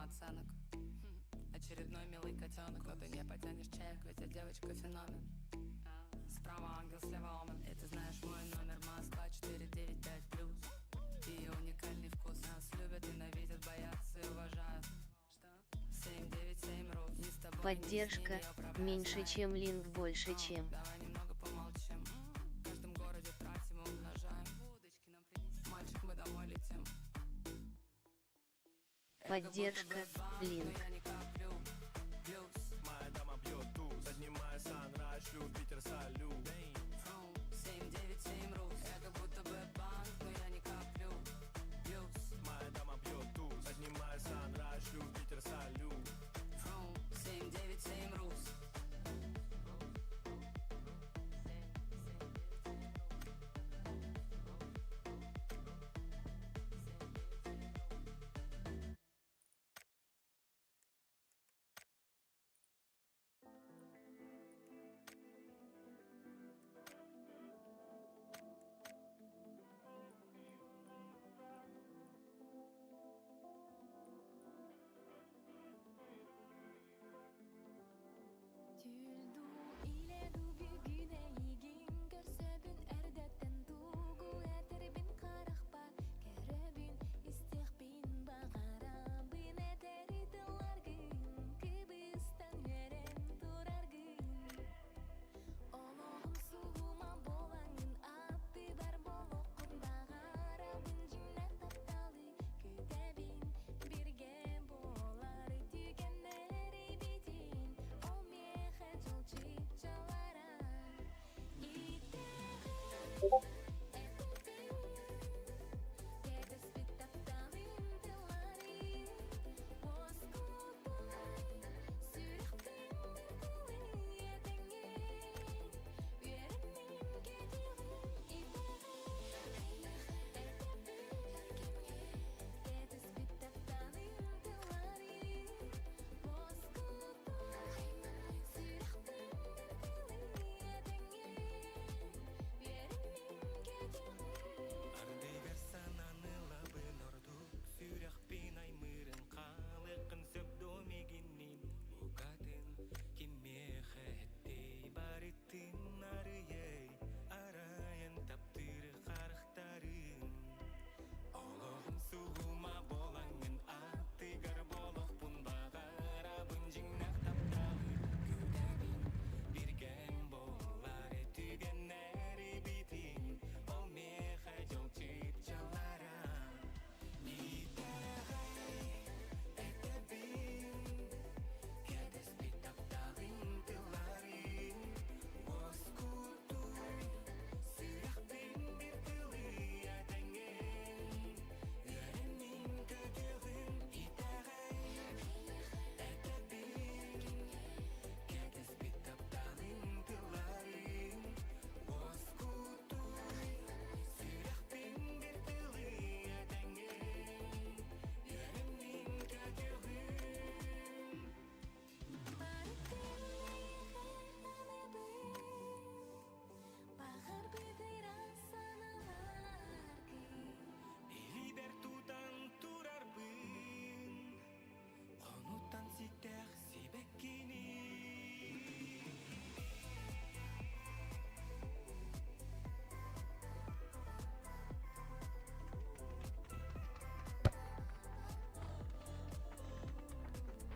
самооценок. Очередной милый котенок, но ты не потянешь чек, ведь я девочка феномен. Справа ангел, слева омен, и ты знаешь мой номер Москва 495 плюс. И уникальный вкус нас любят, ненавидят, боятся и уважают. Что? 797 рус. Ни с тобой, ни с ним Поддержка я управляю меньше, своим. чем линк больше, чем. Давай немного помолчим. В каждом городе тратим и умножаем. Удочки нам принеси. Мальчик, мы домой летим. Поддержка линк. Я не коплю. Плюс. Моя дама бьет туз, поднимая санрайз, шлю в Питер салют. Фрум 797 рус. Я как будто бы банк, но я не коплю. Плюс. Моя дама бьет туз, поднимая санрайз, шлю в Питер салют. Фрум 797 рус.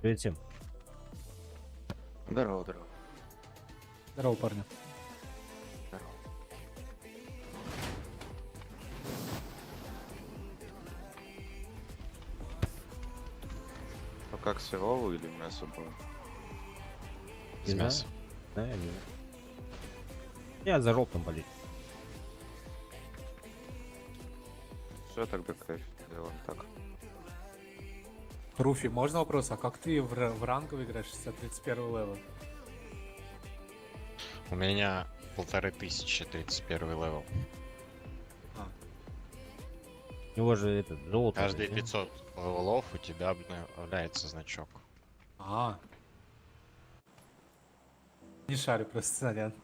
Привет всем. Здорово, здорово. Здорово, парни. Здорово. Ну как, сырого или мясо было? Не С мясом. Да, я не знаю. Я за желтым болеть. Все тогда кайф, делаем так. Руфи, можно вопрос? А как ты в ранговый играешь 31 level? У меня 1500 31 level. А. У него же этот золото. Каждые да? 500 level ов у тебя обновляется значок. А. Не шарю просто, сорян.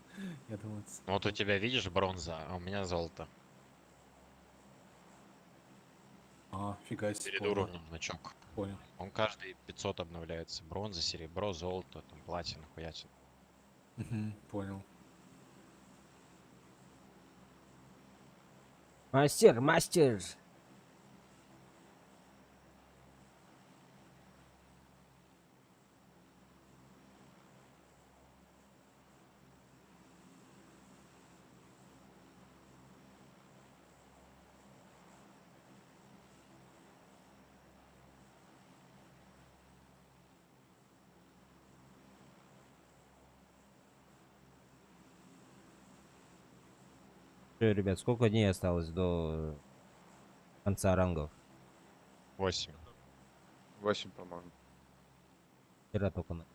Я думаю, это Ну вот у тебя, видишь, бронза, а у меня золото. А, фига себе. Перед уровнем значок Понял. Он каждый 500 обновляется. Бронза, серебро, золото, там, платина, хуятина. Мгм, понял. Мастер, мастер! Всё, ребят, сколько дней осталось до конца рангов? 8. 8, по-моему. Вчера только на.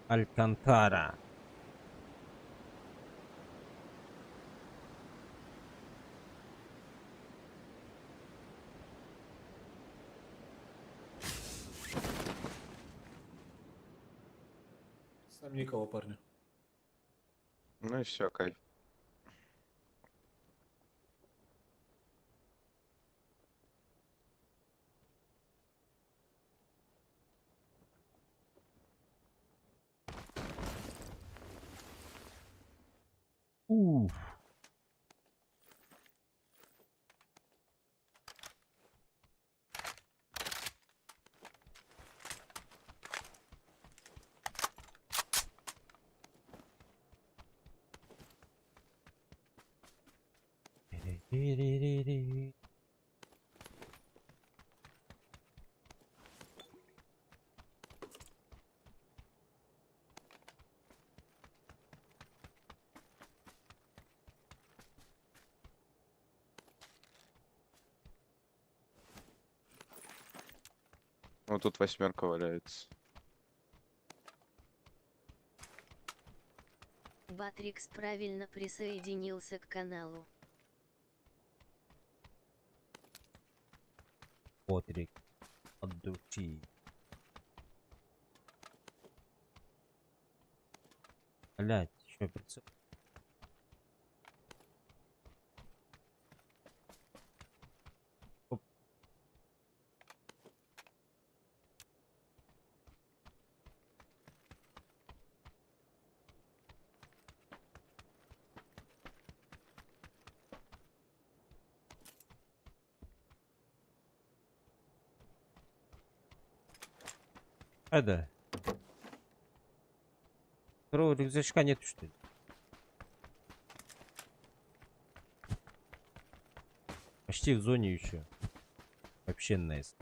Алькантара. С нами никого, парни. Ну и все, кайф. Уф. Ну тут восьмерка валяется. Батрикс правильно присоединился к каналу. Ботрик. От души. Блять, еще прицел. Оп. Это. Второго рюкзачка нет, что ли? Почти в зоне еще. Вообще найс.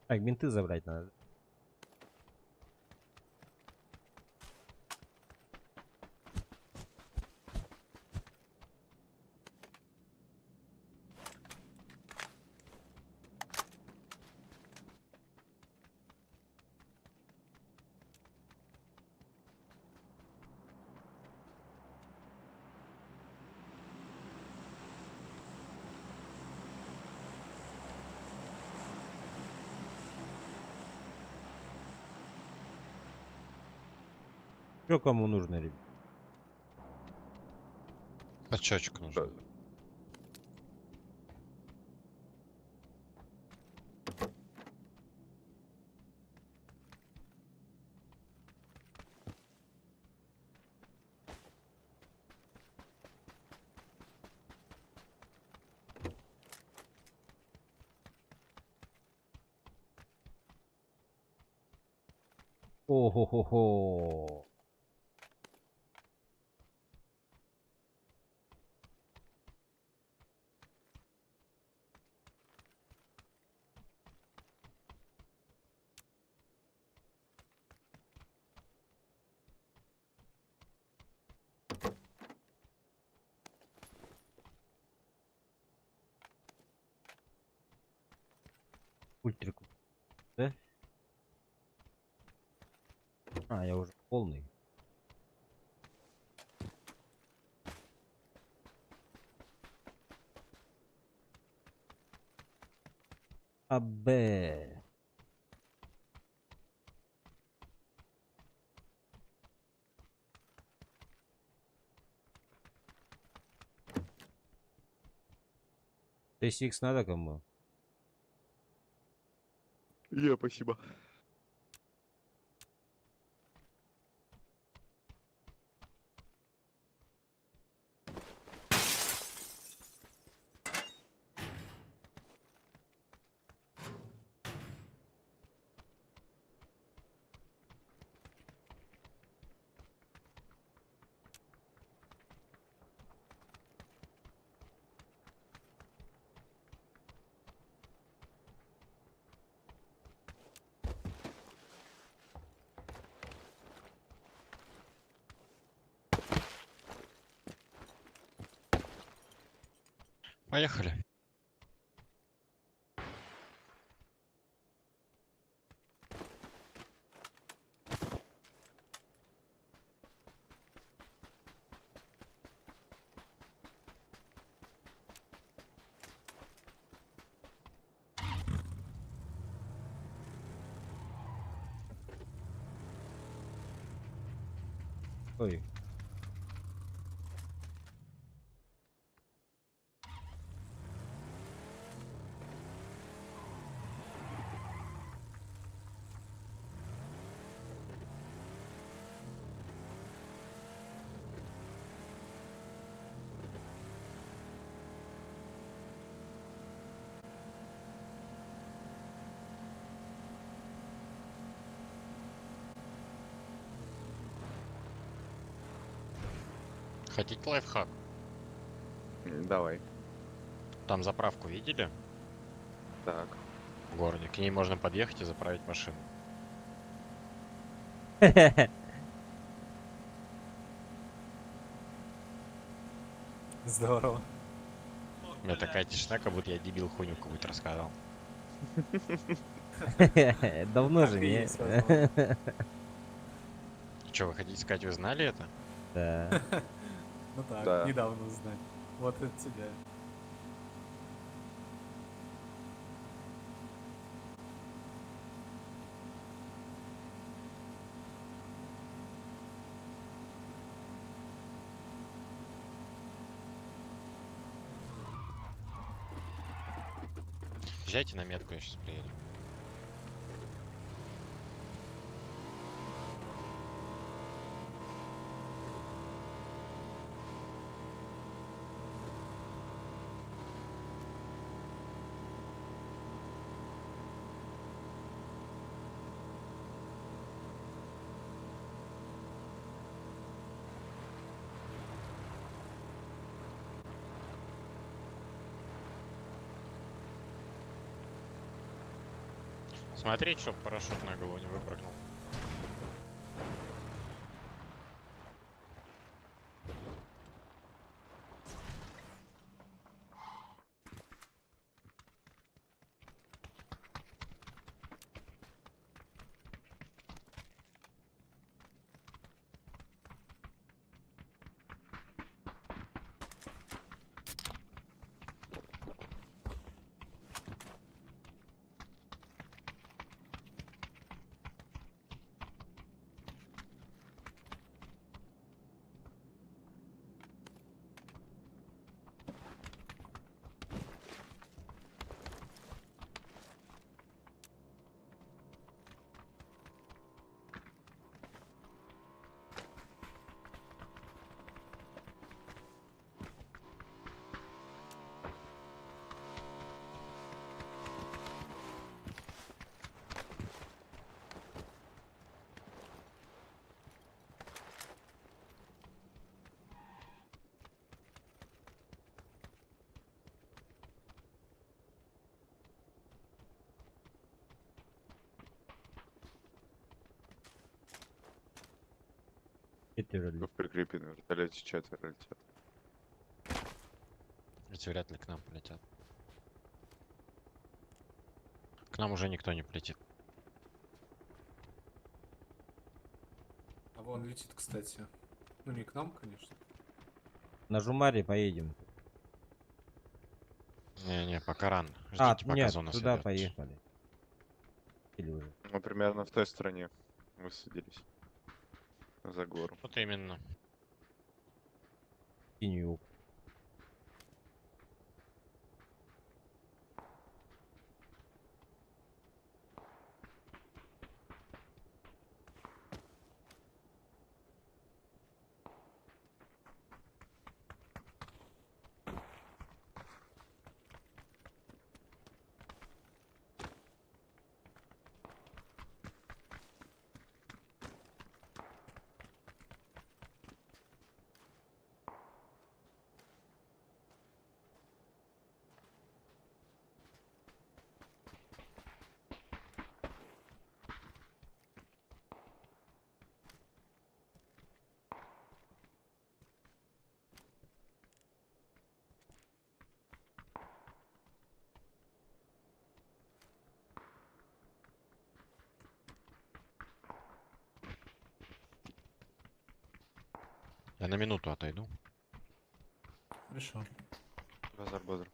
Так, бинты забрать надо. Что кому нужно, ребят? Очечку нужно. Да. О-хо-хо-хо. Ультрику. Да? А, я уже полный. А, Б. 6х надо кому? Я, спасибо. Поехали. Ой. Хотите лайфхак? Давай. Там заправку видели Так. в городе? К ней можно подъехать и заправить машину. Здорово. У меня такая тишина, как будто я дебил хуйню какую-то рассказал. Давно Так же, и не? есть, возможно. Че, вы хотите сказать, вы знали это? Да. Ну так, Да. недавно узнали. Вот это тебя. Езжайте на метку, я сейчас приеду. Смотреть, чтоб парашют на голову не выпрыгнул. Четверо летят. В прикрепе на вертолете четверо летят. Эти вряд ли к нам полетят. К нам уже никто не полетит. А вон летит, кстати. Ну, не к нам, конечно. На Жумаре поедем. Не-не, пока рано. Ждите, А, пока нет, зона туда сойдет. поехали. Или уже. Ну, примерно в той стороне высадились. За гору. Вот именно. Синюю. Я на минуту отойду. Хорошо. Базар, базар.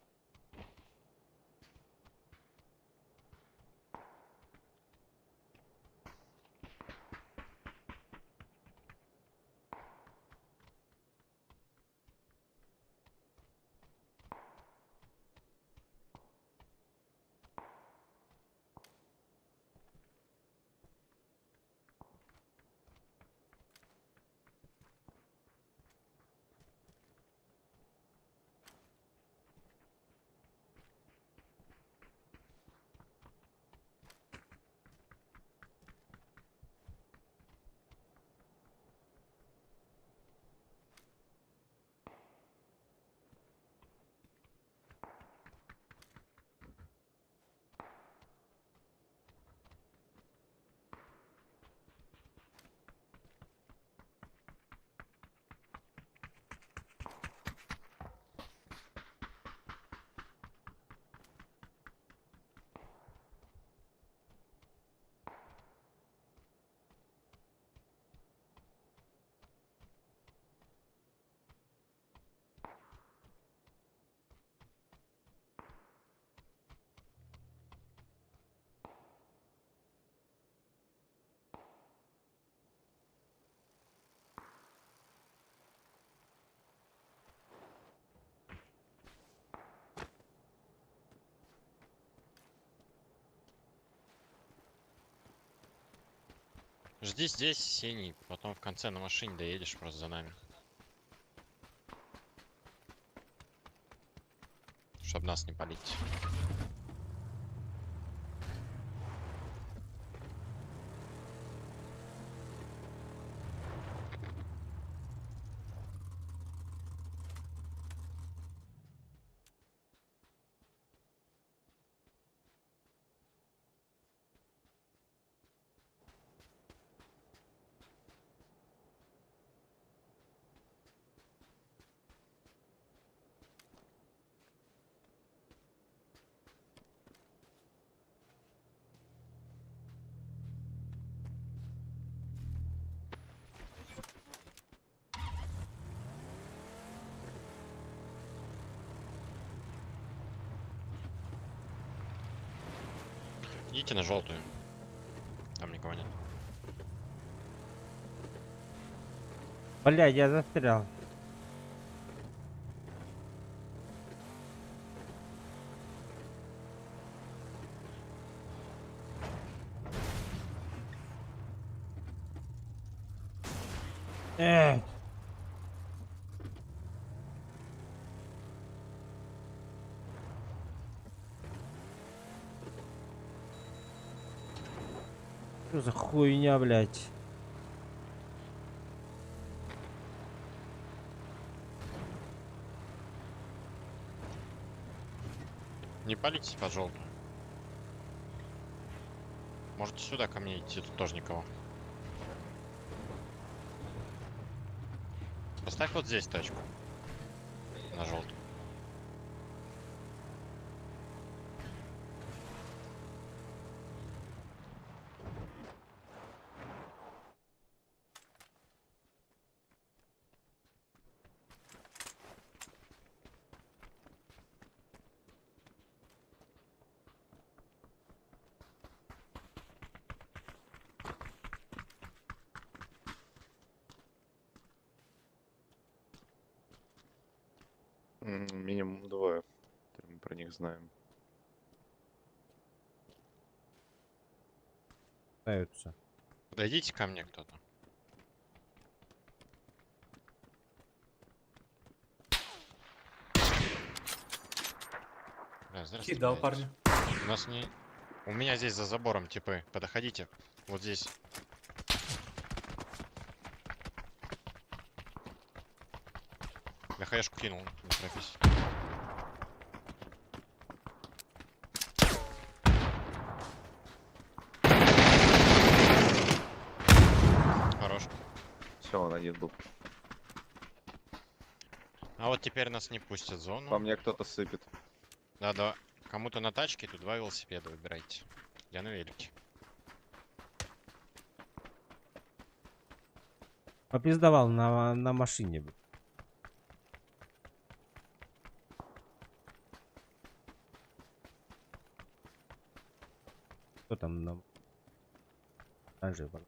Жди здесь, синий, потом в конце на машине доедешь просто за нами. Чтоб нас не палить. Идите на желтую. Там никого нет. Блядь, я застрял. Эх. Что за хуйня, блядь? Не палитесь под желтую. Можете сюда ко мне идти, тут тоже никого. Поставь вот здесь тачку. На желтую. Минимум двое. Мы про них знаем. Пытаются. Подойдите ко мне кто-то. Бля, зря Хит дал стреляете. парню. У нас не... У меня здесь за забором типы. Подходите. Вот здесь. Я хаешку кинул, не торопись. Хорош. Все, он один был. А вот теперь нас не пустят в зону. По мне кто-то сыпет. Да-да. Кому-то на тачке, тут два велосипеда выбирайте. Я на велике. Попиздовал на машине. б. Кто там на... Оранжевый.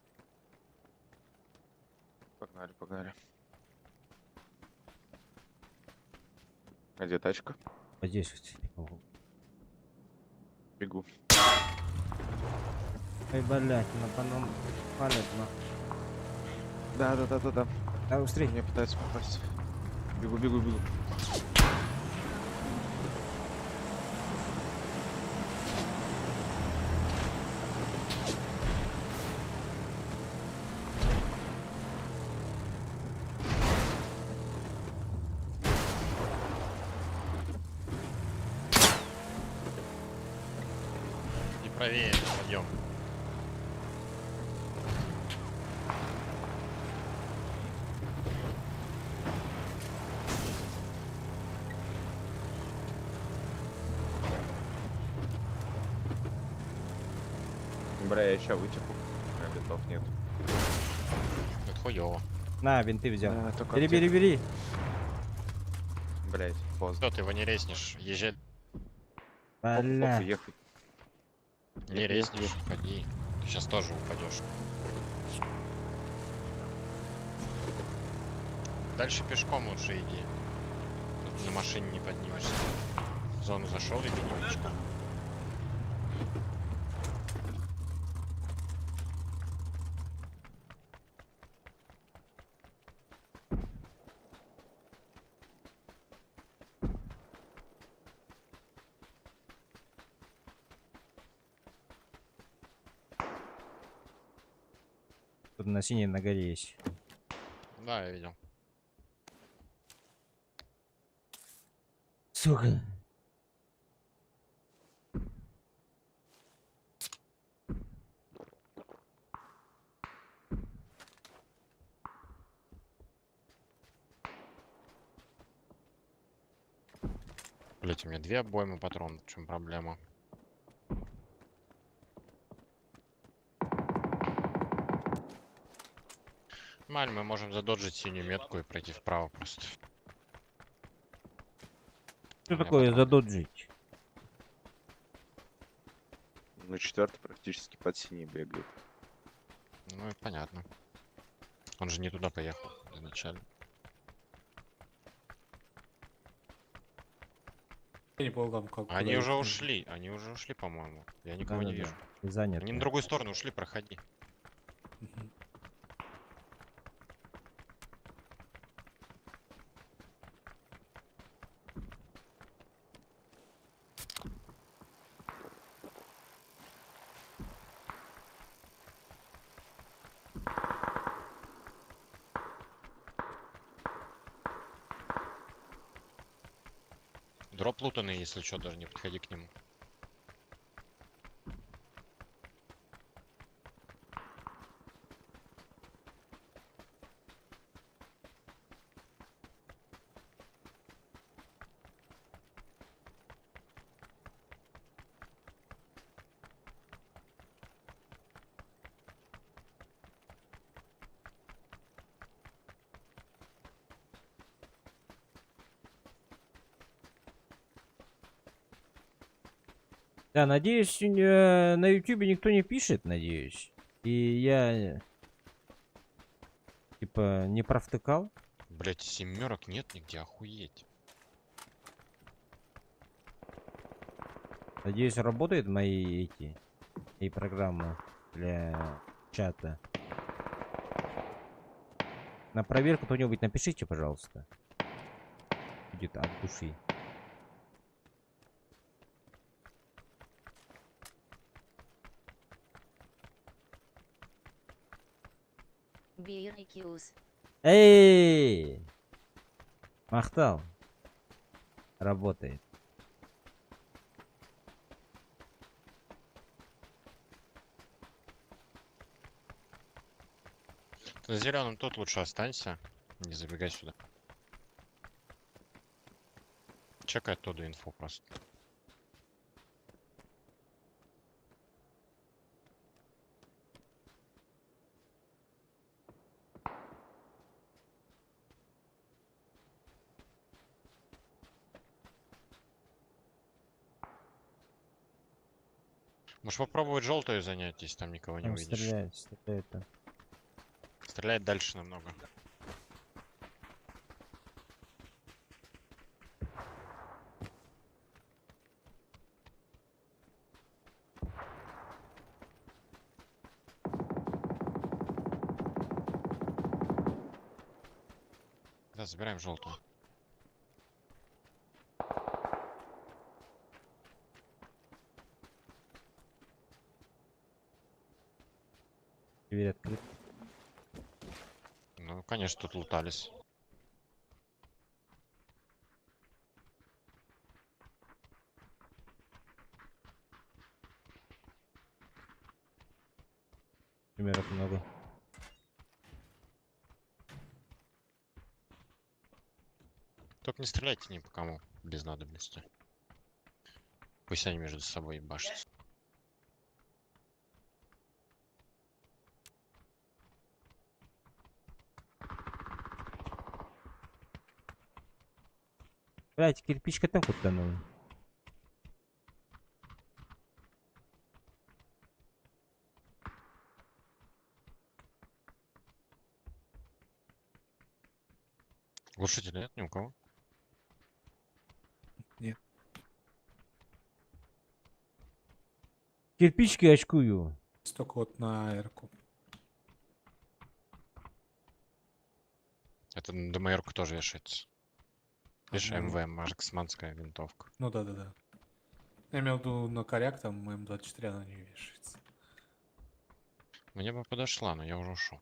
Погнали, погнали. А где тачка? Вот здесь вот. Ого. Бегу. Ай, блядь, на по нам палят, на. Да, да, да, да, да. Да, быстрее. Меня пытаются попасть. Бегу, бегу, бегу. И правее подъем. Бля, я ща вытеку. У меня бинтов нет. Это хуёво. На, бинты взял. Да, только Бери, бери, аптека. бери. Блять, поздно. Что ты его не резнешь? Езжай. Оп, оп, Бля. ехай. Не резнешь, уходи. Ты сейчас тоже упадешь. Дальше пешком лучше иди. Тут на машине не поднимешься. В зону зашел и беги пешком. Тут на синей на горе есть. Да, я видел. Сука. Блять, у меня две обоймы патронов. В чем проблема? Маль, мы можем задоджить синюю метку и пройти вправо просто. Что У меня такое патроны. задоджить? Ну, четвертый практически под синий бегает. Ну, это понятно. Он же не туда поехал изначально. Я не понял, там как. Они куда уже их. ушли, они уже ушли, по-моему. Я никого не Да-да-да. вижу. Занят. Они на другую сторону ушли, проходи. Мгм. Дроп лутанный, если что, даже не подходи к нему. Да, надеюсь, на ютубе никто не пишет, надеюсь. И я, типа, не провтыкал. Блять, семерок нет нигде, охуеть. Надеюсь, работают мои эти и программы для чата. На проверку кто-нибудь напишите, пожалуйста. Будет от души. Бирикиус. Эй! Махтал. Работает. Ты на зеленом тут лучше останься. Не забегай сюда. Чекай оттуда инфу просто. Можешь попробовать желтую занять, если там никого не Там увидишь. стреляют, стреляют там. Стреляет дальше намного. Да, забираем желтую. Дверь открыта. Ну, конечно, тут лутались. Примеров много. Только не стреляйте ни по кому без надобности. Пусть они между собой ебашатся. Блять, кирпичка там куда-то. Глушителя нет ни у кого? Нет. Кирпички очкую. Только вот на эрку. Это на ДМР-ку тоже вешается. Видишь, Ну. МВ, марксманская винтовка. Ну да-да-да. Я имел в виду на коряк, там М24 она не вешается. Мне бы подошла, но я уже ушел.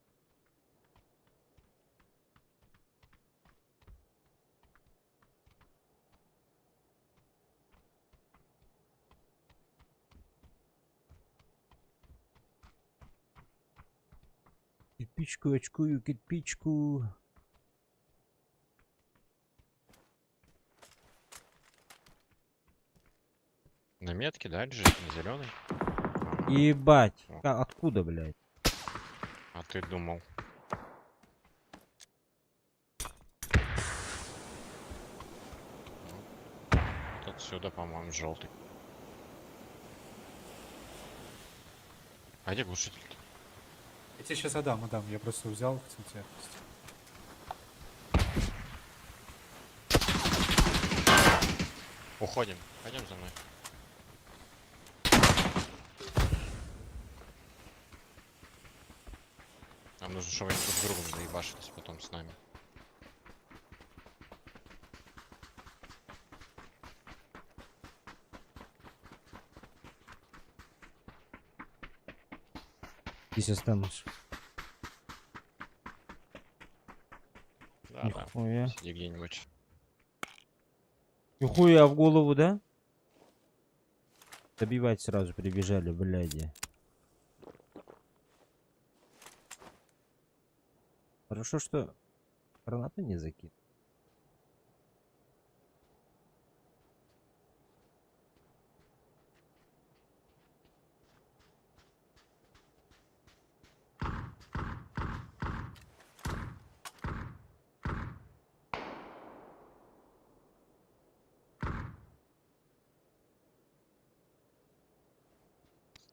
Кирпичку очкую, кирпичку. На метке, да, лежит, на зеленый. Ебать. О. А откуда, блядь? А ты думал. Ну, вот отсюда, по-моему, желтый. А где глушитель-то? Я тебе сейчас отдам, отдам. Я просто взял, хотел тебе отпустить. Уходим. Пойдем за мной. Нам нужно, чтобы они друг с другом заебашились потом с нами. Здесь останусь. Да, да. Нихуя. Сиди где-нибудь. Нихуя в голову, да? Добивать сразу прибежали, бляди. Хорошо, что гранату не закинул.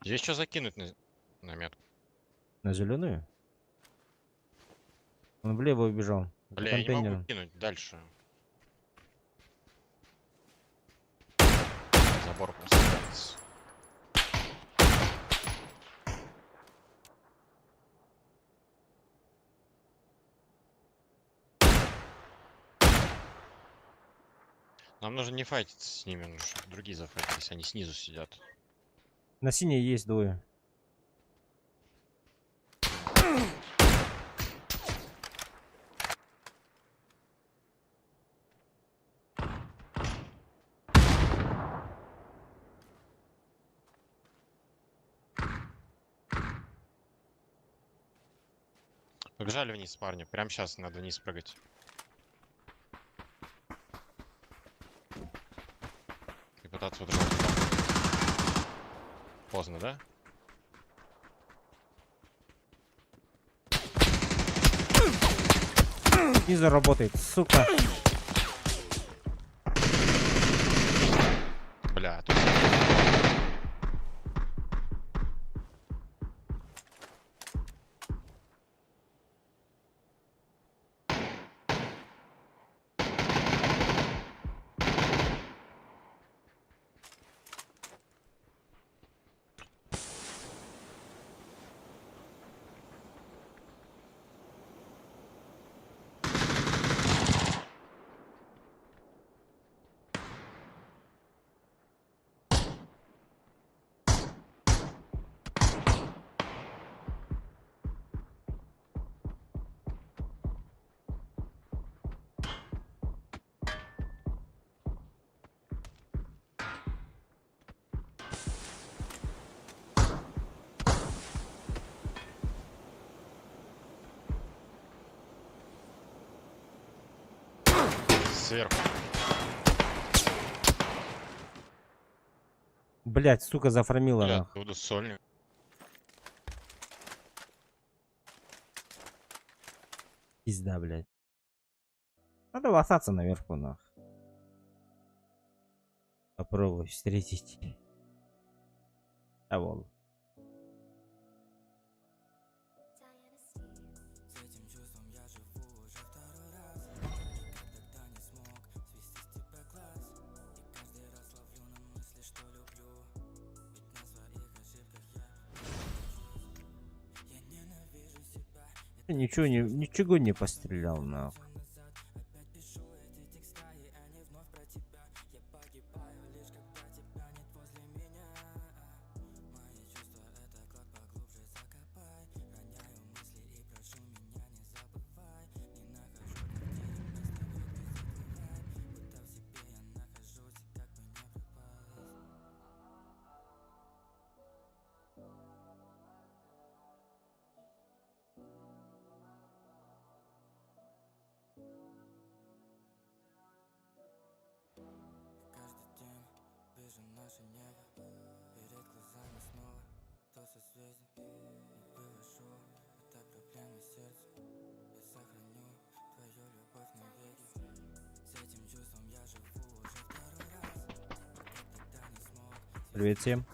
Здесь что закинуть на метку? На зеленую? Он влево убежал. За Бля, я не могу контейнером. кинуть дальше. Забор просто ставится. Нам нужно не файтиться с ними, нужно, чтобы другие зафайтились, они снизу сидят. На синей есть двое. Побежали вниз, парни. Прямо сейчас надо вниз прыгать. И пытаться удержать. Поздно, да? Снизу работает, сука. Бля, а тут... Сверху. Блять, сука, зафармила Бля, нахуй. буду сольник. Пизда, блядь. Надо лосаться наверху, нах. Попробуй встретить. А вон. Ничего не, ничего не пострелял, нахуй. Привет всем.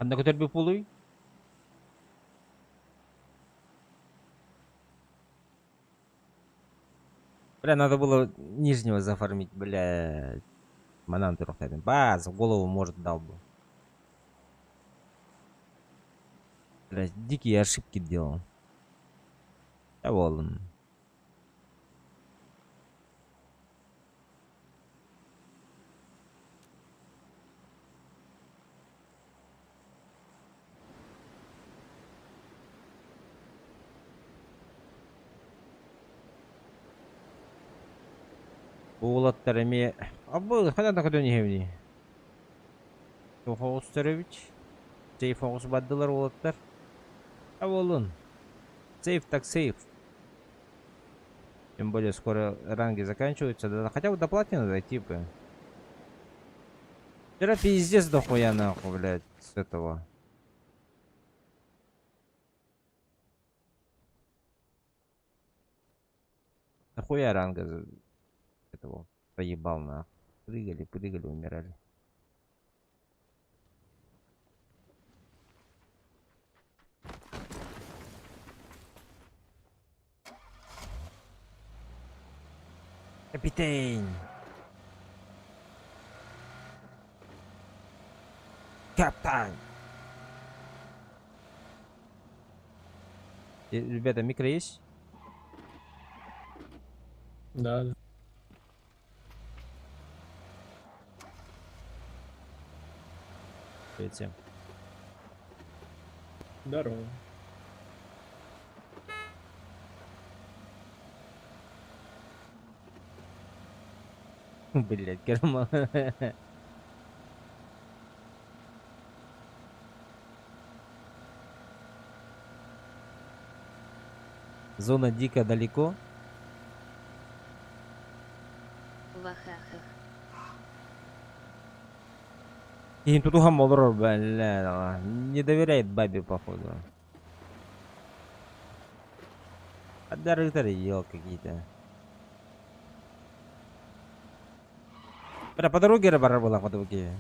Анда көтөр пулуй. Бля, надо было нижнего зафармить, бля. Манан туруктадым. Баз, в голову, может, дал бы. Бля, дикие ошибки делал. Да вон. Бу уолаттар эмиэ Абы ханан да көтөн иһэбиний? Туох оҕустар эбит? Сейф оҕус бардылар уолаттар. А буоллун. Сейф так сейф. Тем более скоро ранги заканчиваются. Да хотя бы до платины дойти бы. Вчера пиздец дохуя нахуй, блядь, с этого. Нахуя ранга этого проебал на. Прыгали, прыгали, умирали. Капитан! Капитан! Ребята, микро есть? Да, да. Привет всем. Здорово. Блять, карма. Зона дико далеко. Вахахах. И тут олорор, бля, не доверяет бабе, походу. Подарок ел какие-то. Бля, по дороге бара была по дороге.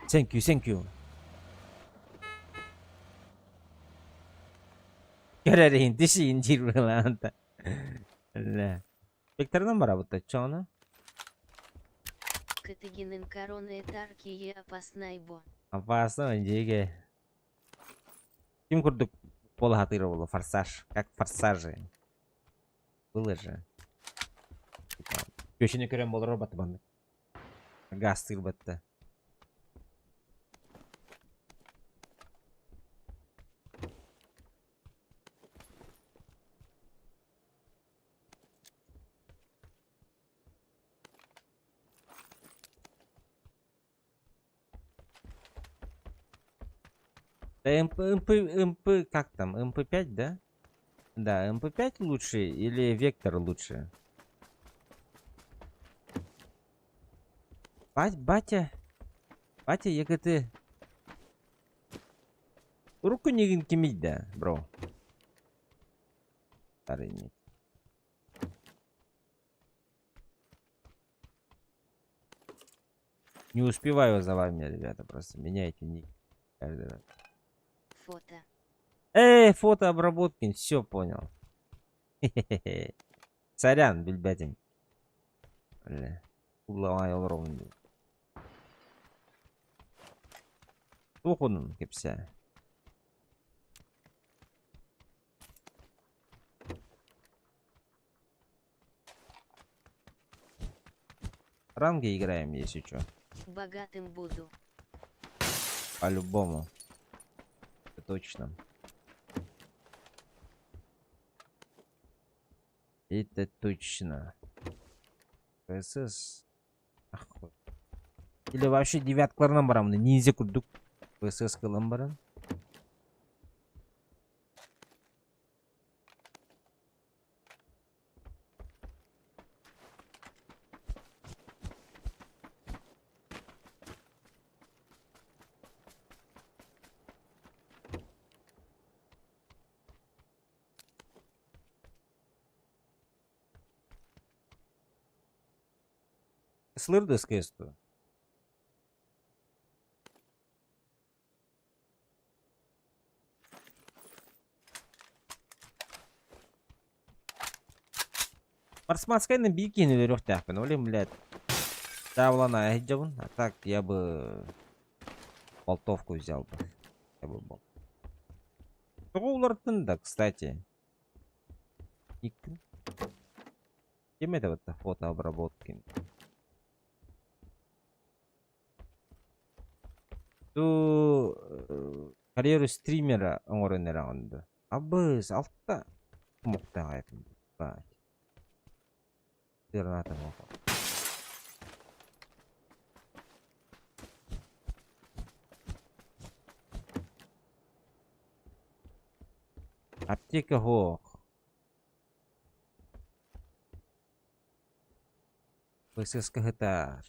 Thank you, thank you. Кэрэрин тишин жирбыланта. Бля. Векторынан барабыт чоно. Катыгинын короны таркие опаснайбо. Опасно, диге. Ким курдук пола было форсаж, как форсажи. Было же. Көчүнү көрөн болор бат банды. Газ тырбатты. МП, МП, МП, как там? МП5, да? Да, МП5 лучше или Вектор лучше? Бать, батя. Батя, ЕГТ. Руку не кимить, да, бро. Старый нет. Не успеваю за вами, ребята, просто меняйте ник каждый раз. Фото. Эй, фото обработки, все понял. Хе-хе-хе. Сорян, бельбятин. Бля. Угловая ровно. Тухунун кепсе. Ранги играем, если чё. Богатым буду. По-любому. Это точно. Это точно. ПСС. Охуй. Или вообще девяткаларынан барамын. Ниндзя курдук. ПСС кылан баран. Слырды скесту. Марсманскайны биир киһини өлөрүөхтээхпин. Ол иһин, блядь, таабылана сылдьабын. А так я бы болтовку взял бы. Я бы бол. Тоҕо уларыттын да, кстати. Икки. Ким это вот фотообработки? Ту карьеру стримера оҥорон эрэҕин дуо? Абыс, алта омуктаах этим. Бать. Граната Аптека суох. ВСС-ка сытар.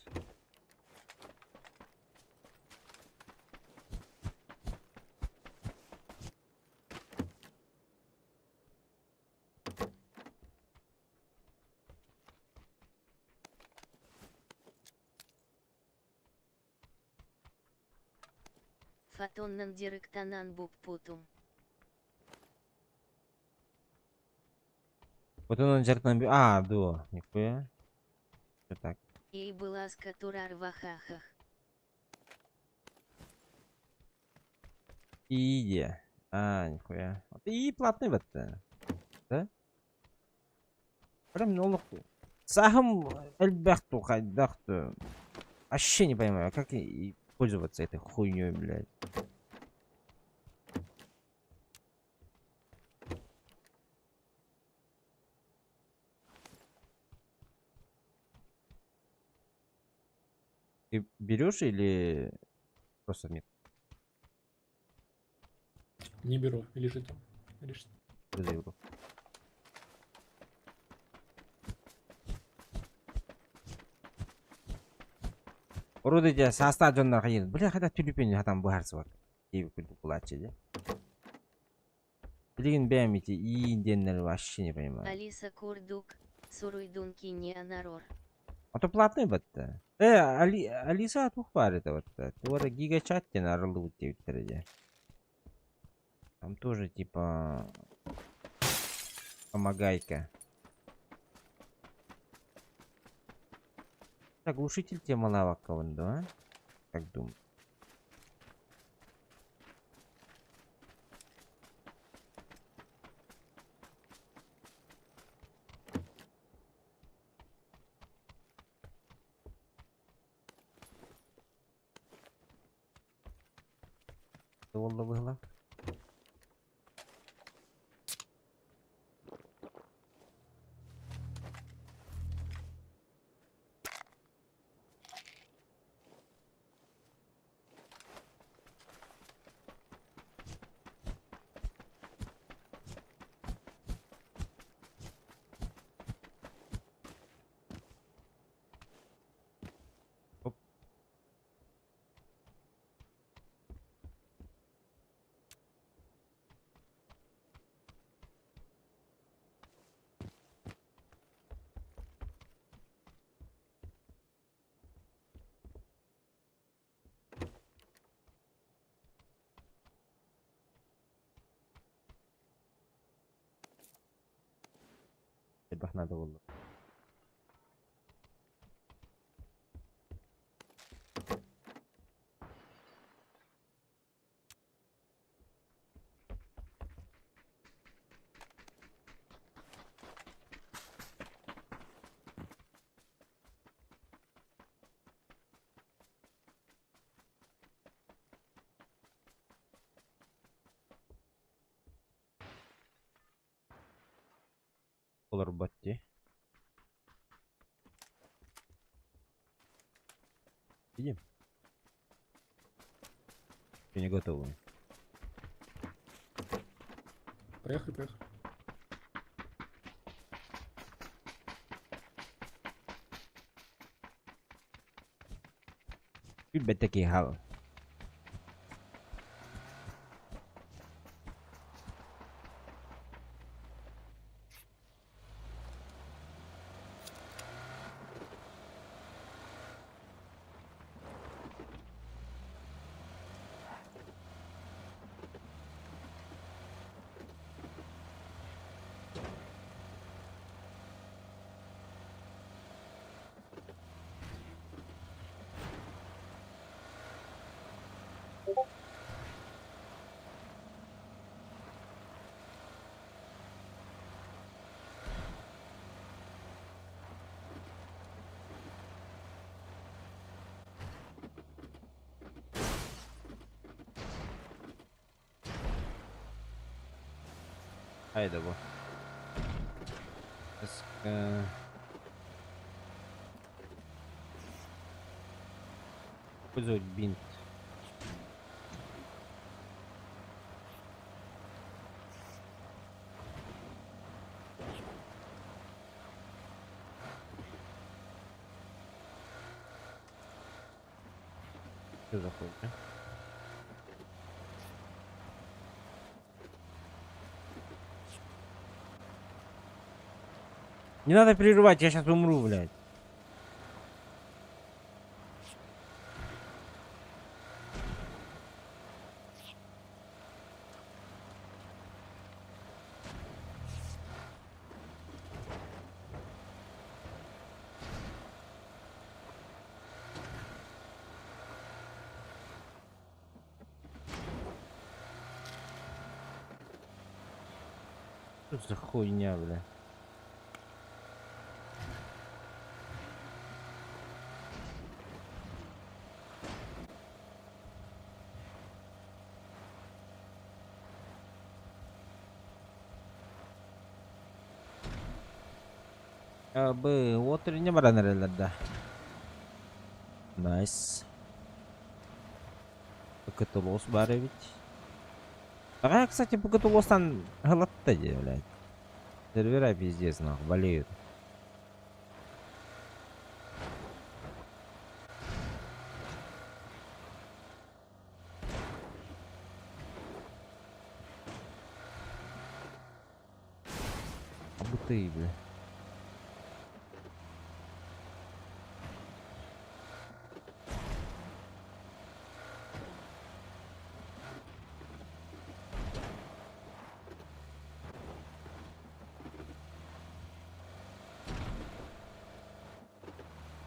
Фотоннан дьарыктанан буппутум. Вот он дьарыктанан А, дуо, нихуя. Что так? И быласка турар вахахах. Иди. А, нихуя. И платный в это. Да? Прям олох. Сахам элбэх хайдах Вообще не понимаю, как и пользоваться этой хуйней, блядь. Ты берешь или просто нет? Не беру, лежит там. Лежит. Заявку. Уруду дьэ саастаах дьоннор хайыыр бля хата түлүпүн хатан быһаарсыбат диэбит курдук буолааччы дьэ. Билигин бэйэм ити иин диэннэри вообще не понимаю. Алиса курдук, суруйдун кини анарор. А то платный батта. Э, Али, Алиса туох баар этэ батта. Туора гигачат диэн арыллыбыт диэбиттэрэ дьэ. Там тоже типа помогайка. Так, глушитель темалаабаккабын дуо, а? Как думаю? Буолла быһыылаах. Оп. Элбэх наада буолла. Олорбот дии. Видим? Еще не готовы. Поехали, поехали. Билбэтэ хал. Хайда бу. Эска. Использовать бинт. Что за хуйня? Не надо прерывать, я сейчас умру, блядь. Что за хуйня, бля? Б, вот не баран да. Найс. ПКТ-лос бар ведь. Ага, кстати, ПКТ-лостан галатта блядь. Сервера пиздец, нахуй, болеют. А будто и, бля.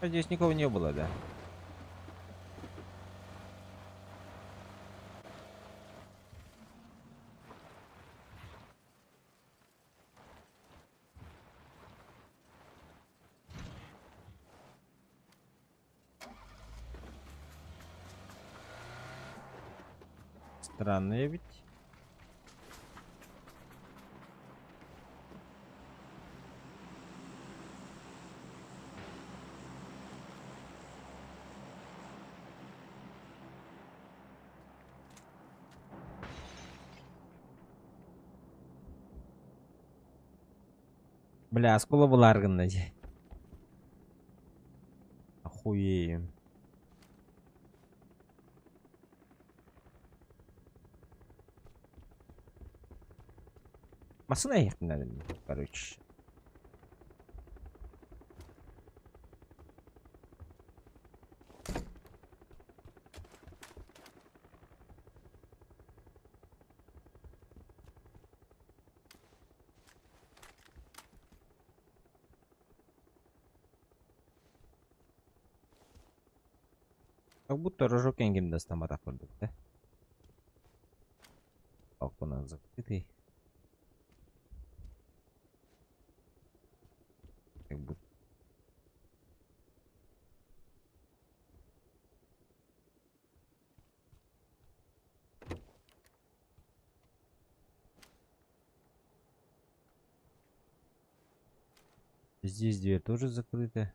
Здесь никого не было, да? Странно ведь. Бля, оскола была аргана. Охуею. Машина ехать надо, короче. Как будто рожок энгем достаматах курдук, да? Балкон закрытый. Как будто. Здесь дверь тоже закрыта.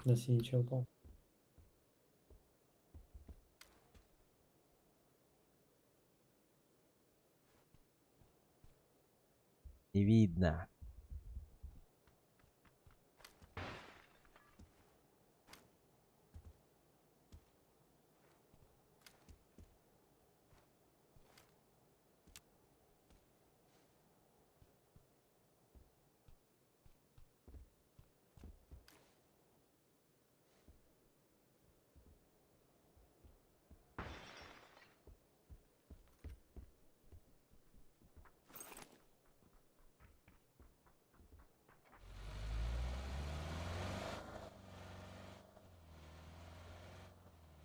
На синий чел упал. Не видно.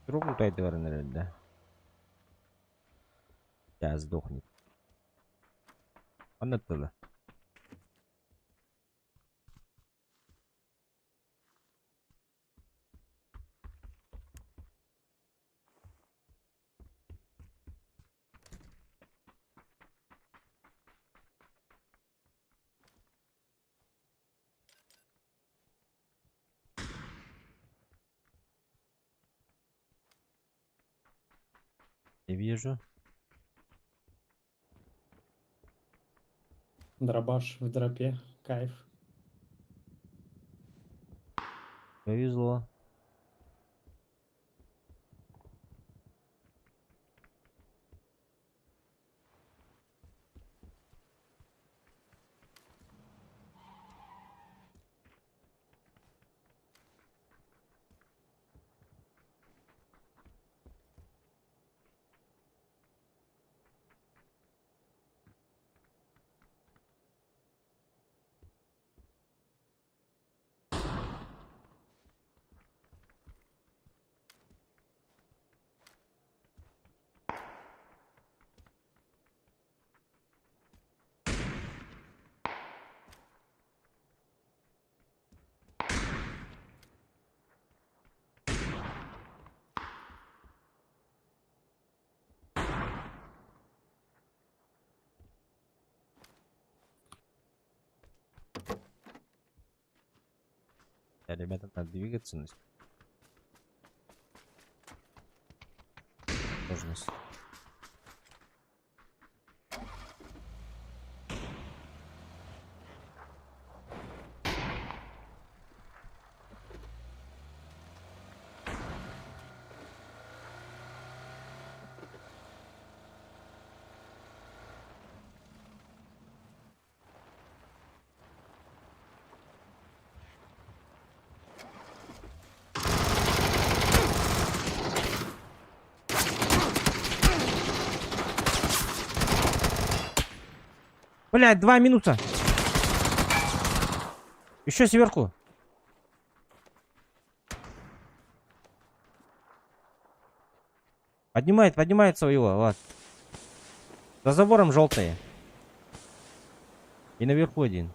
Друг лутайдыларын эрэр да. Сейчас сдохнет. Онно тыла. Не вижу. Дробаш в дропе. Кайф. Повезло. Да, ребята, надо двигаться. Сложность. Блядь, 2 минута. Еще сверху. Поднимает, поднимает своего, ладно. За забором желтые. И наверху один.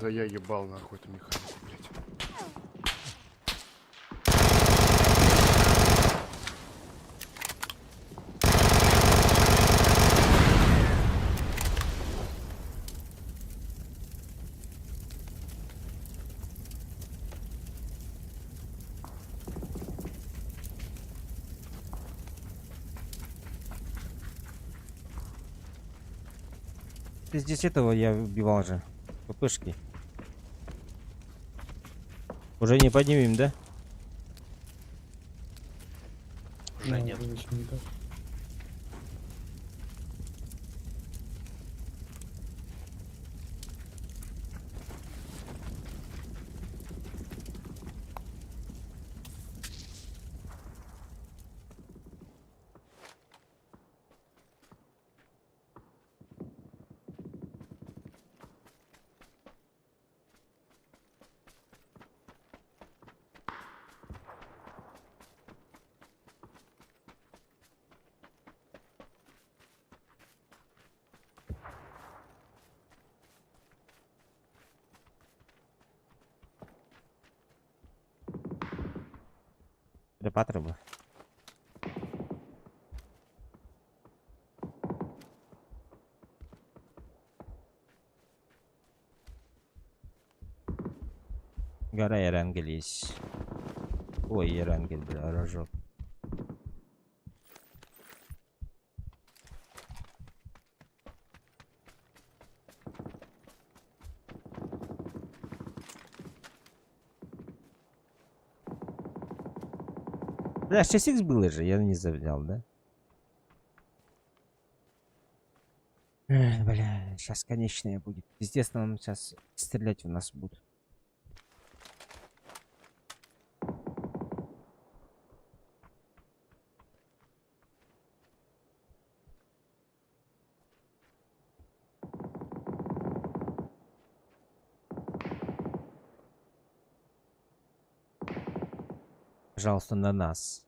Да я ебал нахуй эту механику, блядь. Ты здесь этого я убивал же. ППшки. Уже не поднимем, да? Уже Да, нет. уже ничего не так. Патры бу. Гора Эрангель есть. Ой, Эрангель, бля, рожок. Бля, 6х было же, я не завнял, да? Эх, бля, сейчас конечная будет. Пиздец, нам сейчас стрелять в нас будут. Пожалуйста, на нас.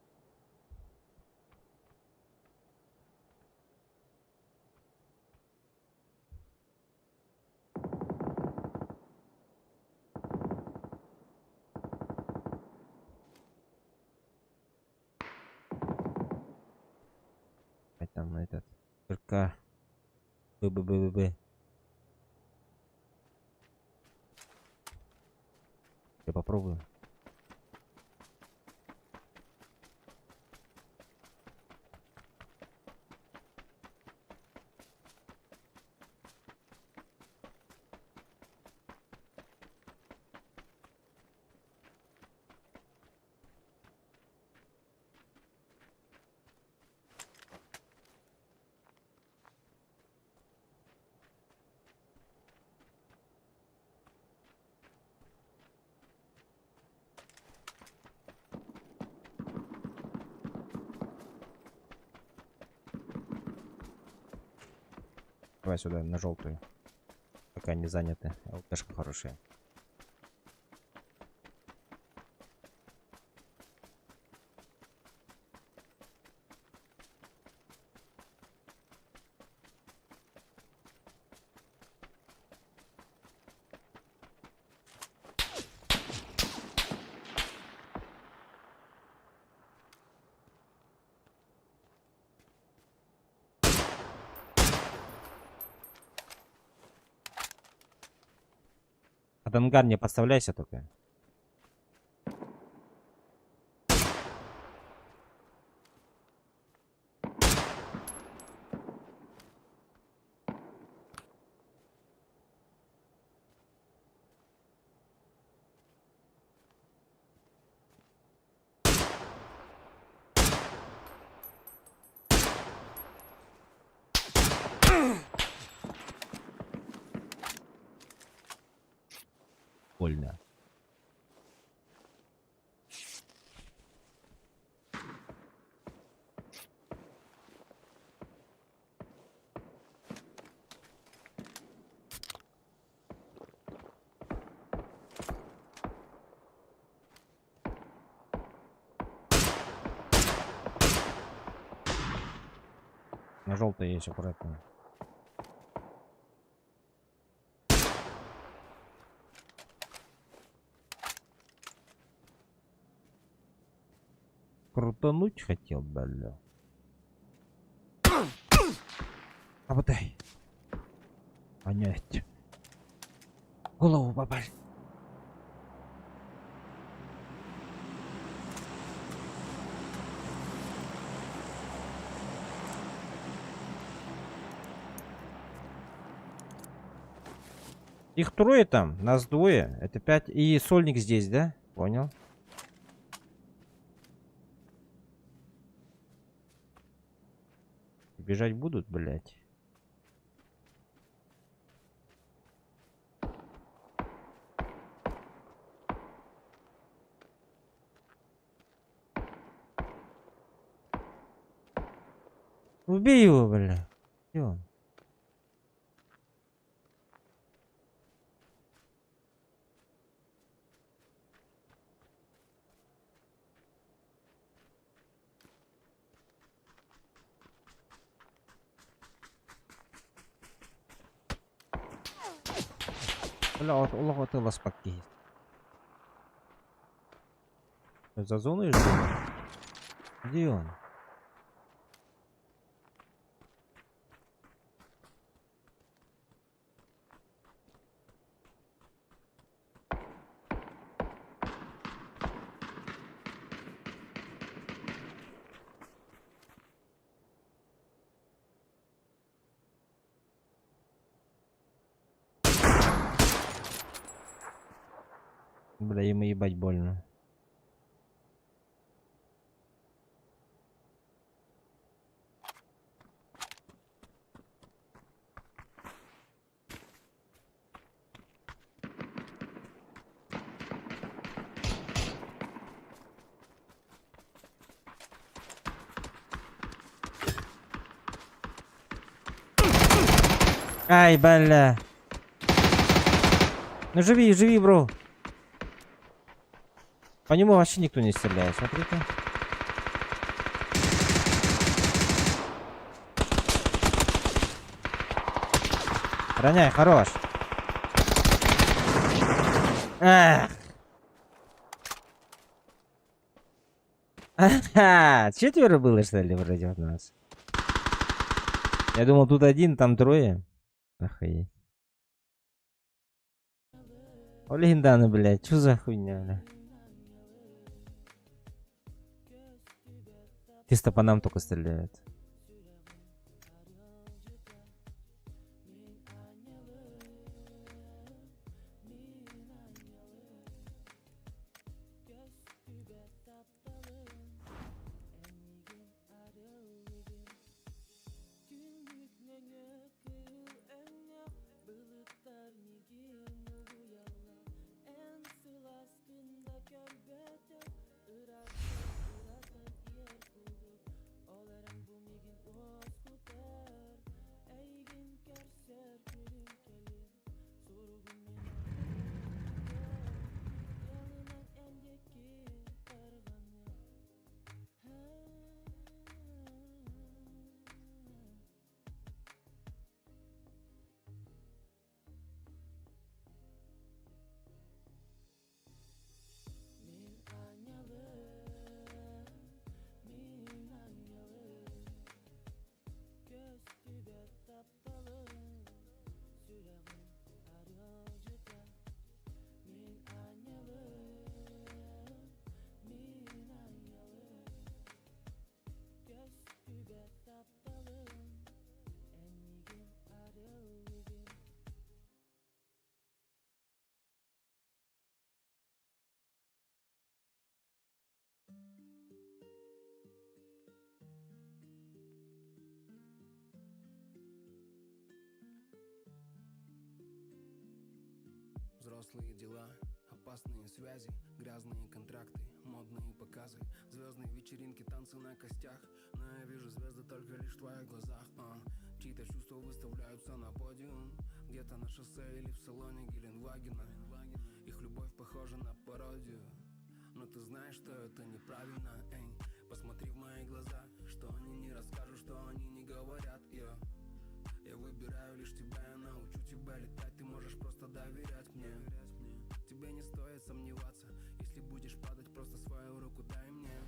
Там этот РК ББББ. Я попробую. Давай сюда, на желтую. Пока не заняты. ЛТшка хорошая. Под ангар не подставляйся только. Больно. На желтый есть аккуратно. Крутануть хотел, бля. Работай. Понять. Голову попали. Их трое там, нас двое. Это пять. И сольник здесь, да? Понял. Бежать будут, блядь. Убей его, бля. Где он? Бля, олох атыласпат киһи. За зоной жду. Где он? Бля, ему ебать больно. Ай, бля. Ну живи, живи, бро. По нему вообще никто не стреляет, смотрите. Роняй, хорош. Эх. Ага, четверо было, что ли, вроде от нас? Я думал, тут один, там трое. Охуеть. О, легендарно, блядь, что за хуйня, бля? Чисто по нам только стреляют. Взрослые дела, опасные связи, грязные контракты, модные показы, звездные вечеринки, танцы на костях. Но я вижу звезды только лишь в твоих глазах. А. Чьи-то чувства выставляются на подиум, где-то на шоссе или в салоне Геленвагена. Их любовь похожа на пародию, но ты знаешь, что это неправильно. Эй, посмотри в мои глаза, что они не расскажут, что они не говорят. Я, я выбираю лишь тебя, я научу тебя летать, ты можешь просто доверять мне. Тебе не стоит сомневаться, если будешь падать, просто свою руку дай мне.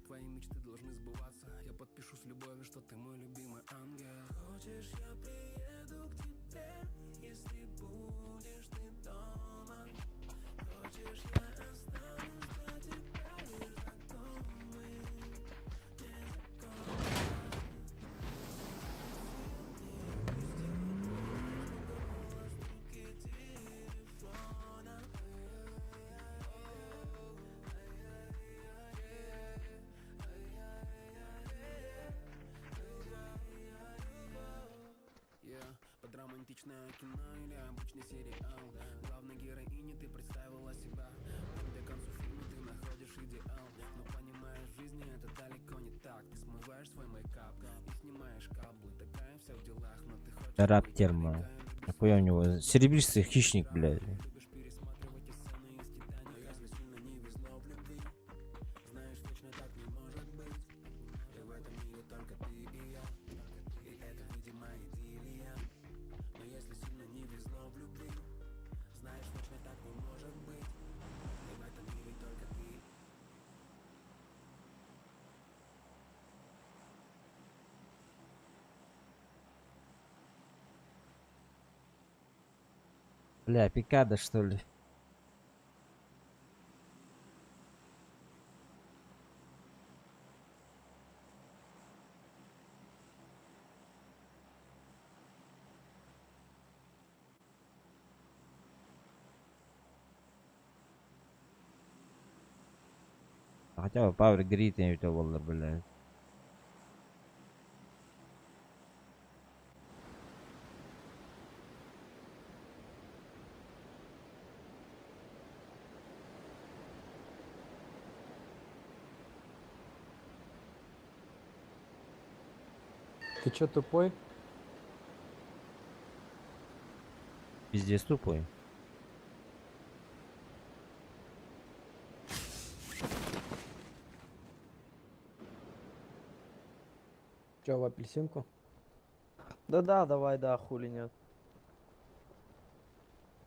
Твои мечты должны сбываться, я подпишу с любовью, что ты мой любимый ангел. Хочешь, я приеду к тебе, если будешь ты дома. Хочешь, я останусь для тебя лишь знакомый, Yeah. Под романтичное кино или обычный сериал. Главной героине ты представила себя. Там, где к концу фильма ты находишь идеал. Но понимаешь, в жизни это далеко не так. Ты смываешь свой мейкап и снимаешь каблы. Такая вся в делах, но ты хочешь Раб быть терма. такая, любишь Нахуя у него? Серебристый хищник, блядь. Любишь пересматривать и сцены из Титаника. Если сильно не везло в любви, знаешь, точно так не может быть. И в этом мире только ты и я. И это, видимо, идиллия. Но если сильно не везло в любви, знаешь, точно так не может быть. И в этом мире только ты. Бля, пикада что ли? Хотя бы Power Grid эбитэ буоллар, бля. Ты чё, тупой? Пиздец тупой. Чё, в апельсинку? Да-да, давай, да, хули нет.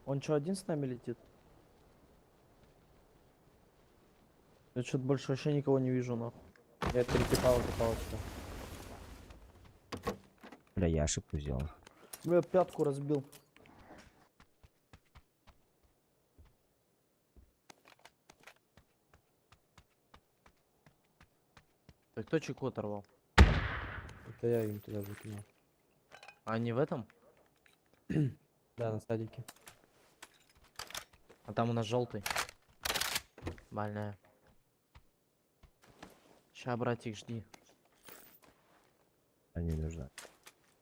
Он что, один с нами летит? Я что-то больше вообще никого не вижу, нахуй. Я три типа уже палочка. Бля, я ошибку сделал. Я пятку разбил. Так кто чеку оторвал? Это я им туда закинул. А они в этом? Да, на садике. А там у нас желтый. Больная. Ща, братик, жди. А не нужна.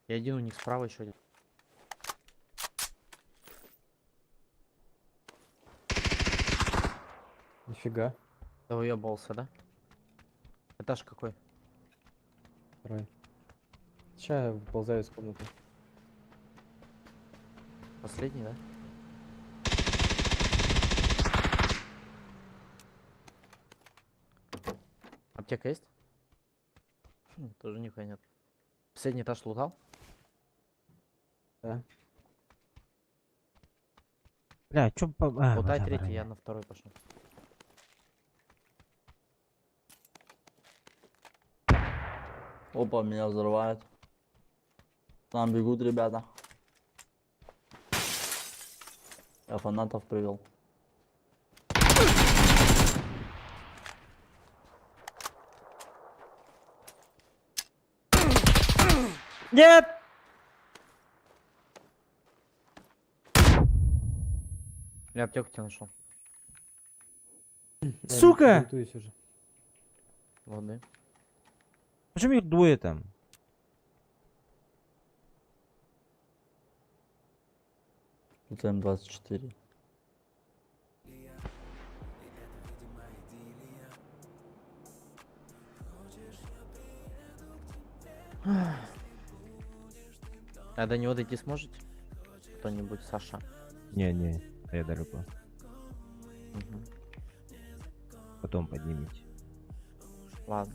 И один у них справа, еще один. Нифига. Да уебался, да? Этаж какой? Второй. Ща я выползаю из комнаты. Последний, да? Аптека есть? Хм, тоже нихуя нет. Последний этаж лутал? Да. Бля, чё по... А, Лутай бля, третий, броня. я на второй пошел. Опа, меня взрывают. Там бегут ребята. Я фанатов привел. Нет! Я аптеку тебе нашел. Я Сука! бинтуюсь уже. Ладно. Почему их двое там? Это М24. А до него дойти сможете? Кто-нибудь, Саша? Не-не, я далеко. Мгм. Потом поднимите. Ладно.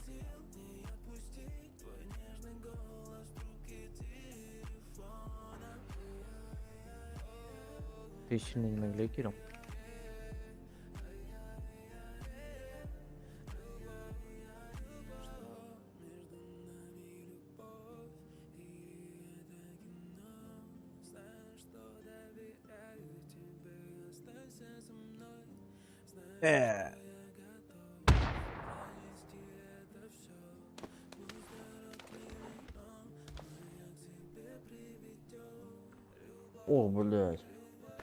Ты сильно не наглей, Кирилл. О, блядь.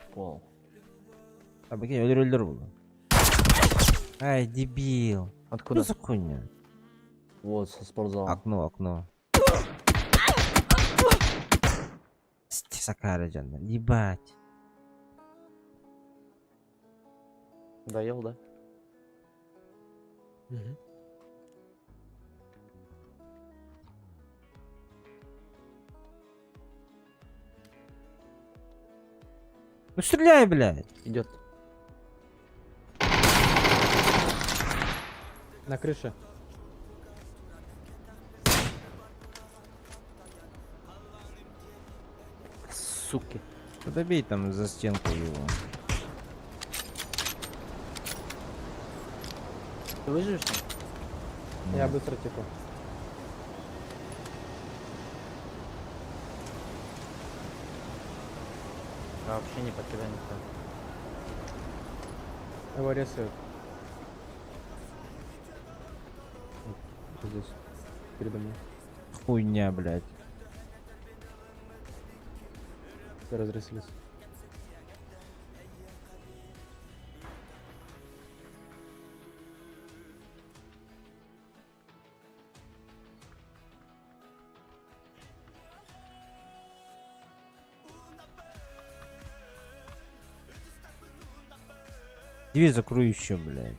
Попал. А, прикинь, өлөр өлөр был. Ай, дебил. Откуда? Что за хуйня? Вот, со спортзала. Окно, окно. Сакара жанна. Ебать. Доел, да? Мгм. Ну стреляй, блядь. Идет. На крыше. Суки. Да добей там за стенку его. Ты выживешь там? Я быстро типа. Вообще не под тебя никто. Его рисуют. Вот здесь. Передо мной. Хуйня, блядь. Все разрисились. Дверь закрою еще, блядь.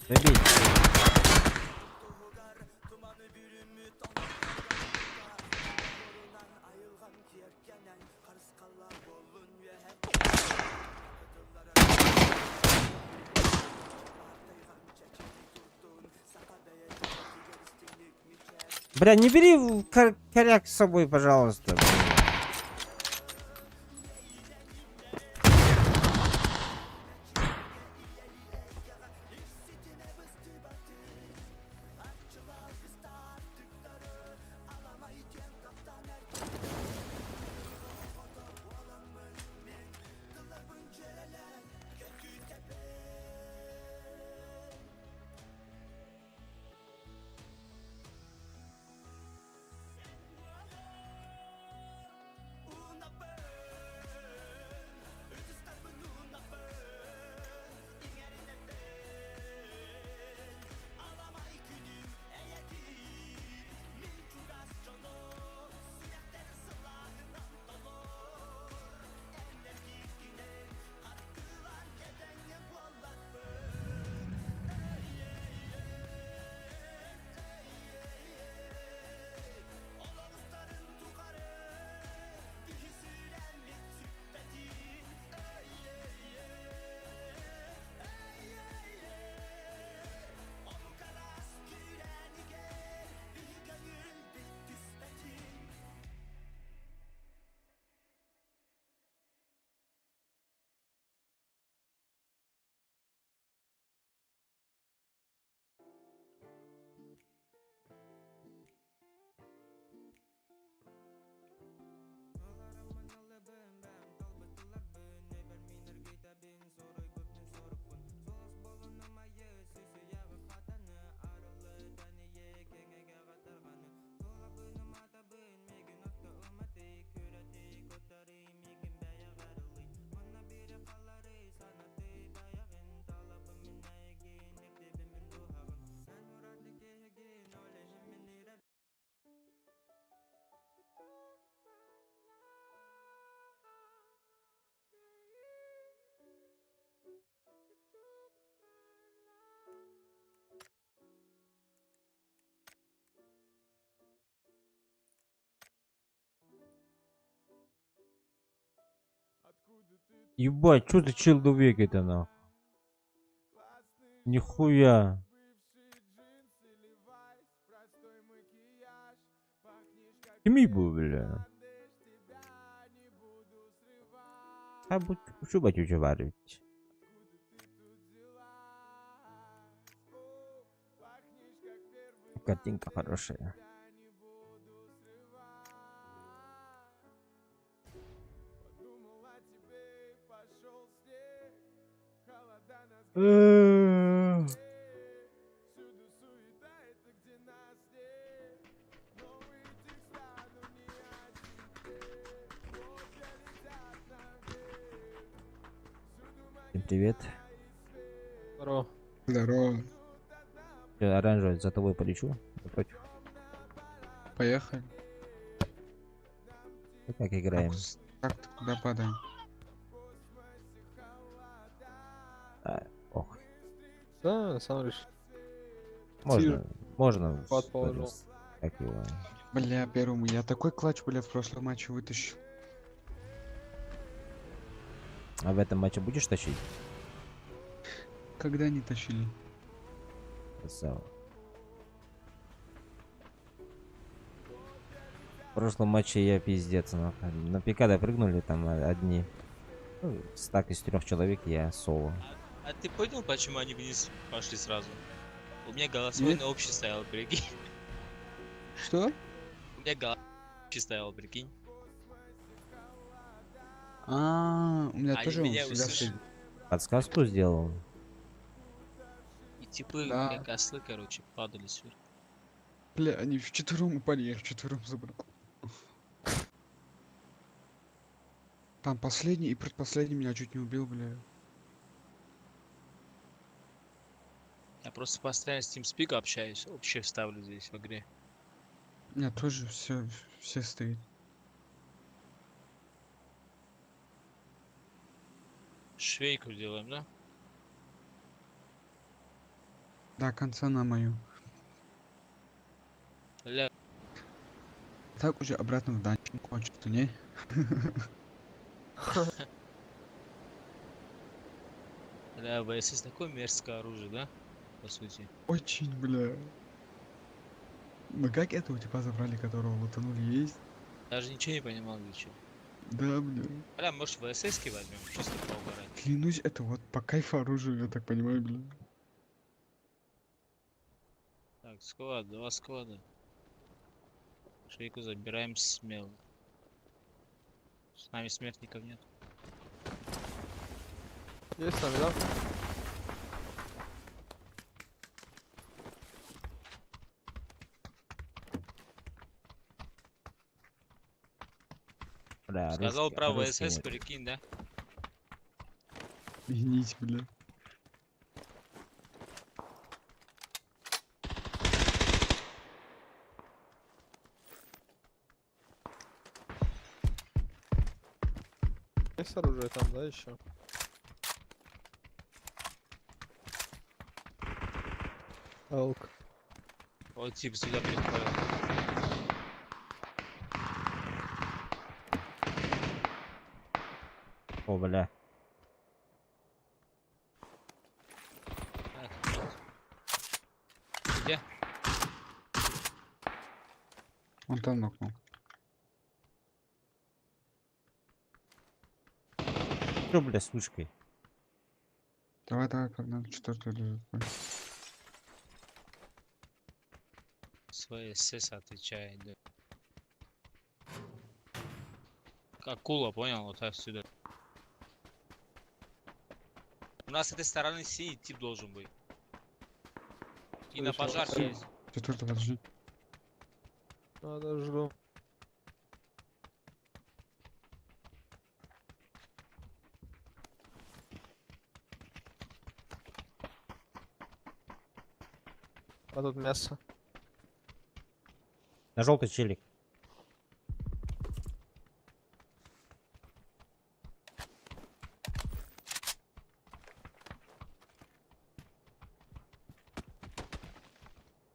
Забей. Бля, не бери коряк с собой, пожалуйста. Ебать, что за человек это нахуй? Нихуя. Ими был, бля. А будь, что батю варить? Картинка хорошая. Всем привет. Здорово. Здорово. Я оранжевый за тобой полечу. Напротив. Поехали. Ну как играем? Как ты куда падаем? А, ох. Да, сам решил. Можно, можно. Пад положил. Как его? Бля, первому. Я такой клатч, бля, в прошлом матче вытащил. А в этом матче будешь тащить? Когда не тащили? Красава. В прошлом матче я пиздец, нахуй. На пика допрыгнули там одни. Ну, стак из трех человек, я соло. А ты понял, почему они вниз пошли сразу? У меня голосовой Нет. на общий стоял, прикинь. Что? У меня голова общий стоял, прикинь. А, у меня Они тоже он меня всегда услышали. стоит. Подсказку сделал. И типы, Да. как ослы, короче, падали сверху. Бля, они вчетвером упали, я их вчетвером забрал. Там последний и предпоследний меня чуть не убил, бля. Я просто постоянно с TeamSpeak общаюсь, общее ставлю здесь в игре. У меня тоже все стоит. Швейку делаем, да? До конца на мою. Ля, Так уже обратно в данчик хочется, не? бля, ВСС такое мерзкое оружие, да? По сути. Очень, бля. Мы как этого типа забрали, которого лутанули, есть? Даже ничего не понимал для чего. Да, бля. Бля, может ВСС возьмем, чисто поугарать. Клянусь, это вот по кайфу оружию, я так понимаю, бля. Так, склад, два склада. Швейку забираем смело. С нами смертников нет. Есть с нами, да? Бля, Сказал про оружки ВСС, нет. прикинь, да? Гнить, бля. Есть оружие там, да, еще? Алк. Вот тип сюда приходит. О, бля. Так, вот. Где? Он там нокнул. Что, бля, с вышкой? Давай, давай, погнали, четвертый лежит. бля. С ВСС отвечает, да. Акула, понял, вот отсюда. У нас с этой стороны синий тип должен быть. И на Слышал. пожарке есть. Четвертый, подожди. Надо, жду. А тут мясо. На желтый челик.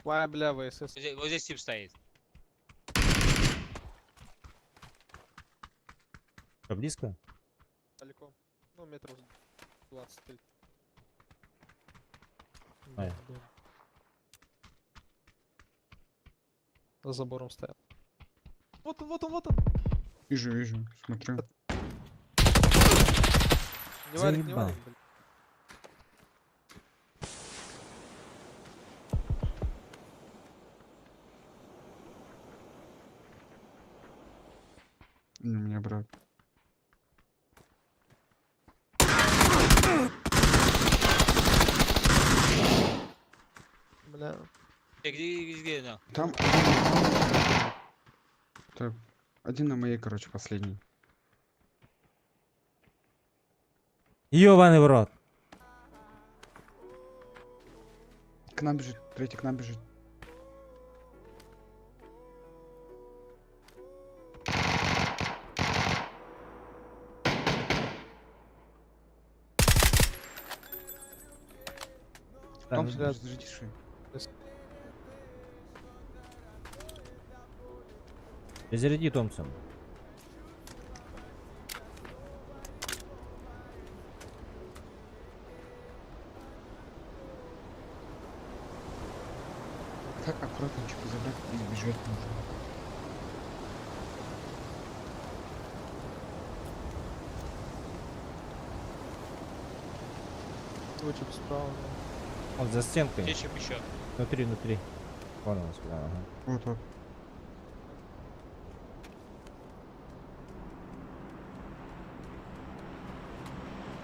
Ой, бля, ВСС. Вот здесь тип стоит. Что, близко? Далеко. Ну, метров 23. Ай. За забором стоял. Вот он, вот он, вот он! Вижу, вижу, смотрю. Не варик, не Заебал. варик, блин. Не, у меня брат. Бля. Где, где, где, да? Там Так, один на моей, короче, последний. Ёбаный в рот. К нам бежит, третий к нам бежит. Там, Томпсон, бля. подожди, ши. Перезаряди, Томпсон. Так аккуратно, чипы забрать и сбежать нужно. Твой тип справа, да. Он за стенкой. Где чип еще? Внутри, внутри. Вон он сюда, ага. Вот, вот.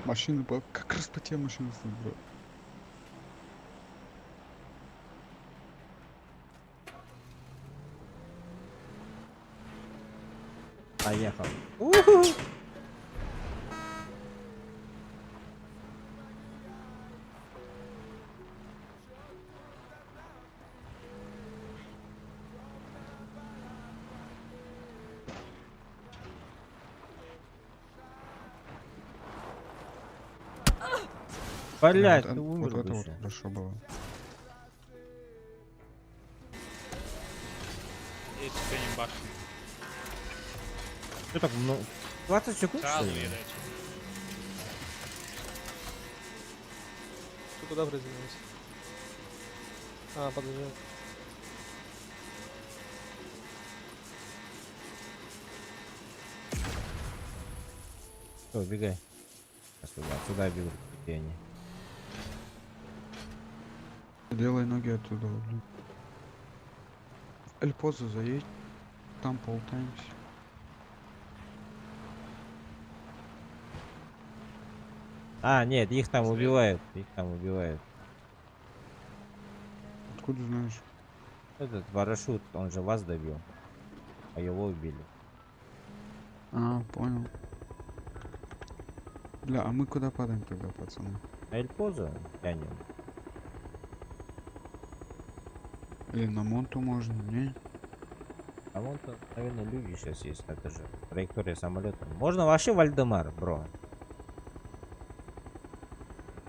Машина была как раз по тем машинам стоит, бро. Поехал. Уху! Блять, Вот, ты вот умер бы это вот ещё. хорошо было. Я тебя не бахну. Что так много? 20 секунд, что Сразу ли? едайте. Ты куда приземлился? А, подожди. Все, убегай. Сюда, сюда бегут, где они. Делай ноги оттуда, блин. В Эль Позо заедь, там полутаемся. А, нет, их там убивают, их там убивают. Откуда знаешь? Этот парашют, он же вас добил. А его убили. А, понял. Бля, а мы куда падаем тогда, пацаны? А Эль Позо тянем. Или на Монту можно, не? А вон тут, наверное, люди сейчас есть. Это же траектория самолета. Можно вообще Вальдемар, бро.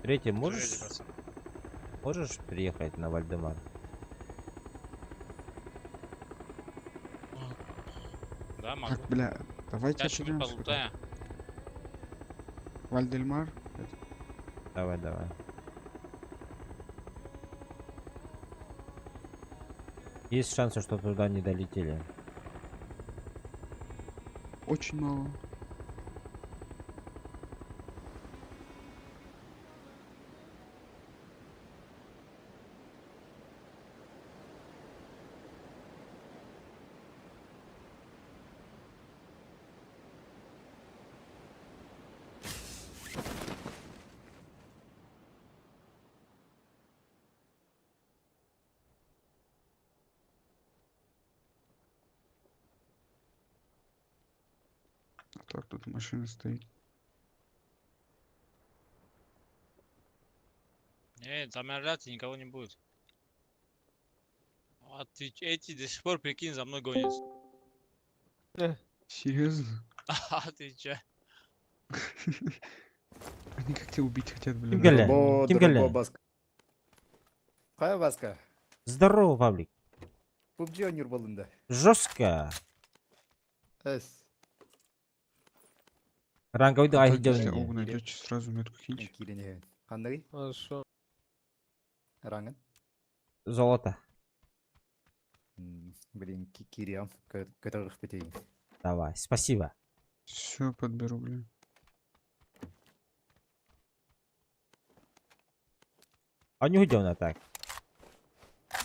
Третий, можешь, пацан. можешь приехать на Вальдемар? Да, могу. Так, бля, давайте Я что-нибудь определимся. полутаю. Вальдельмар? Это- Давай, давай. Есть шансы, что туда не долетели. Очень мало. А так тут машина стоит. Не, там орать никого не будет. А ты, эти до сих пор, прикинь, за мной гонятся. Серьезно? А ты че? Они как тебя убить хотят, блин. Ким кэллэ? Ким кэллэ? Хайа Васка, Здорово, Павлик. PUBG ойнуур болдун. Жестко. Эс. Ранговый А ай так, если делали. аугу найдете, сразу метку киньте. Кирине. Ханныгый? Хорошо. Рангын? Золото. Блин, кириам. Которых пятей. Давай, спасибо. Все подберу, блин. А не уйдем на так.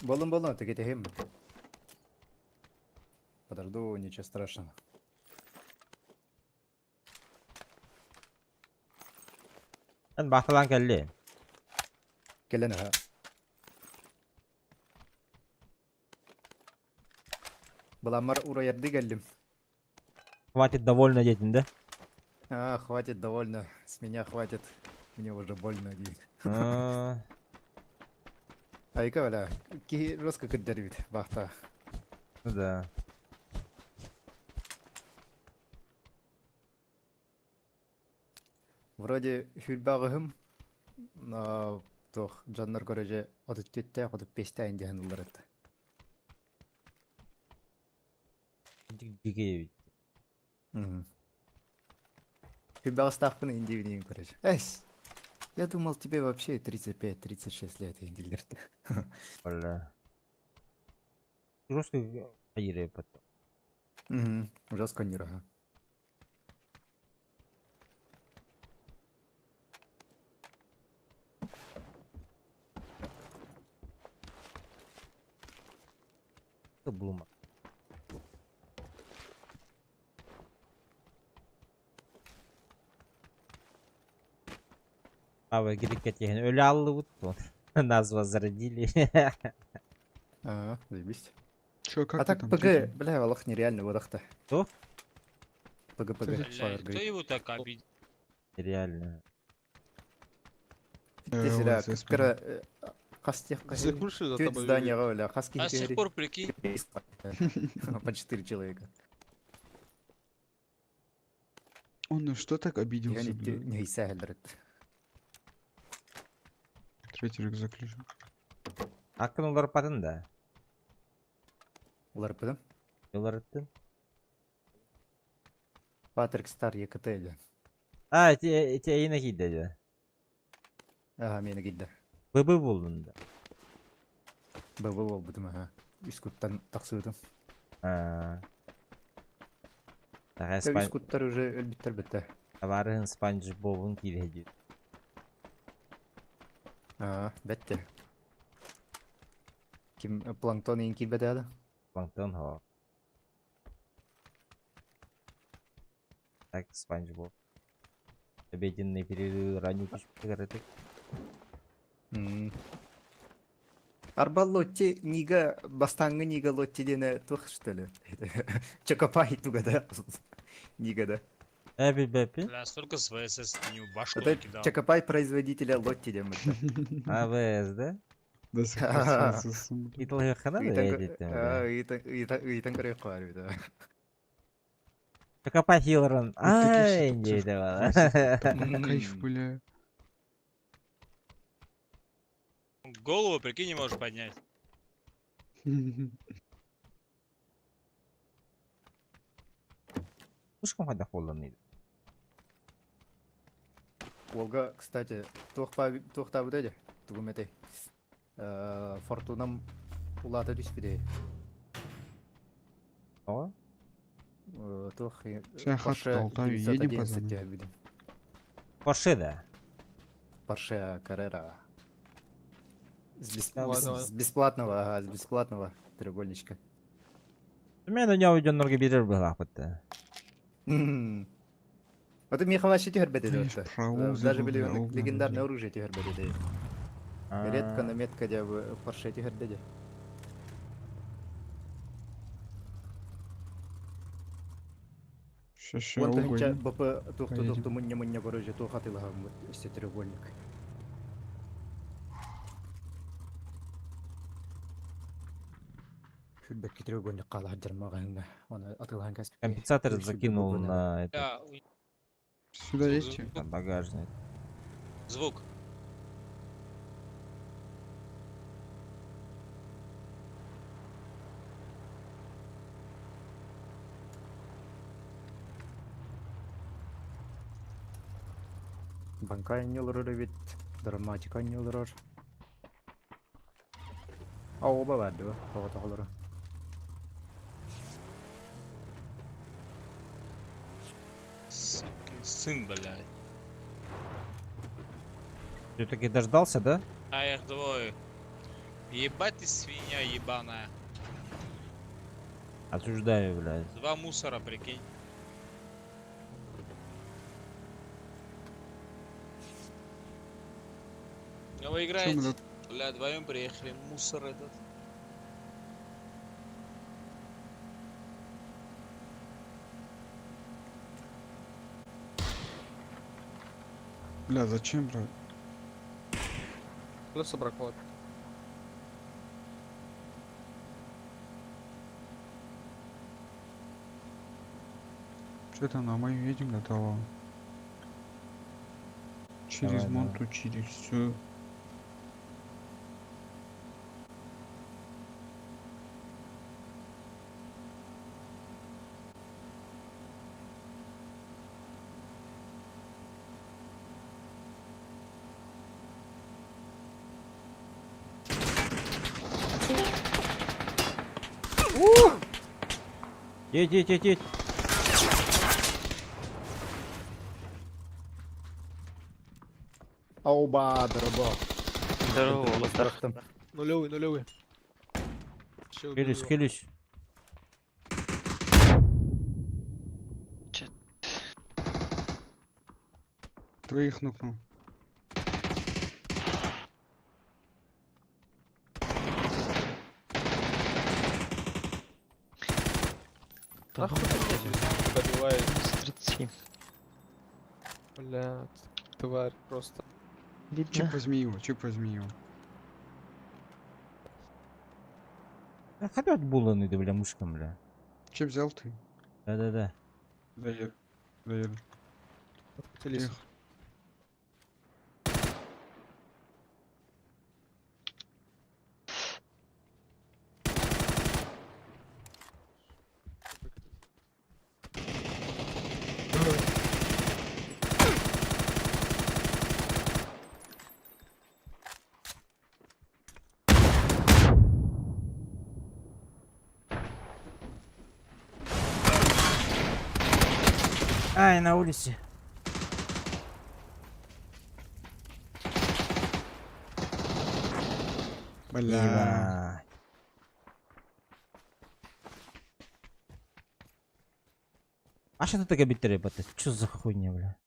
Болун болун, ты кетехим. Подожду, ничего страшного. Эн бахталан кэллэ. Келен ха. Баламар ураярды келдим. Хватит довольно детин, да? А, хватит, довольно. С меня хватит. Мне уже больно. дейт. А. Айка, бля, ки жестко кырдырбит, бахта. Ну да. Вроде хүлбагыһым, но тох жаннар көрөжө отут түттэ, отут песте айын ылларыт. Дикий. Хүлбагыстаахпын индивинин көрөжө. Эс, я думал, тебе вообще 35-36 лет индилерт. Бля. Жестко айры потом. Жестко не рага. Блума. Ава гириккетиһин өлө аллыбыт Нас возродили. А, заебись. Чё, как А ты так там, ПГ, третий? бля, Валах нереально выдох-то. Кто? ПГ, ПГ, Бля, Power кто Grid. его так обидел? Реально. Ты зря, ЛСС, кара, хас тех Закушай за Тють тобой здание, бля, хаски А с тех пор, прикинь, По 4 человека. Он на что так Я обиделся, не бля? не исягель, Третий рюкзак лежит. Аккын олар патын да. Улар пыдым. Олар ыттын. Патрик Стар ЕКТ или. А, эти эти эйна кийде же. Ага, мени кийди. ББ болдун да. ББ болбутум, ага. Үскуттан тахсыбытым. А. Тага Үскуттар уже өлбүттер бітті. Табарыһын Спанч Бобун кийде. А, бітті. Ким планктон ең килбеде ады? Планктон хо. Так, Спанч Боб. Обеденный перерыв ранний түшүп Арба Лотти нига бастаңы нига Лотти дене тух что ли? Чокопай тугада. Нига да. Эби бепи. бля, столько с ВСС не в башку Это накидал. Чокопай производителя Лотти дем. АВС, да? До сих пор с ЛСС, бля. Италыхана да эдиттем. Итан көрөк куар бит. Чокопай хилрон. Вот таких Ай, ситуациях не давала. Такой Кайф, бля. Голову, прикинь, не можешь поднять. Слишком хайда холодно. Олга, кстати, туохта бутеде, тугумете. Фортунам улата түспүдэ. О? Туох Ща хату Porsche Алтаю едем, 911 пацаны. түһэрбитим. Порше да. Porsche Carrera. С, бес- Давай, с- давай. с бесплатного, ага, с бесплатного треугольничка. Мен у него дьоннорго бирер былаахпытта. М. Вот и Миха вообще түһэрбэт Знаешь, это. про узы Даже был, были бля, огненный, легендарное бля. оружие түһэрбэт Редко, но метко дя в Porsche түһэрдэ. Ща, ща, Вон тахынча угоним. БП тухту Поедем. тухту муння муння короче тухатылаха все треугольник. Хүрбекки треугольник кала жармаган. Оны атылган каспи. Компенсатор закинул на этот, Бля, Сюда едьте. на багажник. Звук. Банка не олорор бит, драматика не олорор. А оба барды, тоҕо олорор. Сукин сын, блядь. Все-таки дождался, да? А их двое. Ебать ты свинья ебаная. Осуждаю, блядь. Два мусора, прикинь. Ну вы Чё мы играете? тут? Бля, вдвоем приехали. Мусор этот. Бля, зачем, брат? Колеса браковать. Что там, на мою едем до того? Через Давай, давай. Монту, через всю. Едь, едь, едь, едь. Оба, дорого. Здорово, Там. Нулевый, нулевый. Сейчас уберу Келюсь, его. келюсь. Троих нокнул. Нахуй ты меня через добивает? Бля, тварь просто. Чип возьми его, чип возьми его. Опять буланы, да, бля, мышкам, бля. Чип взял ты? Да-да-да. Доеду. Доеду. Откатились. Эх. Ай, на улице. Бля. Ебать. А что ты такая биттере, Что за хуйня, бля?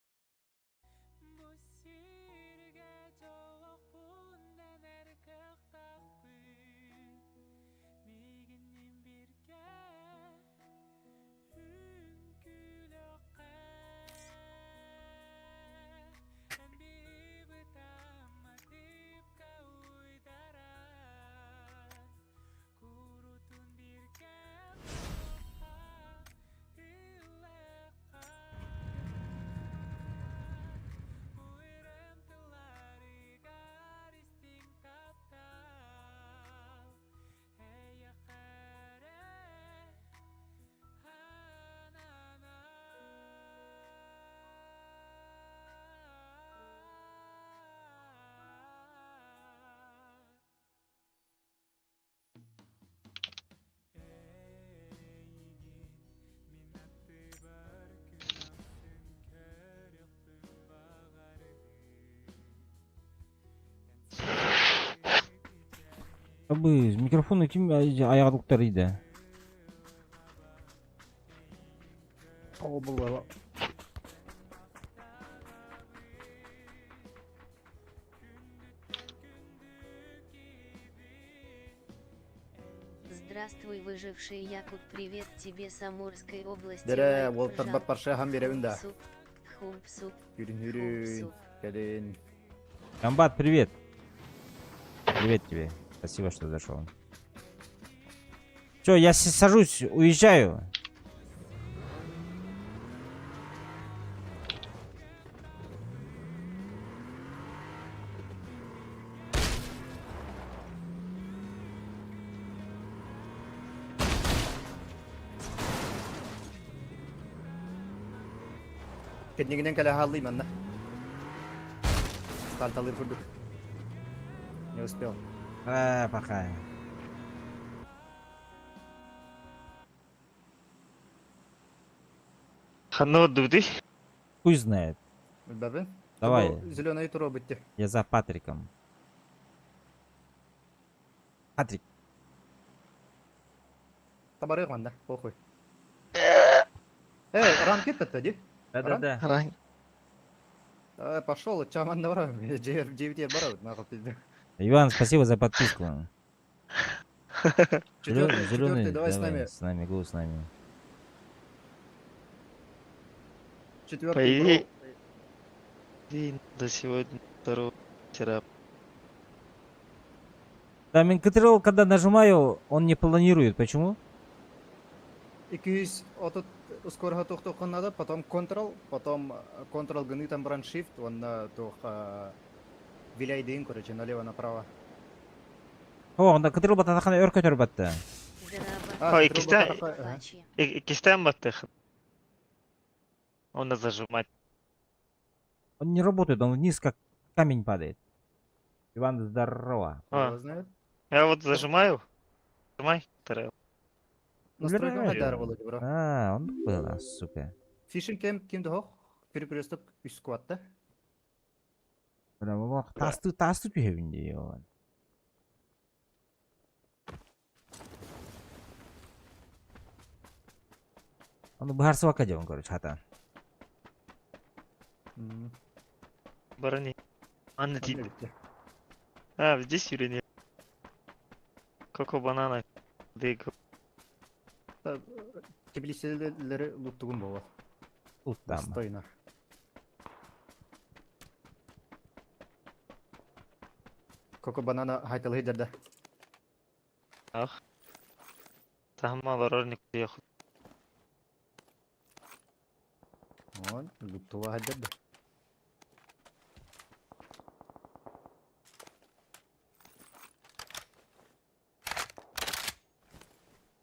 Абы, микрофоны ким аяғдықтар иді? О, было. Здравствуй, выживший Якут, привет тебе с Амурской области. Дере, Лайк, уолтар пожалуйста. бар парша хам беребин да. Хумсуп, хумсуп, Yürün yürün. хумсуп. Gelin. Комбат, привет. Привет тебе. Спасибо, что зашел. Все, я сажусь, уезжаю. Кеднигинен кэлэ хааллый манна. Стальталыр курдук. Не успел. А, пока. Ханно дуды. Хуй знает. Бабы? Давай. Зеленый туро бытте. Я за Патриком. Патрик. Табары манна, похуй. Эй, ранг кетті ди? Да-да-да. Ранг. Давай, пошел, чаман бара. 9 бара, нахуй пизда. Иван, спасибо за подписку. Четвертый, Зеленый, четвертый, давай с нами. С нами, го с нами. Четвертый, По идее, до сегодня второго вчера. Там Ctrl, когда нажимаю, он не планирует. Почему? 230 ускорга тоқтоққа надо, потом Ctrl, потом Ctrl гыны там бран Shift, он на тух виляйдин, короче, налево-направо. О, онда Ctrl бататахана өр көтөр батты. А, Ой, Ctrl кистя- батаха, ага. Кистям баттых. Он надо зажимать. Он не работает, он вниз как камень падает. Иван, здорово. А, знает. я вот зажимаю. Нажимай, вторая. Настройка Бля. Хайдар, Володя, бро. А, он был, сука. Фишинг кем ким дохох? Перекресток үс скватта. Бля, бабах, тасты, тасты түһэбин дии, Иван. Ону быһаарсыбакка дьон, короче, хатаан. Барани. Анна тиит. А, здесь или нет? Коко банана. Дыгу. Теплицелери луттугун боло. Луттаама. Достойно. Коко банана хайталыһы дерде. Ах. Таһыма олорор никуя Он луттуга хаддерде.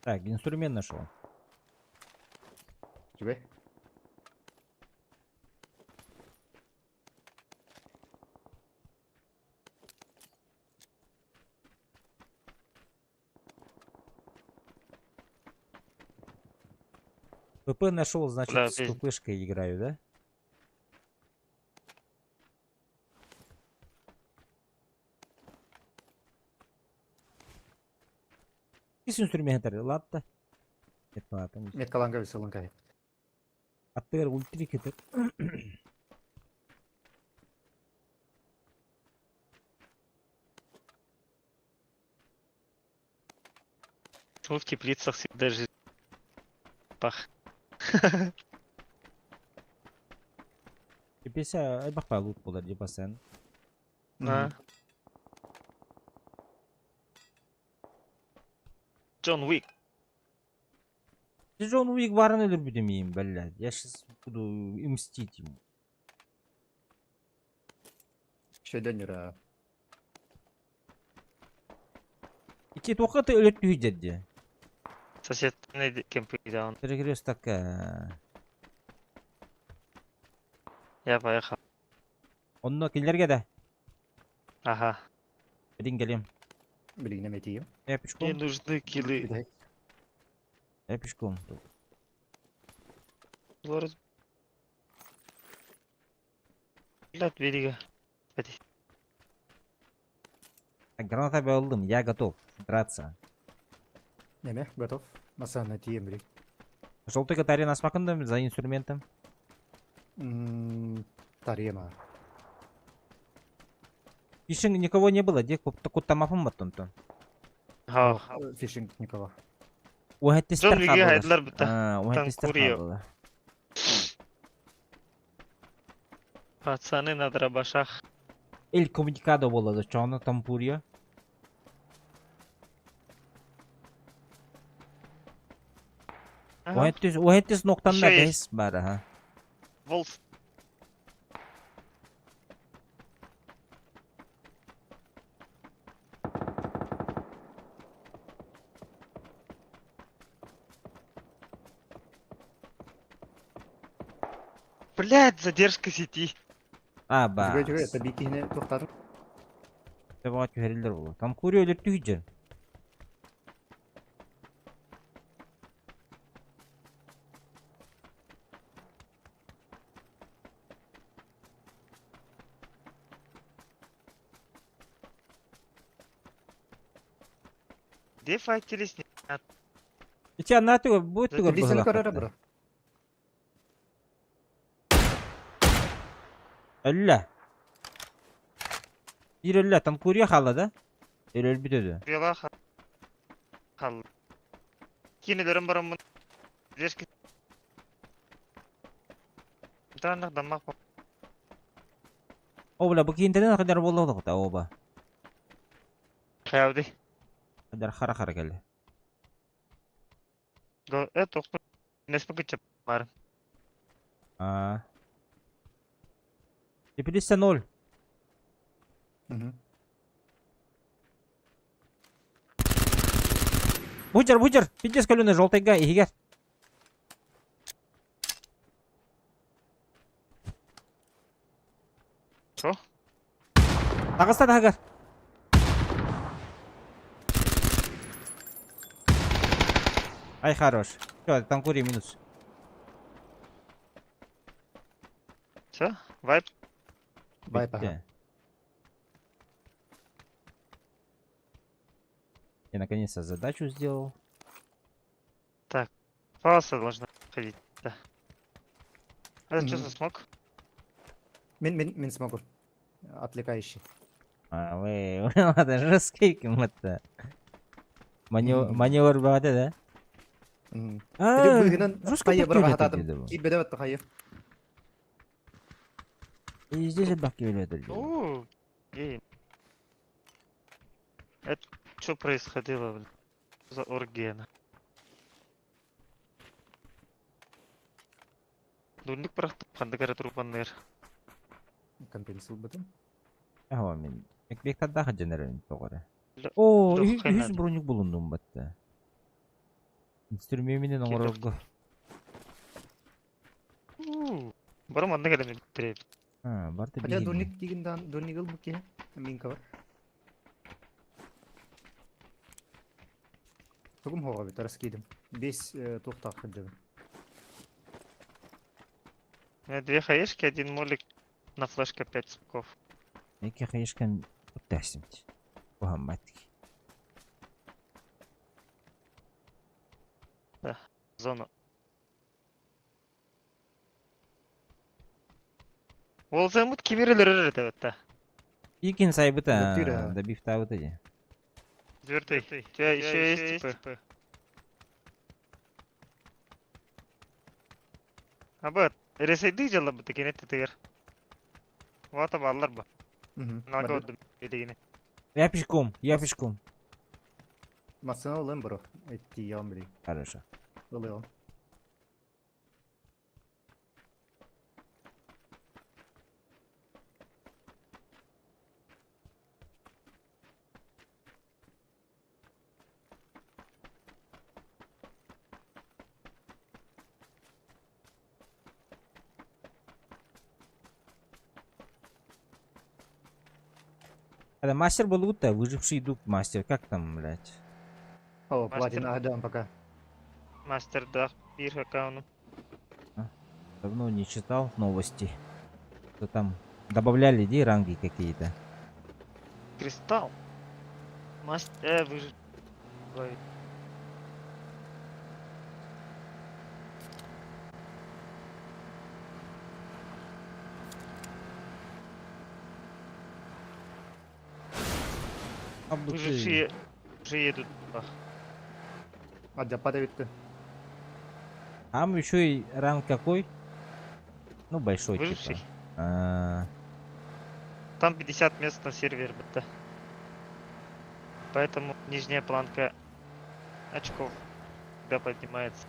Так, инструмент нашел. Тебе? ПП нашел, значит, Да, с пиздец. купышкой играю, да? Кис инструменттер, ладно. Это ладно. Меткаланга веселанка. Аттыгар ультрик это. Почему в теплицах всегда жизнь пах. Теплица элбэх лут буолар дии басан. На. Джон Уик. Джон Уик барын өлөрбүтүм иим, блядь. Я сейчас буду мстить ему. Шөйдөнүрэ. Ити туохха ты өлөр түһүйдэр дии. Сосед кемпы даун. Перекрестокка. Я поехал. Онно кинилэргэ да. Ага. Билин кэлиэм. Билигин эметиим. Я пешком. Мне нужны киллы. Я пешком. Лорес. Блядь, берега. Так, граната алдым, я готов драться. Неме, готов. Масана тием били. Желтый Катарина смакындым за инструментом. Тарема. Фишинг никого не было, где куттамапым баттон-то. Фишинг никого. Уһэттистер Джон Уиги хайдылар бутта. Уһэттистер Танкурио. хааллылар. Пацаны на дробашах. Эль коммуникадо буолла чоно тампурия. Ага. Уһэттис уһэттис ноктанна Еще есть. бэс бар аха. Волф. Блять, задержка сети. А ба. Жүгө жүгө это бикине тохтар. Табаға түһэрилэр буолла. Тампурия өлөр түһүдьэр. Где файтились? Нет. Ити анна түгөр бу түгөр Теплицаны быһылаах. көрөрө бро. Өллө. Биир өллө Тампурия хаалла да? Өлбүт өдө. Бела хал. Кинелерим барамын. Задержка. Данных дамаг. О бля, бу киинтенен хадar буолла та оба. Хавди. Хадar хара хара кэллэ. Го это Неспе күчеп бар. А. Теплица 0. Бучер, бучер, пиздец көлүнө желтыйга иһигэр. Что? Таҕыста таһыгар. Ай, хорош. Все, танкури минус. Все? Вайп. Вайп, ага. Бүттэ. Я наконец-то задачу сделал. Так, пауса должна ходить. Это что за смог? Мин, мин, мин смогу. Отвлекающий. А, вы, это жесткий ким-то. Маневр баҕата да? А, быһынан хайа бырҕаһатаатым. Киирбэдэ батта хайа. И здесь элбэх киирбэдэ. О, эй. Это что происходило, блин? За оргия? Дурник бырахтым, ханнык эрэ трупанныыр. Компенсил бытым. Аһа мин. Экбек тардаах дьэнэрин тоҕо эрэ. Оо, үһүс броник булундум батта. Инструменин оҥорорго. Бары манна кэлэн бүттэрэбит. А, барты Хотя дурник тигин дан дурник ыл бу киһи. Минка бар. Тугум хоҕа бит раскидым. Бес туохтаах сылдьабын. Две хаешки, один молик на флешка 5 цепков. Икки хаешкан уттаасимт. Куһаммат. Да, зона. Уолзаммыт кимир өлөрөр этэ бытта. Икин сайбыта, добивтаабыта дии. Четвертый. У тебя еще есть типы? Аба, ресейди дьаллабыта кини тытыгар. Вата бааллар ба. Нага отдум билигини. Я пешком, я пешком. Массына ылым бро. Эттиям били. Хорошо. Ылыам. Это мастер был лута, выживший дух мастер. Как там, блядь? О, платина, да, пока. Мастер, да, бир аккаунт. Давно не читал новости. Что там добавляли, иди, ранги какие-то. Кристалл. Мастер, выживший. Выжившие уже едут. А для падает Там еще и ранг какой? Ну, большой Выживший. типа. А -а -а. Там 50 мест на сервер, да. Поэтому нижняя планка очков всегда поднимается.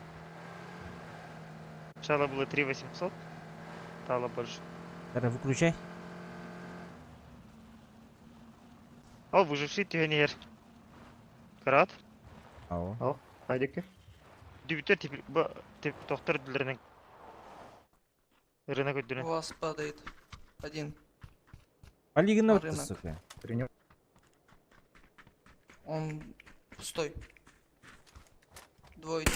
Сначала было 3800, стало больше. Тогда выключай. О, выживший пионер. Карат. Ау. О, хайдеки. Дүбүтэ тип тохтор дүлеринен. Рынок өдүнен. У вас падает один. Полигонов, Рынок. сука. Принял. Он пустой. Двое.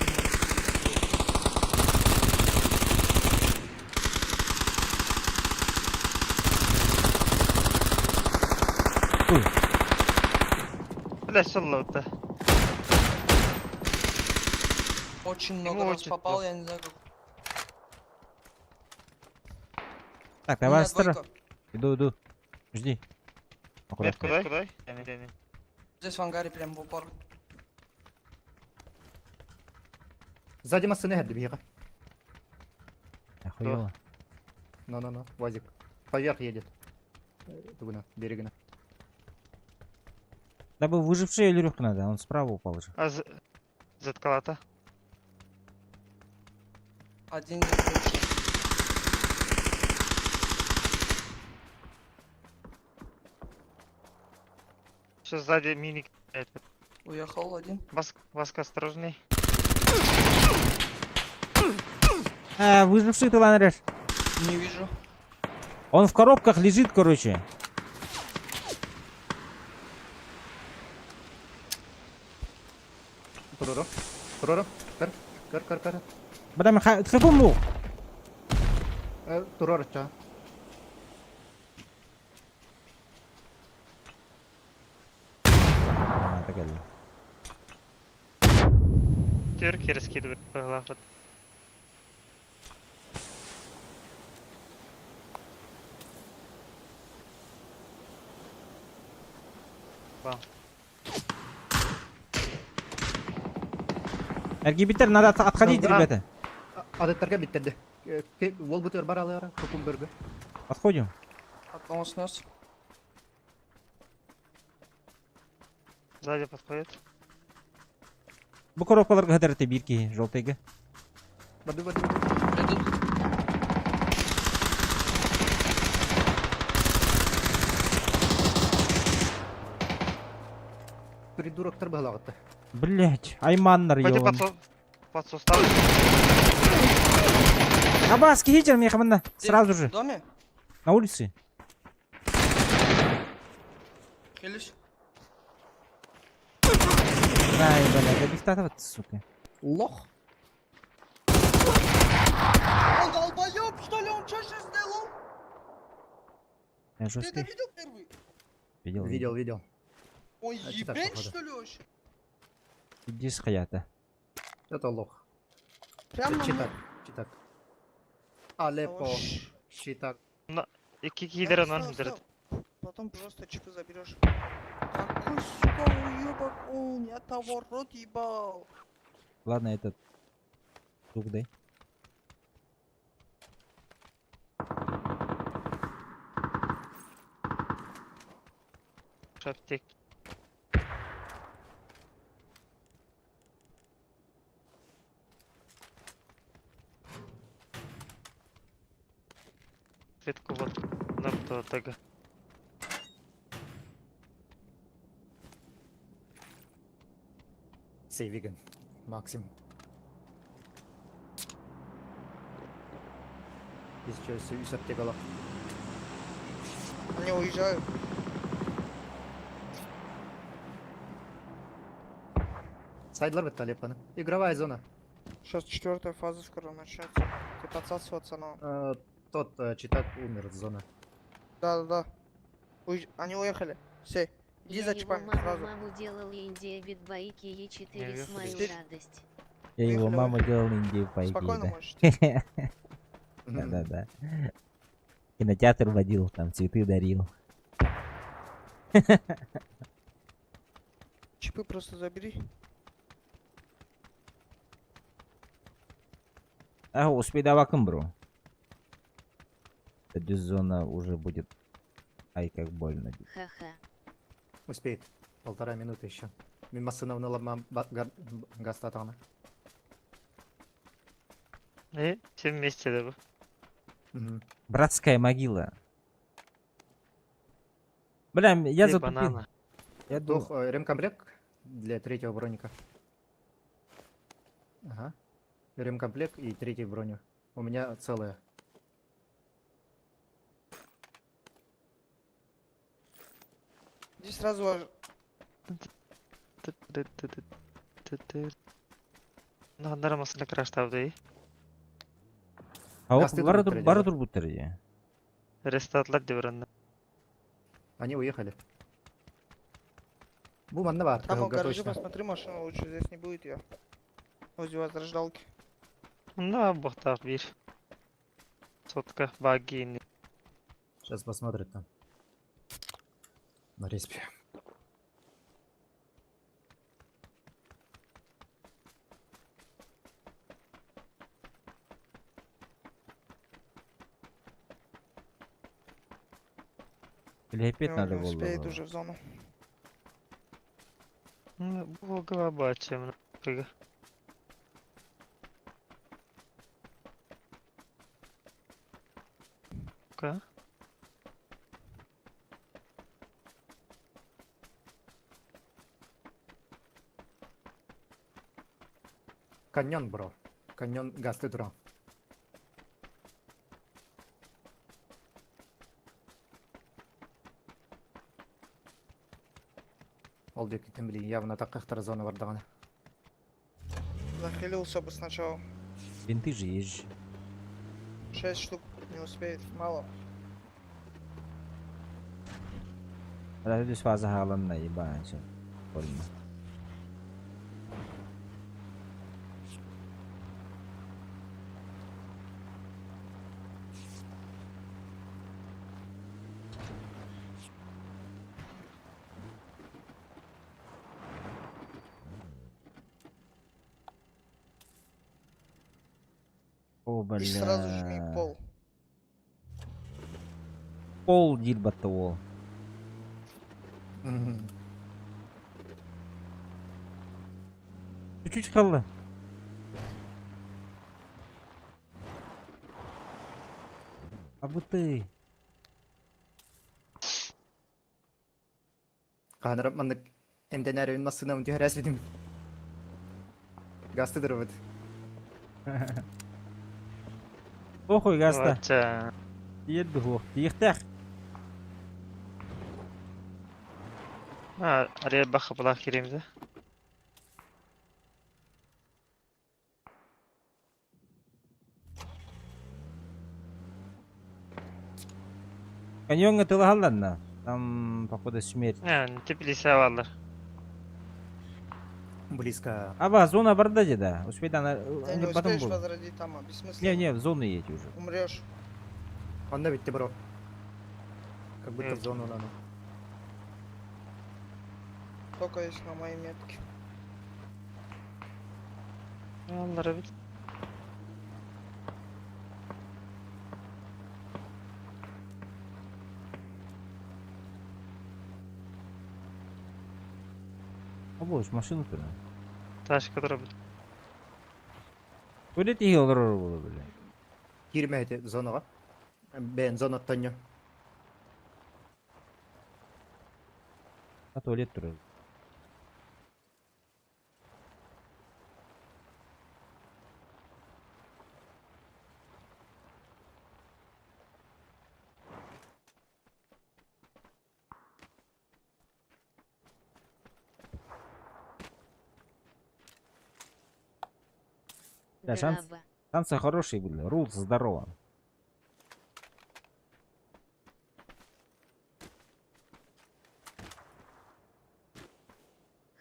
Ой. Бля, шаллота. Очень много Ему раз очень попал, плохо. я не знаю как. Так, У давай меня стара. двойка. Иду, иду. Жди. Нет, Аккуратно. куда? Куда? Здесь в ангаре прям в упор. Сзади машины бега. Охуела. Ну-ну-ну, Вазик. Поверх едет. Тугна, берегна. Да был выживший или рюх надо, он справа упал же. А заткалата. Один больше. Сейчас сзади мини. Этот. Уехал один. Васка осторожней. А, выживший ты ланрешь. Не вижу. Он в коробках лежит, короче. Туруро. Туруро. Кар. Кар, кар, кар. Бадам, хапуму. Туруро, ча. А, так это. Тюрки раскидывают по главам. Бам. Эргибиттэр надо отходить, ребята. Адыттарга биттэрде. Уол бутыр бар алыара, кукумберга. Отходим. Одного снес. Сзади подходит. Бу коробкаларга хатарты биир киһи, желтыйга. Бады бады бады. Придуроктар баһылаҕытта. Блять, айманнар Пойди ёлан. под сустав. Абас, киһи жар меха манна. Сразу же. В доме? На улице. Хилишь? Ай, бля, да вот, сука. Лох. Он долбоеб, что ли? Он что сейчас сделал? Я Ты это жесткий. видел первый? Видел, Видел, видел. Он А, читак, ебень, походу. что ли, вообще? Иди с хаята. Это лох. Прям на Читак, читак. Алеппо. Ш- Читак. Икки Да, киилер стой, онон стой. дырыт. Потом просто чипы заберешь. Какой, сука, уебок он, я того рот ебал. Ладно, этот... Тук дай. Шаптек. Клетку вот нам то тага. Сейвиген. Максим. Еще үс аптекалах. Они уезжают. Сайдлар бит Алеппоны. Игровая зона. Сейчас четвертая фаза скоро начнется. Ты подсасываться, но. Тот читак умер с зоны. Да, да, да. Они уехали. Все. Иди Я за его чипами маму сразу. маму делал Индия битбайки Е4 Не, с мою Теперь- радость. Я его Уехали, маму уехали. делал Индию по Спокойно да. можешь идти. Да-да-да. Кинотеатр водил, там цветы дарил. Чипы просто забери. А, успей даваком, бро. Эта зона уже будет. Ай, как больно. Ха-ха. Успеет. Полтора минуты еще. Мимо сыновного лама гастатана. И все вместе, да. Мгм. Братская могила. Бля, я Три затупил. банана. Я думал, Дух, ремкомплект для третьего броника. Ага. Ремкомплект и третий броню. У меня целая. Иди сразу аж- Нандара масына краштабды. А Гасты бара турбуттар тур, деді бара ғой. турбуттар дии. Рестатлар деп ранна. Они уехали. Бу манна бар, Там в кыһылга гараже точно. посмотри машину лучше, здесь не будет ее. Возле возрождалки. На бохтах бир. Сотка багини. Сейчас посмотрит там. На респе. Или опять Он надо не успеет было. уже в зону. Бога бачим. Ка? Каньон, бро. Каньон гасты тура. Ол диэки блин, явно такахтар зона бардагана. Захилился бы сначала. Бинты же есть же. 6 штук не успеет, мало. Да, здесь фаза галанна, ебать. Больно. О, И сразу жми бля. пол. Пол диир батта уол. Чуть-чуть қалды. Абыты. Хаһан маннык эмтэнээр массыынабын түһэрээс битим. Газты дырыбыт. Похуй газта. Ача. Тиер дух. Тиихтэх. А, ария баха булах киремзе. Каньоҥҥа тылаһалларна. Там, походу, смерть. Теплица баллар. Близко. Аба, зона барда деда. Успей там, Ты не потом успеешь был. возродить там, а бессмысленно. Не, не, в зону едь уже. Умрешь. Онно битти бро. Как будто в зону надо. Только если на моей метке. Аллар бит. Обош, машину туда. Ташка дробит. Куда ты олорор буолу, бля? Киирмэ эти зонаҕа. Бэйэн зонаттан А туалет турар. Да, шанс, Драба. шансы хорошие были. Рулз, здорово.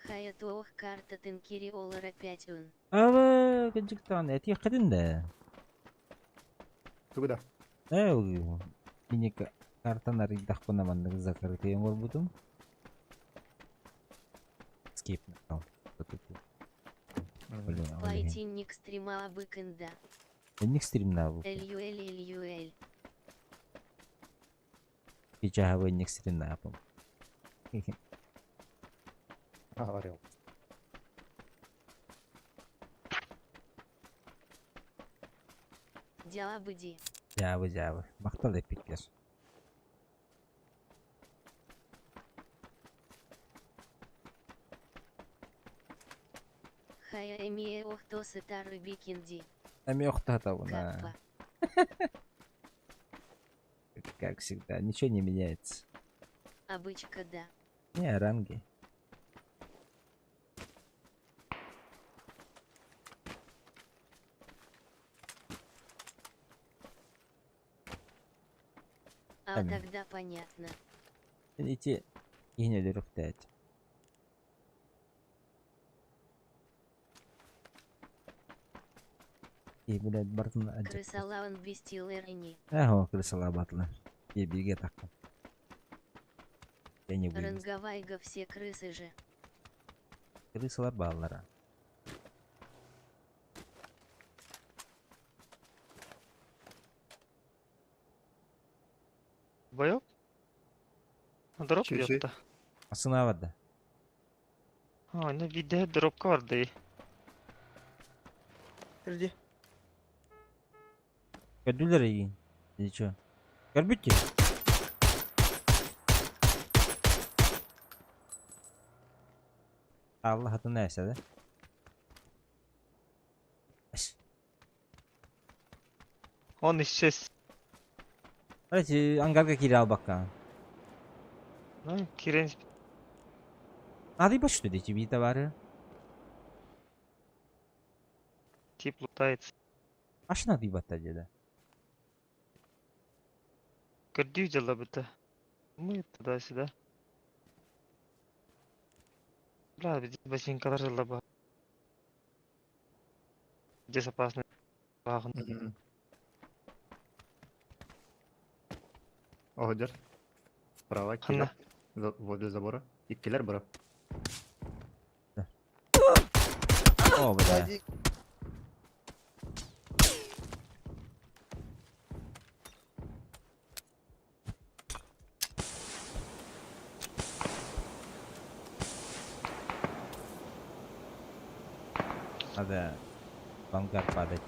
Хаятуох карта тынкири олара 5 ун. Ава, кадьиктан, эти хадин да. Тугуда. Э, мини картан арыйдахпына маннык закрытый оҥорбутум. Скип нажал. Блин, ол иһин. Пайтинник стрима абыкында. Энник стримна бу. Элюэль элюэль. Кичаһабы энник стримна апым. Говорил. Дябыди. Дьаабы дьаабы. Махтал эппиккэр. Хая эмие охто сытары бикинди. Эми охтатабына. Каппа. Как всегда, ничего не меняется. Обычка да. Не, ранги. А Аминь. тогда понятно. Ити иһин өлөрүхтээт. И, блядь, бартын адьырбыт. Крысалаун бестил эрни. Эхо, крысала батла. Я биге такка. Я не вынес. Ранговайга все крысы же. Крысалар бааллара. Боёк? Дроп Чуть-чуть. идет-то. Асына барда. А, ну виде дропка барды. Иди. Көрдүлэр игин. Или чё? Көрбүт Алла хатын әсә да? Аш. Он исчез. Короче, ангарга кире албакка. Ну, кирен Надо что ли тебе товары? тип лутается. Аш надо батта деда. Көрдүү дела быта. Мы туда-сюда. Бля, здесь ботинкалар жыла ба. Здесь опасно. Багын. Оҕодьор. Справа Ханна. киллер. Возле забора. Иккилэр бро. О, бля. Сзади. Надо в ангар падать.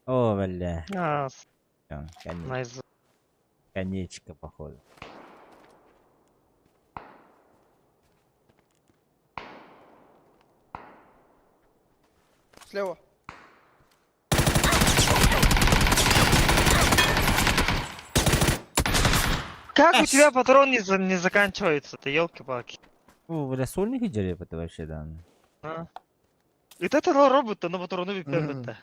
О, бля. А, Всё, конец. Найз. Конечка, походу. Слева. Как у тебя патрон не, за- не заканчивается-то, елки-палки. О, бля, сольник идет это вообще, да. А? И это робот, но патроны выпьют-то.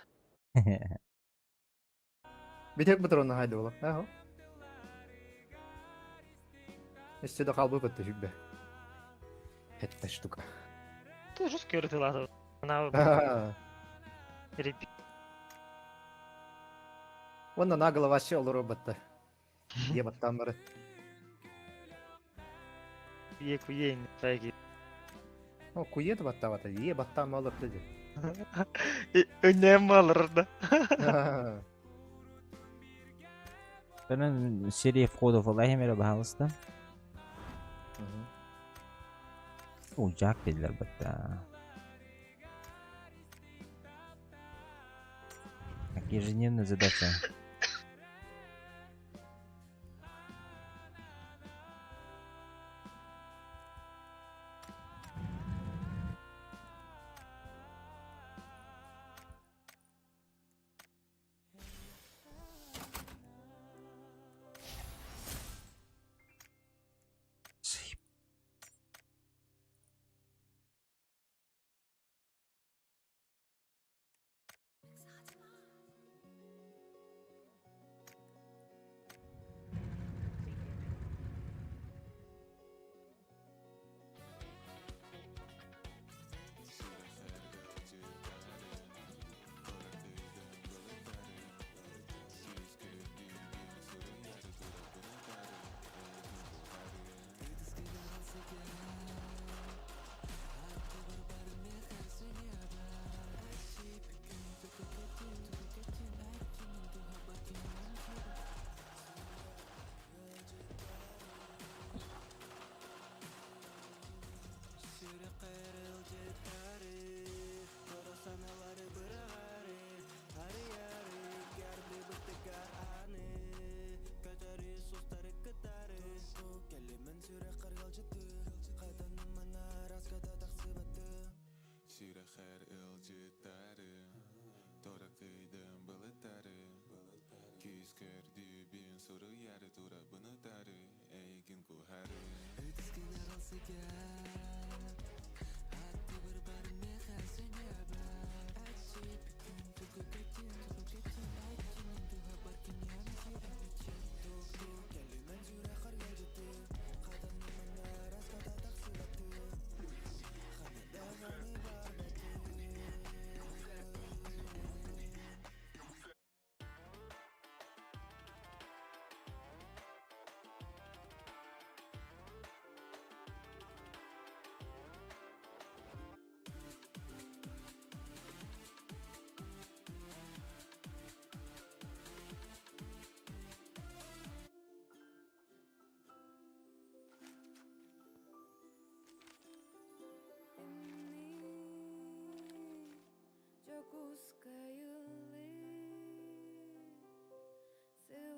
Битек патрона хайда була. Аха. Өссө да қалбы бітті жүббе. Это штука. Ты жесткий рытыла. Она А, репи. Онна наголо вообще ол роботта. Ебаттан бары. Е куе не О, кует баттавата, е баттан алып деди. Не малыр да. Серия входов Аллахи мира пожалуйста. О, Жак dediler бата. Так, ежедневная задача.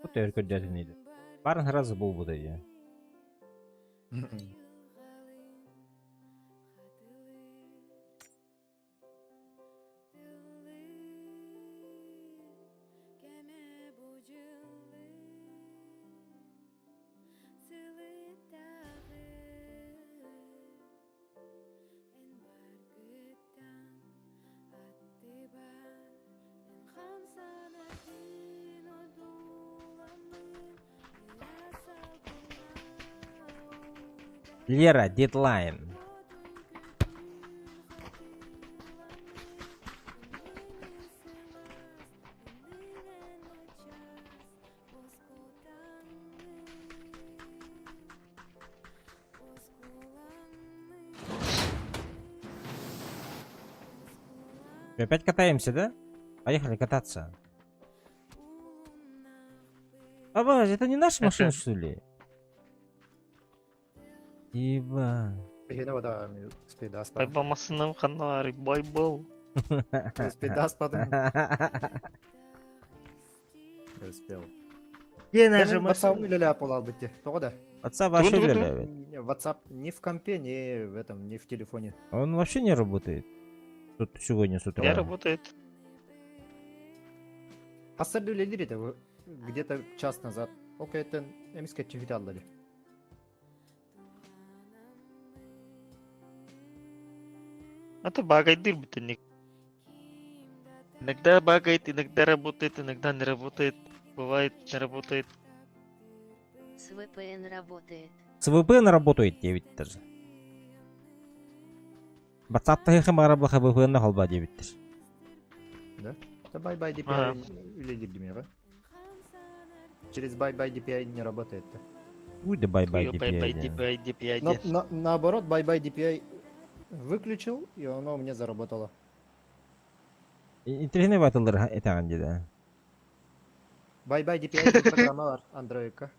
Бу төр көрдөтүн иди. Барын сразу был бы дии. Лера, дедлайн. Опять катаемся, да? Поехали кататься. Аба, это не наша машина, что ли? Еба. Биһиэнэ вода спидас па. Байбамасыным ханнары байбол. Спидас потом. Успел. Где наша WhatsApp машина? үлэлэп буолалбыт дии. Тоҕо да? WhatsApp вообще үлэлээбэт. WhatsApp ни в компе, ни в этом, ни в телефоне. Он вообще не работает. Тут сегодня с утра. Не работает. Хассар үлэлиир этэ где-то час назад. Ол кэнниттэн эмискэ түһүтэ аллары. А то багайдыр бүтүннүк. Иногда багает, иногда работает, иногда не работает. Бывает, не работает. С VPN работает. С VPN работает 9 даже. WhatsApp тахыхы мара блаха VPN холба диэбиттэр. Да? Да bye-bye DPI Ага. үлэлиир димеҕэ. Через bye-bye DPI не работает-то. Уй да bye-bye Bye-bye DPI. DPI DPI. Но, на, наоборот, bye-bye DPI выключил, и оно у меня заработало. Интернет батылдар этаҕын дии. Bye-bye DPI диэн программа бар Android-ка.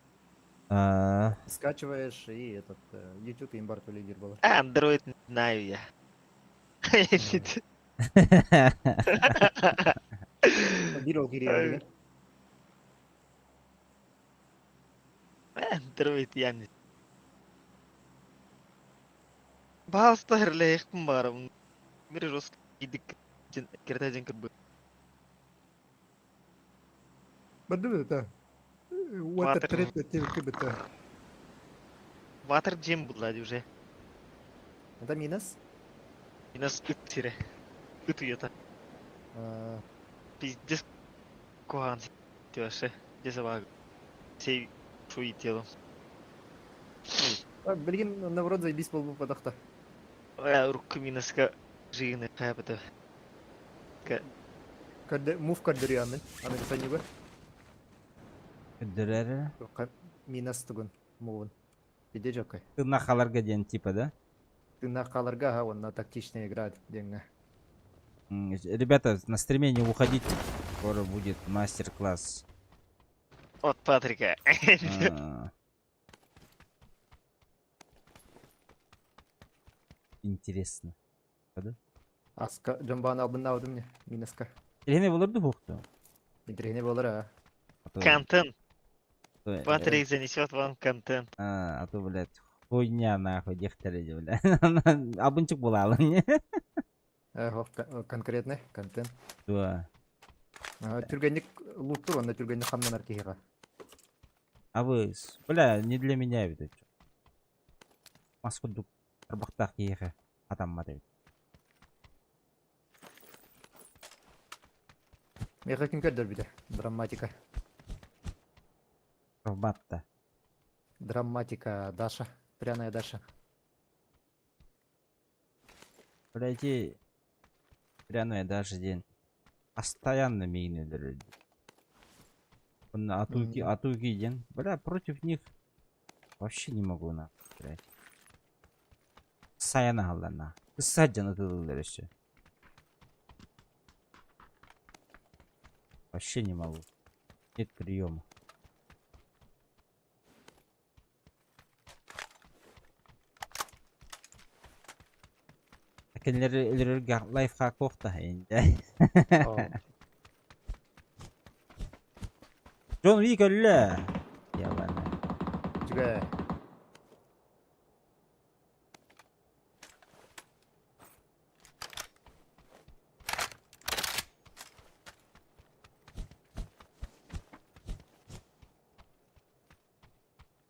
А, Скачиваешь и этот YouTube импорт үлэлиир буолар. А, Android не знаю я. Биир ол кириэр Android я не. Пожалуйста, херлэйхпин баарым. Бир жестко идик киртажын кырбы. Бардым это. Water Water Water джем буллади уже. Это минус? Минус ыт сире. Ыт уйата. А, Пиздец кухан вообще. Где собака? Сей шуи тело. а, Билигин наоборот заебись буолбут подахта. Урукку минуска жигны хайбата. Мув көрдөрүөмүн. Аны саньыбы. Көрдөрөр. Минус тугун мувун. Иде жокой. Тына халарга диэн типа, да? Тына халарга ха онна тактичная игра диэҥҥэ. Ребята, на стриме не уходите. Скоро будет мастер-класс. От Патрика. А. Интересно. Да? Аска жамбан албын алдым мне минуска. Тренер болорду бухту. Тренер болор а. Контент. Патрик занесет вам контент. А, а то, блядь, хуйня нахуй, дехтер бля. Абынчык була не? Конкретный контент. Да. Түргэнник луттур, онна түргэнник хамнанар киһиэхэ. А вы, бля, не для меня ведь. Мас курдук тарбахтаах киһиэхэ атаммат эбит. Миэхэ ким көрдөрбүтэ? Драматика. Травматта. Драматика Даша. Пряная Даша. Бля, пряная Даша день. Постоянно миин өлөрөр. Атуки, атуки день. Бля, против них вообще не могу на, блядь. Саяна халлана. Саджана тылылар еще. Вообще не могу. Нет приема. Кинилэр лайфхак туохта инде. Джон Уик өллө. Ебаный. Үчүгэй.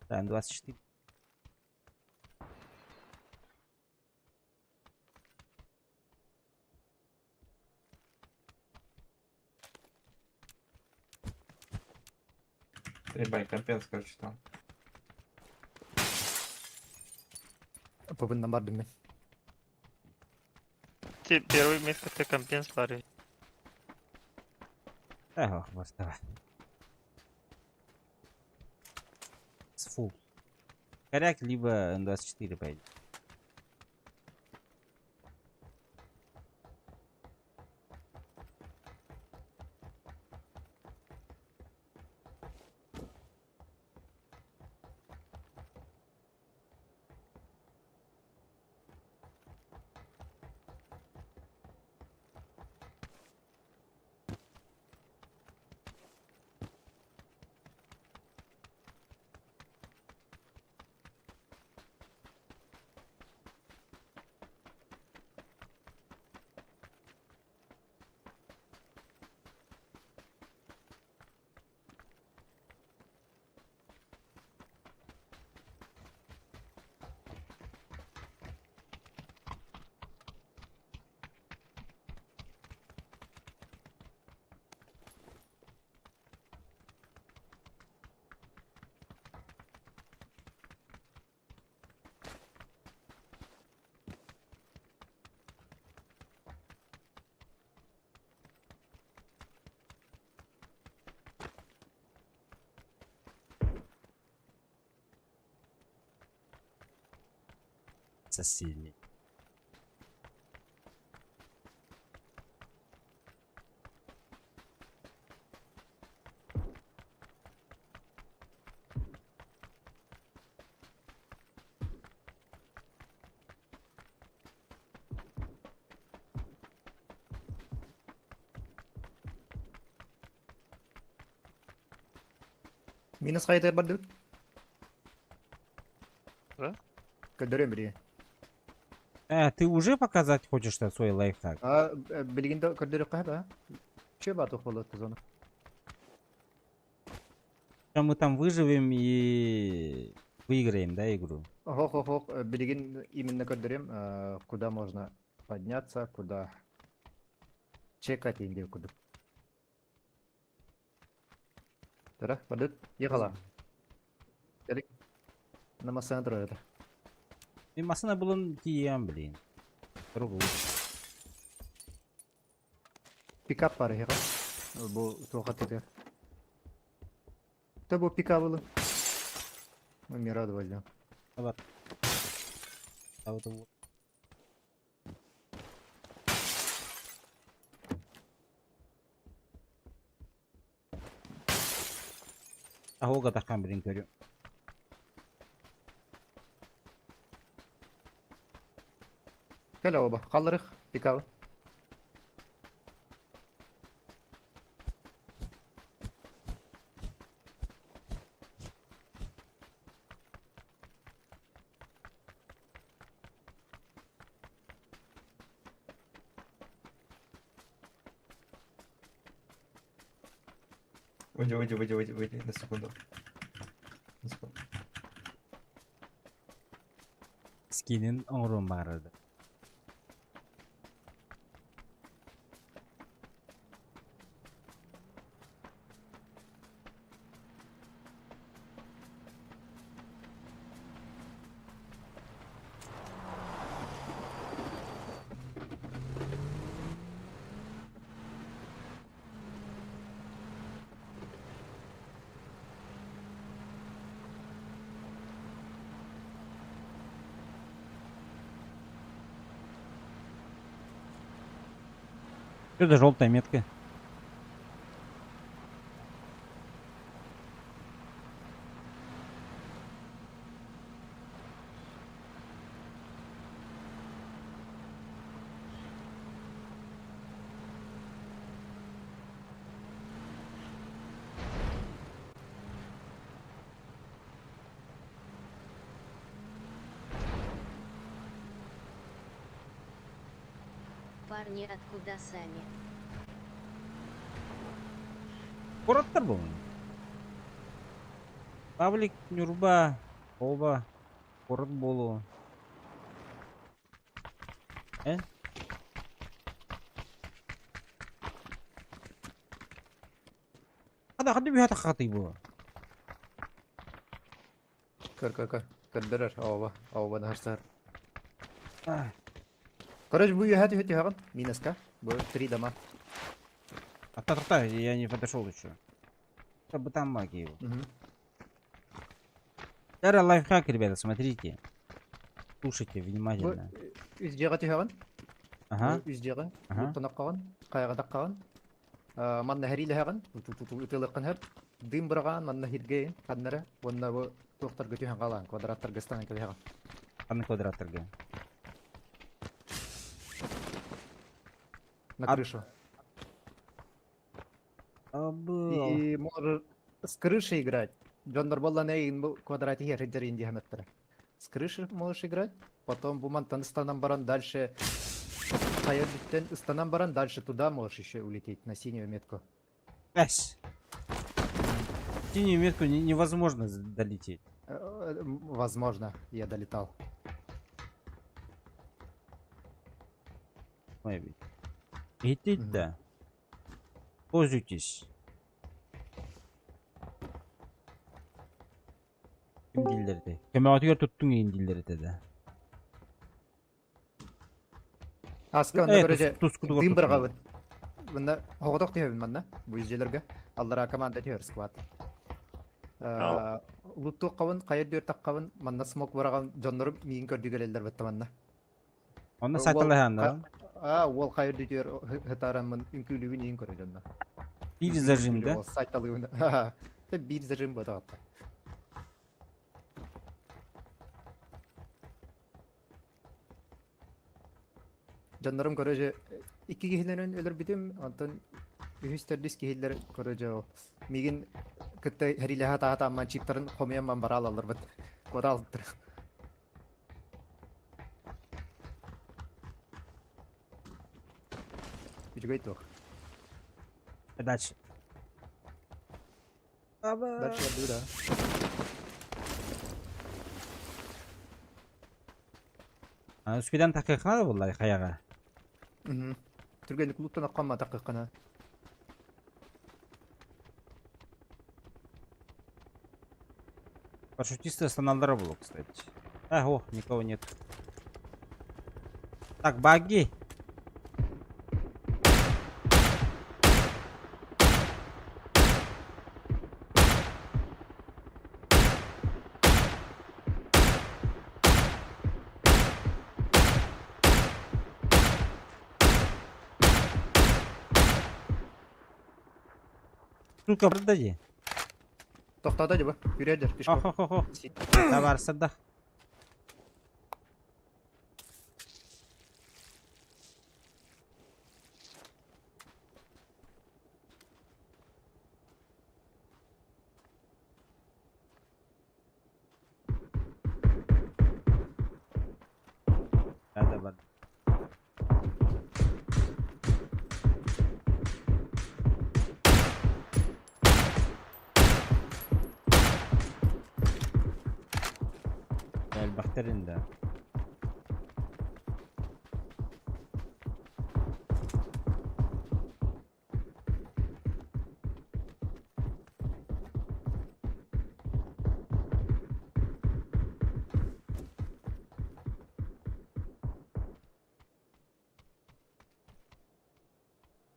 Да, М24. Ебать, капец, короче, там. Повинна бардым мен. Ты первый место ты компенс парень. Эх, вот давай. С фул. Коряк либо М24 пойдет. становятся сильнее. Минус хайытыгар бардыбыт? Да? Көрдөрүөм били. Э, ты уже показать хочешь что свой лайфхак? А, билигин да көрдөрүөххэ сөп, а? Че батух буолуо зона? Мы там выживем и выиграем, да, игру? Ох, ох, ох, билигин именно көрдөрүөм, куда можно подняться, куда чекать индию куда. Тара, бардыт, ехала. Эрик, на массана турар это. Мин массына булан тиийэн, блин. Другу. Пикап бар ехал. Бу туоха тетер. Та бу пикап было. Мы Мираду возьмем. Бар. А вот вот. Аһуга таххан билин көрү. Кэлэ оба, халларых, пикабы. Выйди, выйди, выйди, выйди, выйди, на секунду. На секунду. Скинин оҥоруон баҕарарда. Что за желтая метка? Парни откуда сами? Куораттар буолан. Павлик, Нюрба, Оба, куорат буолуо. Э? Хада хада бүһэ таххатый бу. Көр, көр, көр. Көрдөрөр, оба, оба наһарсар. Короче, бу үһэ түһэ түһэҕин, минуска. Бу три дома. Та-та-та, я не подошел еще. Чтобы там магия его. Мгм. Старый лайфхак, ребята, смотрите. Слушайте Бу внимательно. үс дьиэҕэ түһэҕин. Ага. Бу үс дьиэҕэ. Ага. Тоноххоҕун, хайаҕа Манна хэриилэһэҕин, ытыалыаххын сөп. Дым быраҕаан, манна хиргэйин, ханнара, уонна бу туохтарга түһэн хаалаан, квадраттарга ыстанан кэбиһэҕин. Ханна квадраттарга? На крышу. Абы. И можешь с крыши играть. Дьоннор буоллан эйин бу квадрат иһэр сылдьар диһанаттара. С крыши можешь играть, потом бу мантан ыстанан баран дальше хайа бүттэн ыстанан баран дальше туда можешь еще улететь на синюю метку. Эс. Синюю метку невозможно долететь. Возможно, я долетал. Maybe. Иһиттит да. Пользуйтесь. Ким дииллэр этэй? Көмөҕүтүгэр туттуҥ иин дииллэр этэ да. Аска онно Э, короче, тускутугар дым туттуҥ. быраҕабын. Мында оҕотох түһэбин манна, бу дьиэлэргэ. Аллараа команда түһэр сквад. Луттуоххабын, хайа үрдүгэр таххабын, манна смок быраҕан дьоннорум миигин көрдүү кэлэллэр бытта манна. Онно Уол сайталаһааннара. Аа, уол хайа үрдүгэр ытаараммын үҥкүүлүүбүн иин көрө дьонно. Биир зажим да? Ол сайталыыбын. Биир зажим буотаҕатта. Дьоннорум короче икки киһилэрин өлөрбүтүм, онтон үһүс төрдүс киһилэр короче ол миигин кытта хэриилэһэ таатаамман чиптарын хомуйан бара алалларбыт. Куота алыттар. Үчүгэй туох. Дальше. Дальше я да. Үскүдэн такыхна да буллар хайаҕа. Түргэнник луттан аккамма такыххана. Парашютисты останаллара было, кстати. А, о, никого нет. Так, багги. Сука, продади. Тохтоото дьэ бу. Үрэр пешком. Хо-хо-хо. Табаарсада. Да, бар. Элбэхтэрин да.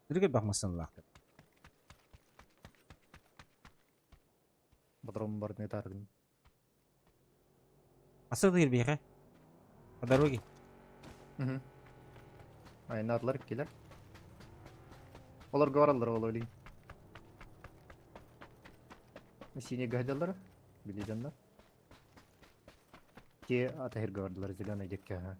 Түргө бахмасынлаахтар. Бодром барны таргын. Асыл кирбиэхэ. По дороге. Угу. Айнаатылар килер. Олорго бараллар ол олин. Синий гадалар, били дьоннор. Те атахирга бардылар зеленый дикке. Ага.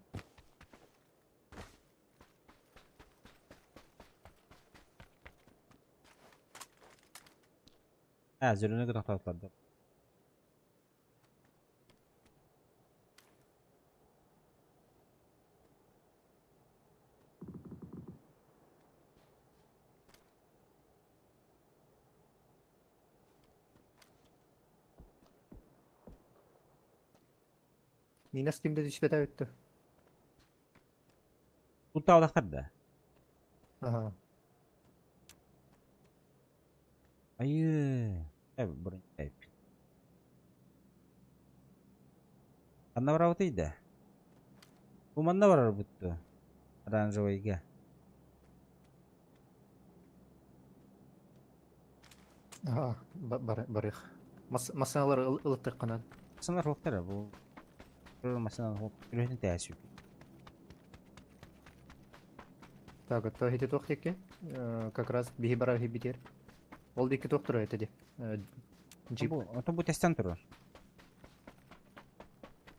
А, зеленый тохтоотулар. Нина с кимде түспэтэ бүттү. Туттаабатахтар да. Ага. Айыы. Э, бронь. Ханна барабытый да? Бу манна барар бутту. Оранжевыйга. Ага, барых. Масыналар ылыттыкканан. Масыналар хуктара бу. Масыналар хук. Үлөһүн тээсү. Так, это хити туох диэки как раз биһи барар хибитер. Ол диэки туох турар этэ ди. Джип. Ото бу тэстэн турар.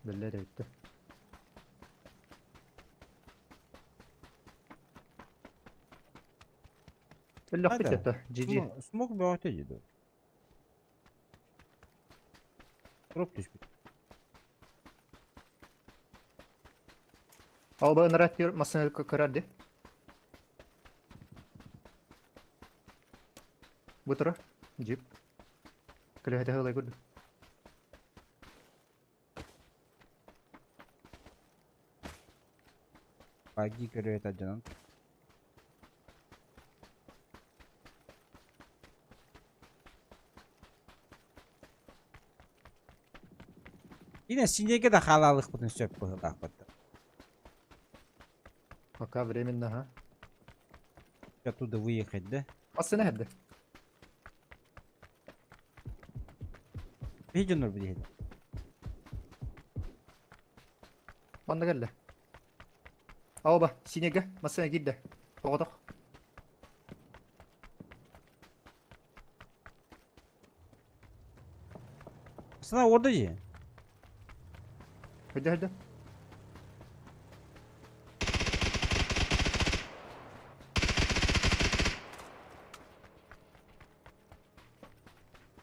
Биллэр эбитте. Өллөхпүт это, GG. Смог бөҕөтө дии. Туруп түспүт. Алба ынырат диyor, массыына көрөр ди. Бу турар, джип. Көлөһөтө ылай көрдүм. Баги көрөтө дьонун. Yine синеге да хаалаалыхпытын сөп быһыылаахпыт. Пока временно, ага. Оттуда выехать, да? Массыына херде. Биһи дьоннор бу диһин. Манна кэллэ. Аоба, синега, массыына киирдэ. Оҕотох. Сана орда же. Hadi hadi.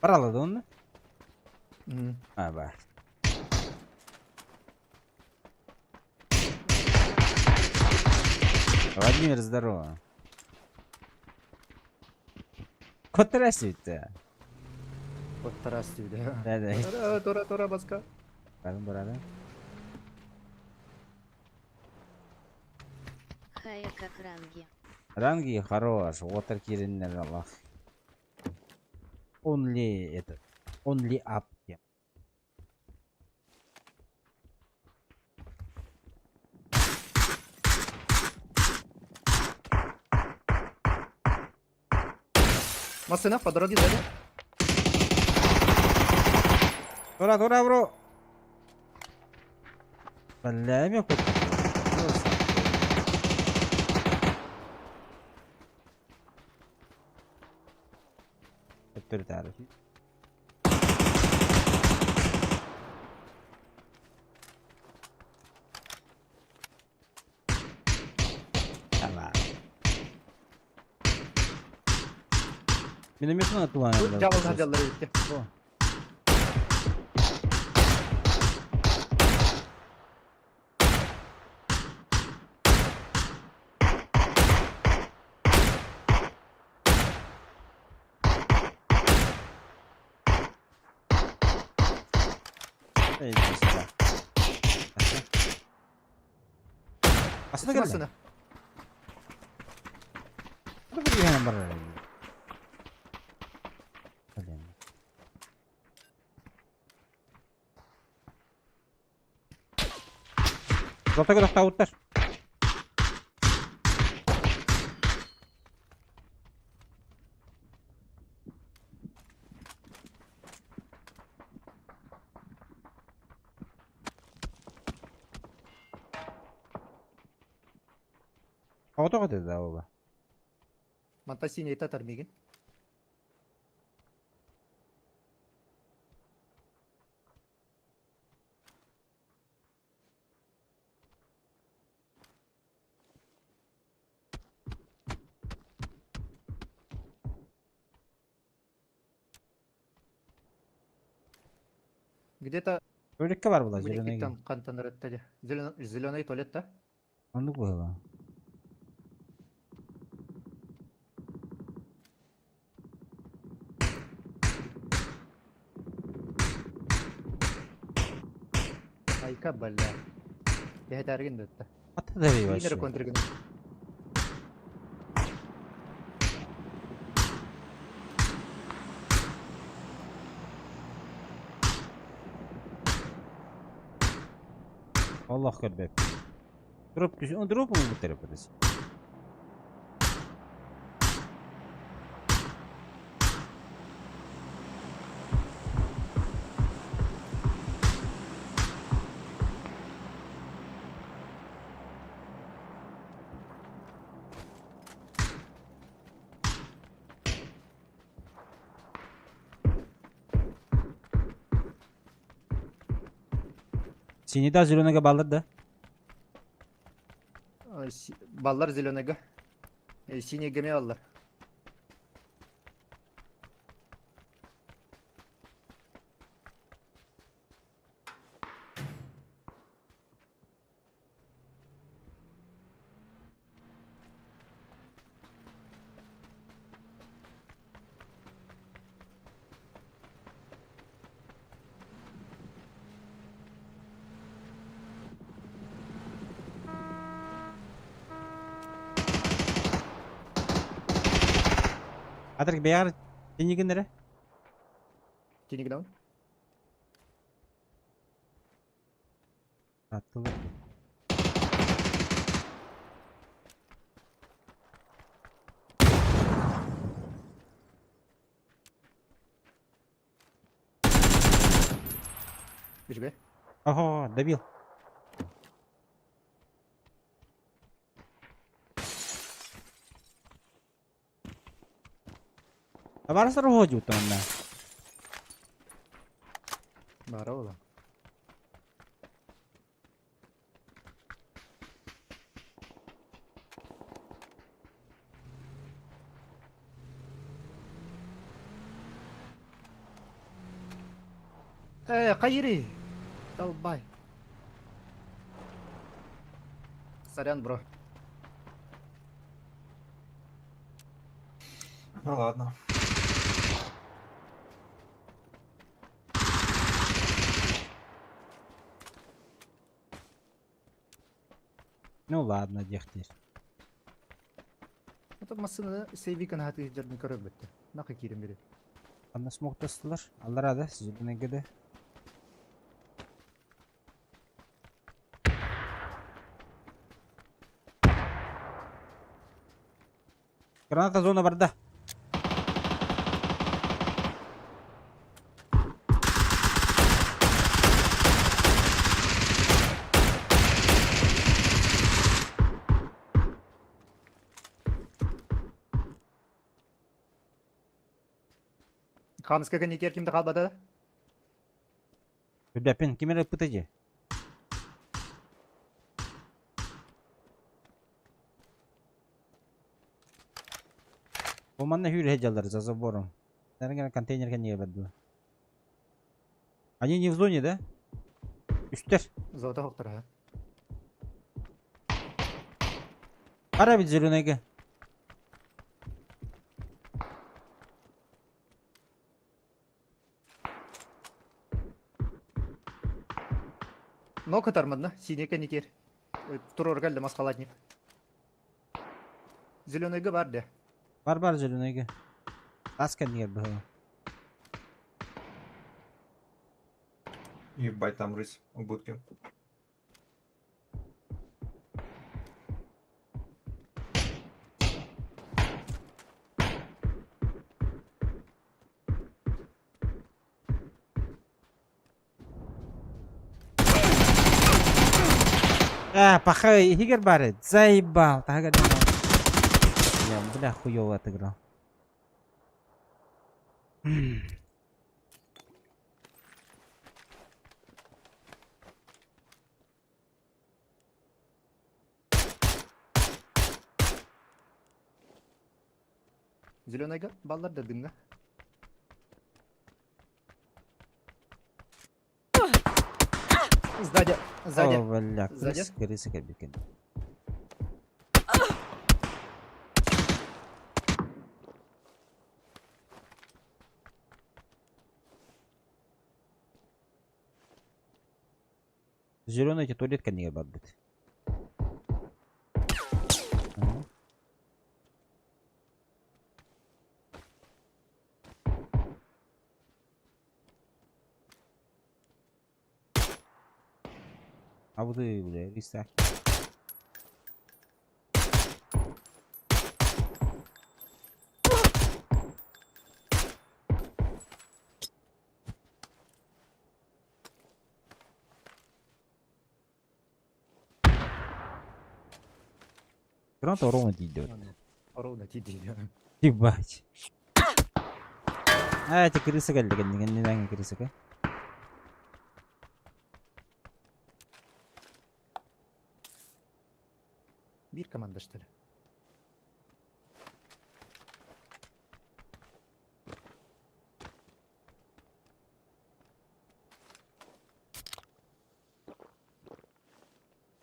Баралады оны? А, бар. Владимир, здорово. Котрасите. Котрасите. Да, да. Тора, тора, тора, баска. Барым, барады. Хая как ранги. Ранги хорош, отыр кириннер Аллах. Only этот, only up. Массына по дороге сзади. Тора, тора, бро. Бля, мен кот. Өттөрү Tamam. Минометын атылан. Жабыл хадялары битти. Aslında geldi. Массына. Hadi buraya hemen var. Блин. Золотой тауыттар. Оҕото да оба. Манта синий татар мигин. Где-то Өлүккэ бар була зеленый. там кантан Зеленый туалет, да? Оннук буола. Айка, бля. Я это арген да. Ата да вообще. контрген. Аллах көрбөп. Дроп түс, он дроп mu bu tarafa desin. Синий да зеленыйга баллар да. Баллар зеленыйга. Синий геме баллар. Атрик бэйар тинигин эре. Тинигин Аттылар. Бежбе. Ого, добил. Табаарыстар уһуодьуттан онно. Бара ола. Э, хайыри! Долбай. Сорян, бро. Ну ладно. Ну ладно, диэхтиир. Это массыына сейвик анаһаты дьарны көрөбүттэ. Наха киирэн бери. Анна смоктастылар. Аллара да, сизүлүнэгэ да. Граната зона барда. Хамска кэннитиэр ким да хаалбата? Ребяпин, ким эрэ ыппыта дии? Бу манна сүүрэ сылдьаллар за забором. Наверное, контейнер кэннигэр бардылар. Они не в зоне, да? Үстэр. Золото хоктор ha. Ара бит зеленайга. Но кытармадна, синий кэннитиэр. Турор кэллэ маскалатник. Зеленыйга бар де. Бар бар зеленайга. Тас кэннигэр быһыла. Ебать, там рысь у будки. А, паха иһигэр баар эбит. Заебал, таһыгар Бля, бля, хуёво отыграл. Зеленайга баллар да дымга. Сзади, сзади. О, бля, Сзади. крыс, крысы кэлбиккин. Зеленый эти туалет кэннигэр барбыт. Абыды, бля, листа. Граната ровно идет. Ровно тиийдэ. Ебать. А, эти крысы кэллэ кэннигэн крысы ка. Биир команда что ли?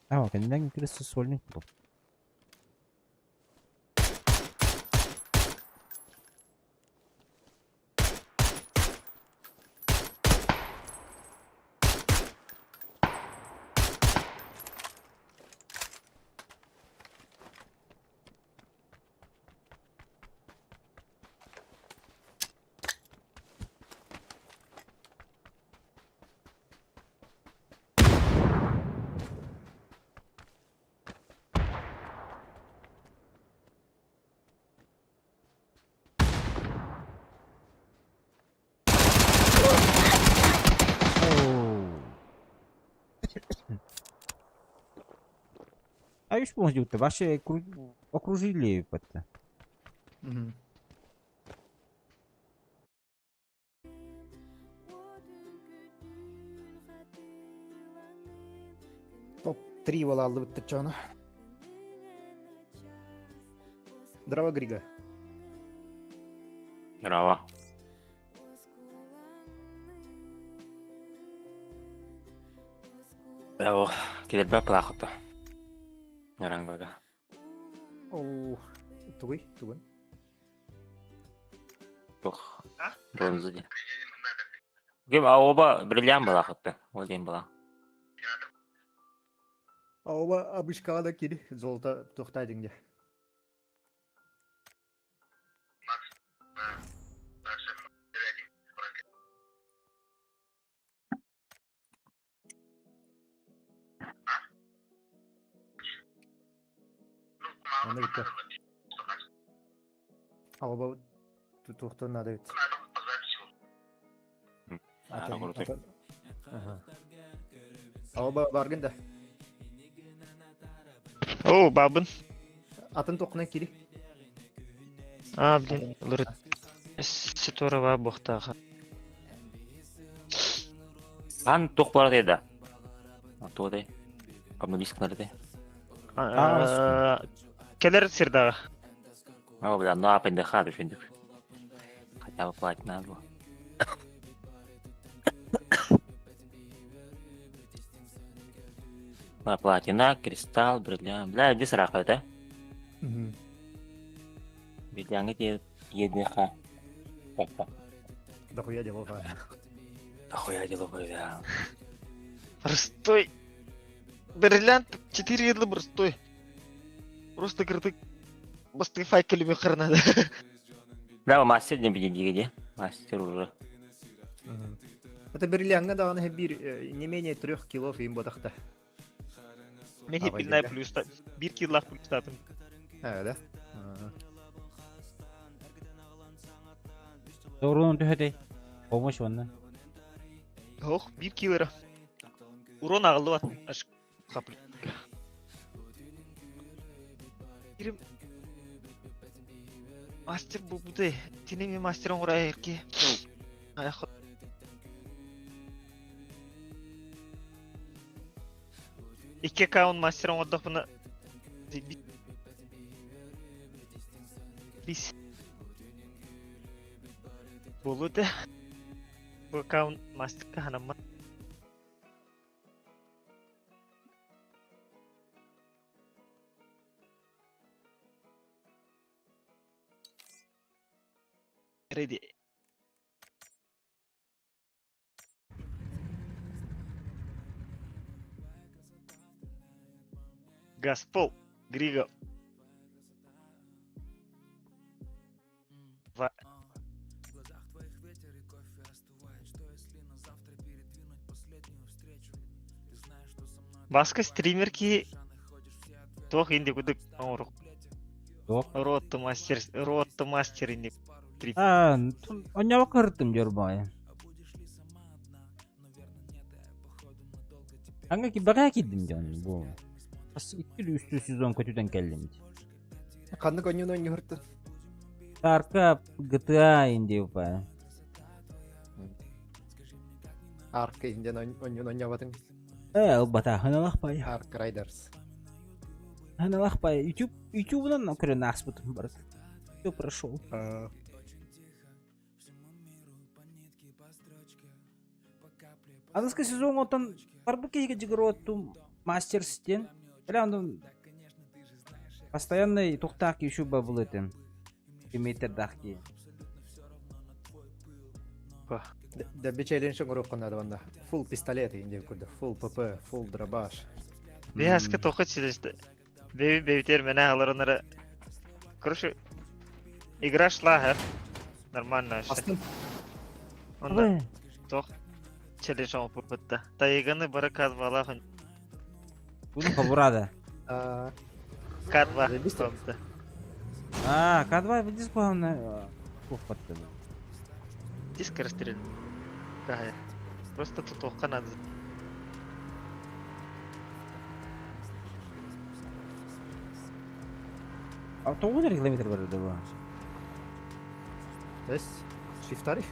А, кэннигэн крысы сольник был. А үс полностью вообще окружили это. Топ-3 буолааллыбыт чоно. Здраво, Грига. Здраво. Браво. Килербэ плахото. Нарангага. Оу, тугуй, тугун. Тух. Бронза дии. Ким оба бриллиант балахытты. Ол диэн бала. Оба обычкаға да кири, золото тухтай деңде. Аны битте. Оба тухтан надо бит. Оба баргын да. О, бабын. Атын тоқына кири. А, блин, лырыт. Ситора бохтаха. Хан тух бар деді. Туодай. Обнулись кнарды. Келер сирдағы. О, бля, ну апенде хады финдик. Хотя бы платить надо было. Платина, кристалл, бриллиант. Бля, иди срака, да? Бриллианты тебе ЕДХ. Опа. Дохуя делов, а. Дохуя делов, бля. Простой. Бриллиант 4 едлі простой. Просто кырдык. Басты файкелеме қырнады. Да, мастер не беги, Мастер уже. Это бриллиантга даҕаны бир не менее 3 килов им бодахта. Мен хеппилнай плюс 1 килах плюстатым. А, да? Doğru төһөтей. Помощь онна. Ох, 1 килера. Урон ағылды бат. Аш капли. Кирим мастер бу буде. Тинеми мастер оңрай эрки. Аяқ. Икки аккаунт мастер оңордохпуна бис болу да бу аккаунт мастерка ханаммат. Ready. Гаспол, Григо. Ва. Баска стримерки тох инди кудык оңорук. Тох. Ротто мастер, ротто мастер инди. А, онньово кыртым дьорбай. Аңа ки бага киддим дьон бу. Ас икки үстү сезон көтүтен келдим. Ханнык онньон онньорты. Тарка GTA инди упа. Арк инден онньон онньобатын. Э, бата ханалах пай. Арк Райдерс. Ханалах пай. YouTube YouTube'дан көрөн аспытым бар. Все прошел. Аныска сезон отан барбы кейге жигироттум мастер стен. Эля ондан постоянный тухтаак еще бабыл этим. Метр дахки. Да бичелин шоңорук конады банда. Фулл пистолет инде курда, фулл ПП, фулл дробаш. Бияска тоқы челесті. Беби бебитер мене аларынары. Короче, игра шла, ха? Нормально вообще. Астын. Онда тох челлендж оңып бітті. Тайганы бары казвалахын. Буну хабурада. К2. А, К2 диск главное. Ох, подтяну. Диск расстрелен. Кая. Просто тут оққа надо. Тоҕус эрэ километр барар да бу. Эс, шифтарь.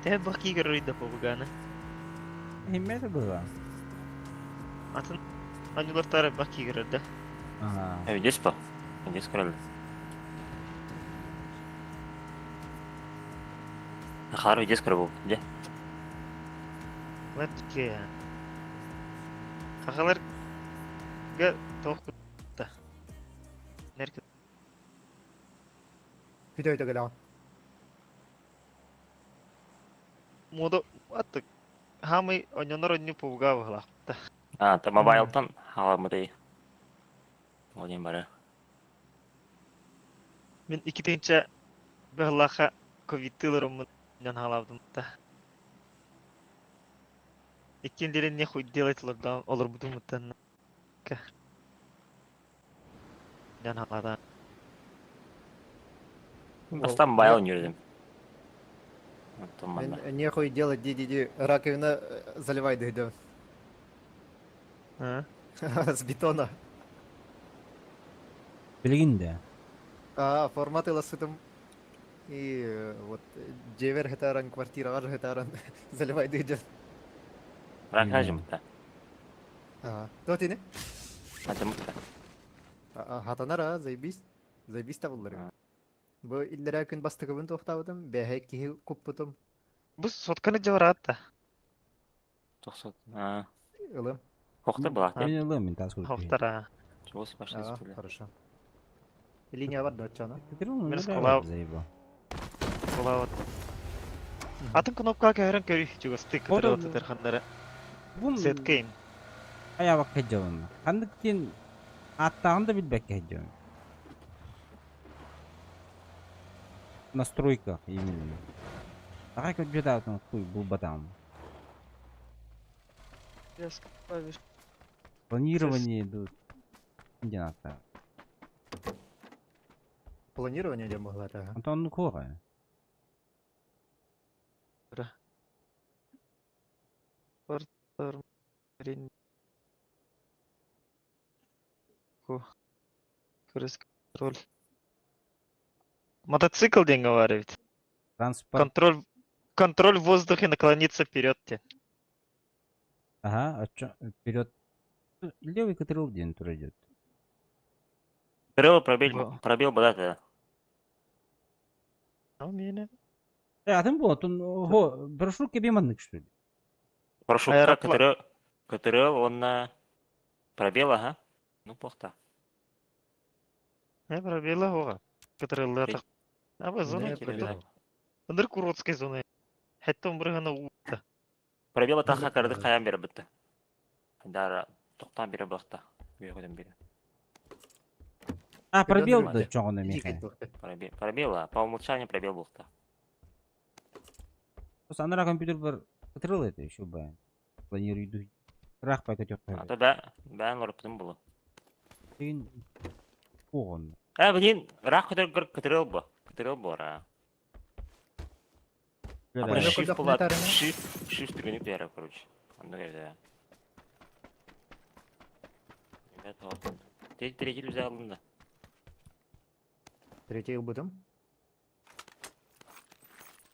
Те бах кигер да побуганы. Химмете было. Атын анюлартары бах кигер да. Ага. Видишь по? Видишь король? Хар видишь король где? Лепке. Хахалар га тох да. Нерке Бүтэ өтө кэлэҕин. Мода аттык. Хамый онньонор онню пуга быһылаахта. А, та мобайлтан халамытай. Ол бары. Мин икитинче быһылаха ковидтыларыммын хаалаабытым да. Иккин делен нехуй делать олордом олорбутум ка. Ян халада. Бастан мобайл нүрдим. Мен нехуй делать ди-ди-ди раковина заливай дойдем. А? С бетона. Билигин да. А, формат ыласытым. И вот дьиэбэр хетаран, квартираҕар хетаран заливай дойдем. Раковина жымытта. А, то тини? Жымытта. Хатанар, а, заебись. Заебись табыллар. Бу иллэрээ күн бастакыбын туохтаабытым, бэһэ киһи куппутум. Бу сотканы жабараатта. Тохсот. А. Ылым. Хохта была. Мен ылым, мен тас көрүп. Хохтара. Чего пошли А, хорошо. Линия бар да чана. Мен скала. Скала. Атын кнопка кэһэрэн көрүй чугастык кытыры терханнары. Сеткейм. Ая бак хеджабын. Ханнык тин аттағын да билбекке хеджабын. Настройка именно. Ага көдү хуй булбатам. Планирование идут. Где надо? Планирование де могла, ага. Антон ну кора. Контроль. Мотоцикл день говорит. Транспорт. Контроль, контроль в воздухе наклониться вперед те. Ага, а чё, вперед. Левый контрол день тур идет. Крыло пробил, пробил бы, да, А у меня. Э, а там вот, он, ого, брошюрка биманнык, что ли? Прошу, Аэроплан. КТРЛ, он на пробел, ага. Ну, плохо. Я пробила его. Который лето. А вы зона пробила. Андыр курортской зоны. Хәтта умрыгана ута. Пробел таха карды каян бері бітті. Дара, тоқтан бері бұлақта. Бері бері. А, пробел да чоғына меха. Пробел, пробел, а по умолчанию пробел был-то. Просто анара компьютер бар кытрыл это еще бы. Планирую иду. Рах пайка А то да, бән лорптым было. Деген оғын. А, блин, рах кытрыл бы. Кытрыл бы, ра. А Да. shift была, shift, shift түргенек бәрі, короче. Анда келді. Ребята, вот. Третий взял алынды. Третий ылбытым.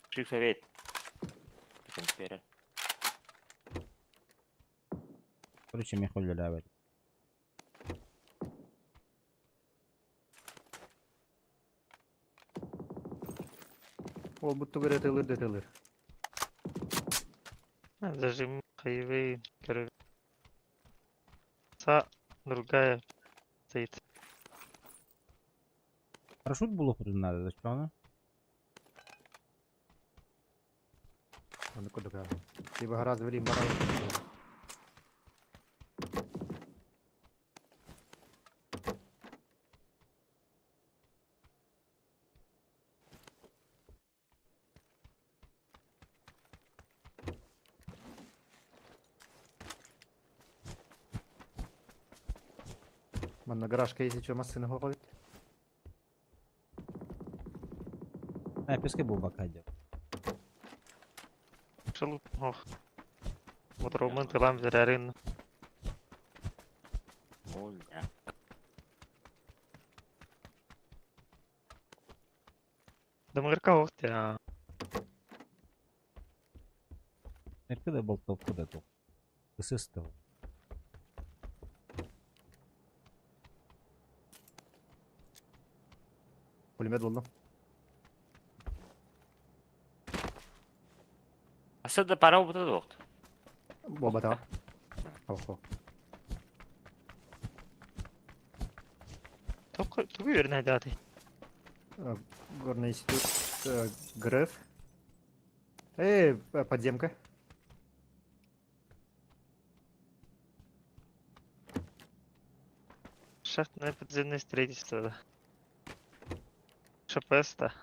Shift совет. Бері. Короче, мен холлер Ол бутты көрө тылыр да тылыр. Зажим хайвей. Са другая стоит. Парашют было тут надо, зачем она? Аны кудуга. Типа гораздо вели морал. Манна гаражка если что, массына хоговит. Снайперскай буолбакка дьэ. Шалуп, ох. Мотромын тылам зэрәрин. Ой, да. Дамырка ох ты. Эркэ да болтовка да туох. Ысыстым. Пулемет булдум. Асада пара опыта дуохт. Буолбатаҕа. Охо. Тугу үөрэнэ Горный институт ГРФ. Эй, подземка. Шахтное подземное строительство, да. ШПС, да.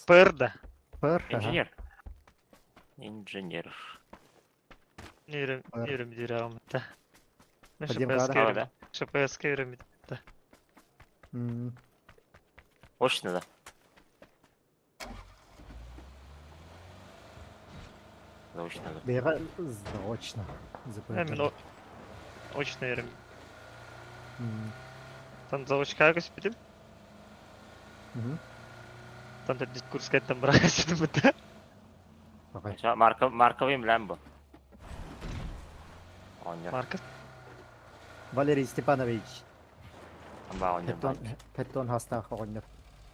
ПР, да. ПР, Инженер. Инженер. Нөрөм дирам, да. Подземка, да? ШПС кэрем, да. Очно, да. Заочно, да. Бэйҕэ заочно. Мен очно өрөм. Там заочка көспүтүм. Там да дискурс кеттен бырахасытым да. Марка, Марковый Лэмбо. Марков? Валерий Степанович. Петтон, Петтон хастаах оҕонньор.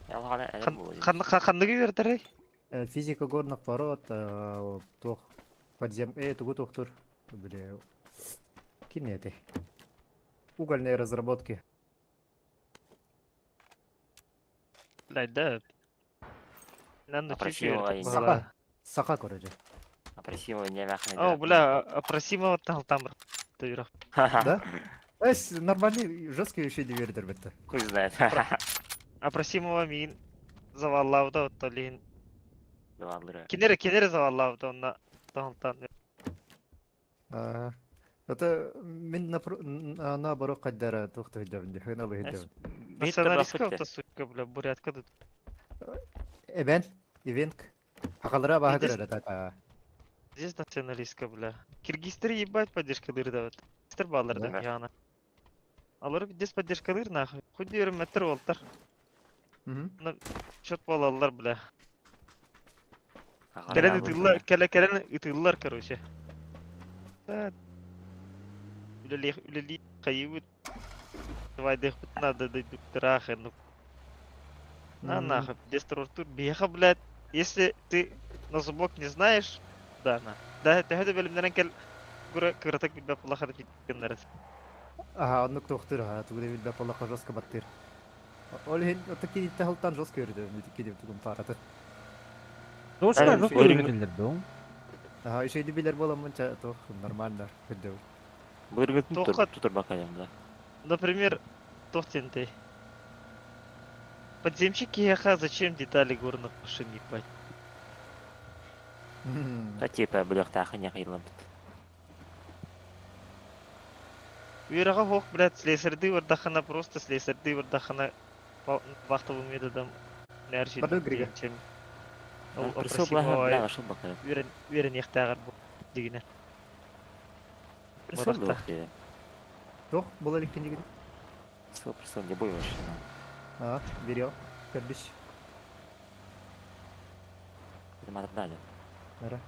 Ханныгы үөрдэрэй? Физика горных пород, туох подзем, тугу туохтур, бile, ким этэй? Угольные разработки. Блядь, да. Саха. Саха короче. Опросимого не махнет. О, бля, Опросимого там там. Да? Эс, нормальный, жесткий еще не верит, ребята. Хуй знает. Опросимого мин заваллауда оттолин. Заваллыра. Кинере, кинере заваллауда онна. Там там. Это мин наоборот каддара тухта хиддабин, хына бы хиддабин. Националистка вот сука, бля, бурятка тут. Эбен, ивенк. Хакалара баха көрөр та. Здесь националистка, бля. Киргизтер ебать поддержка дыр дават. Киргизтер баллар да, яна. Алар здесь поддержка дыр нахуй. Хуй диyorum метр олтар. Чет балалар, бля. Кэлэн ытыыллар, кэлэ кэлэн ытыыллар, короче. Үлэлиэх, үлэлии хайыбыт. Давай дэхпит надо дойдуктарахы, ну. На нахуй, дестрортур, беха, блядь. Если ты на зубок не знаешь, да, на. Да, төһө да бэлэмнэрэн кэл кура кыратык билбэт буоллаххына кэннэрэ. Аха, оннук туохтур, аха, тугу да билбэт буоллахха жестко баттыыр. Ол иһин ото киниттэ халтан жестко өрдө, кини тугун паараты. Жестко, жестко өрүтүллэр доо. Аха, үчүгэйди билэр буоламмын ча туох нормально көрдөбүн. Быргытын тутур бакайым да. Например, туох диэнтэй. Подземщик киһиэхэ зачем детали горных машин ебать? Да типа билиэхтаахын яхыйламмыт. Үөрэҕэ суох, блядь, слесарьдыы бардаххына просто слесарьдыы бардаххына вахтовым методом Бары Грига. чем ол Присыл баха бля ашыл бакайым. үөрэн үөрэниэхтээҕэр бу дигинэ. Присыл дуох диye. Туох була илик кинигин? Присыл, присыл, не бой вообще. А, берел. Көрбүс. Матардали. Ара.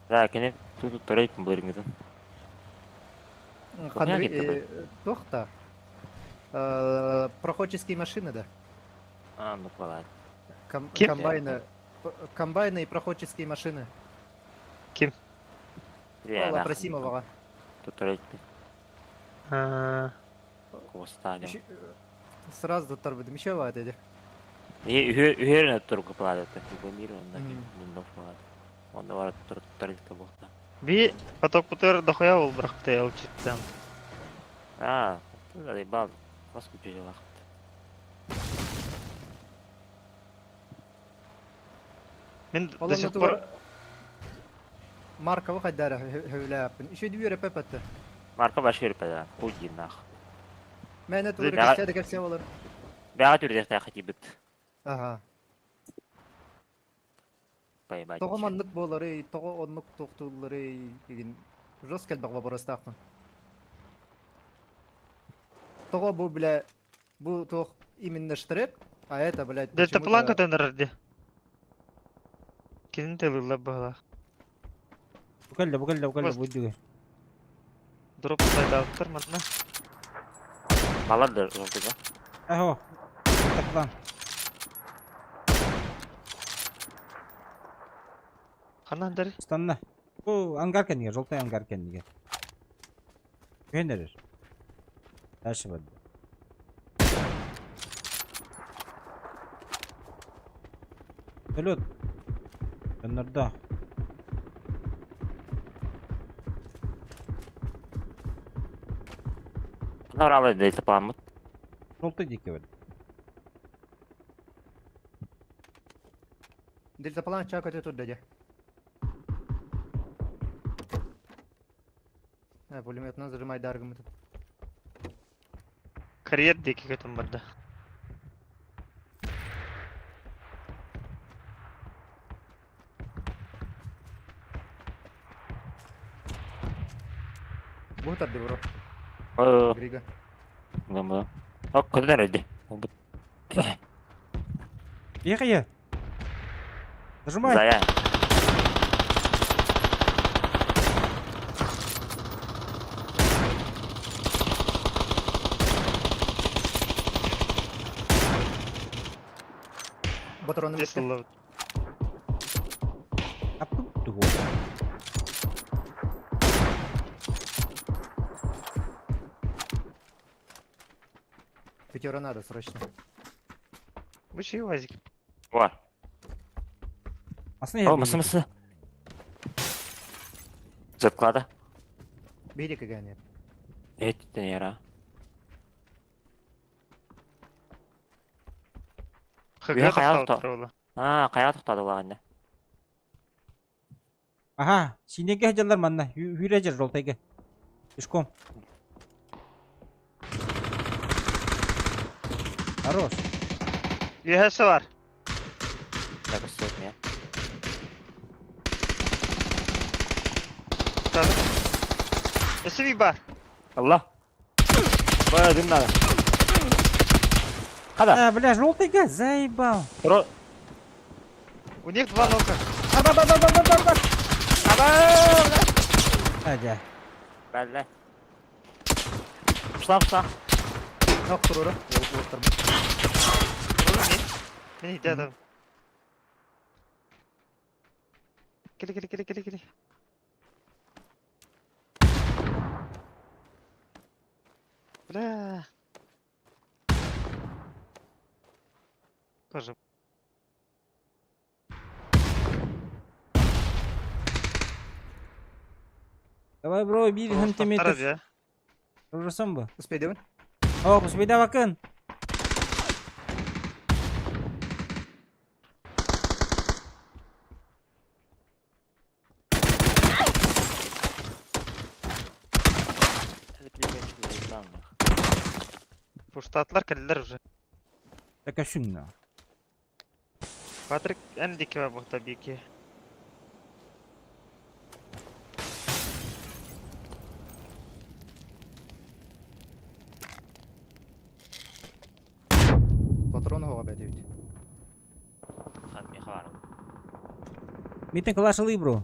Да, кини тут турайт быргытын. Ханны туох та? Проходческие машины, да? А, ну хвала. Комбайны, комбайны и проходческие машины. Ким? Ола Просимоваҕа. Тут турайт. Костали. Сразу туттарбытым еще баат эди. Үһөрүн турга плата. Мир онда миндов плата. Онда бар турайт бохта. Би поток путер дохуя ол бырахты алчыттан. А, заебал. Вас купили лахт. Мин до сих пор... Марковы хайдара хөбүлээппин. Үчүгэй үөрэппэт. Марко вообще үөрпэдэ. Хуй нах. Мээнэ тугу кэпсээ да кэпсээ болар. Бэҕэ түрдехтээх хатибыт. Ага. Поебать. Тоҕо маннык буоларый, тоҕо оннук туохтуулларый игин жестко элбэх вопростаахпын. Тоҕо бу, бля, бу туох именно штрек, а это, блядь, Дельтаплан почему-то... көтөн эрэр дии. Кинини тылыллар быһалаах. Бу кэллэ, бу кэллэ, бу кэллэ, Бас- бу дьүгэ. Дроп сайдаабыттар манна. Балар да жолтуга. Ахо. Дельтаплан. Ханан дэр? Станна. Бу ангар кэннигэр, желтый ангар кэннигэр. Күһэн эрэр. Дальше барда. Өлөт. Өннордо. Норалы дельтапланмыт. Желтый диэки барда. Дельтаплан чаа көтө турда дьэ. Э, пулеметынан зажимай даргымыт. Карьер диэки көтөн барда. Бу тарды бро. Грига. Гамба. Ок, көтөн эрэр дии. Ехай. Нажимай. Зая. Патроны Здесь бүттэ. ыллабыт. Тугу. Пятера надо срочно. Вышли УАЗик. Бар. Асны О, мысы мысы. Заклада. Бери кагане. Эт яра. ХГ Үйэ хайа тохтообуттар буолла. Аа, хайа тохтоодулар Аха, синеге хадьаллар манна. Хүрэ жер желтайга. Пешком. Хорош. Үөһэсэ бар. Так, стоит меня. Өссө бий бар. Алла. Бая дым надо. Хада. А, бля, желтый заебал. Ро. У них два нока. Ба-ба-ба-ба-ба-ба. Адя. Бәллә. Пошла, пошла. Нок турура. Мин иде адам. Кели кели кели кели кели. Бля. Тоже. Давай, бро, 1 сантиметр. я. Ұрырсың ба? Успейдебин? О, успейді бакын. Пуштатлар кэллэр уже. Так а Патрик эн диэки буолта биики. Патрон хоға бәдебит. Митен калашылы, бро.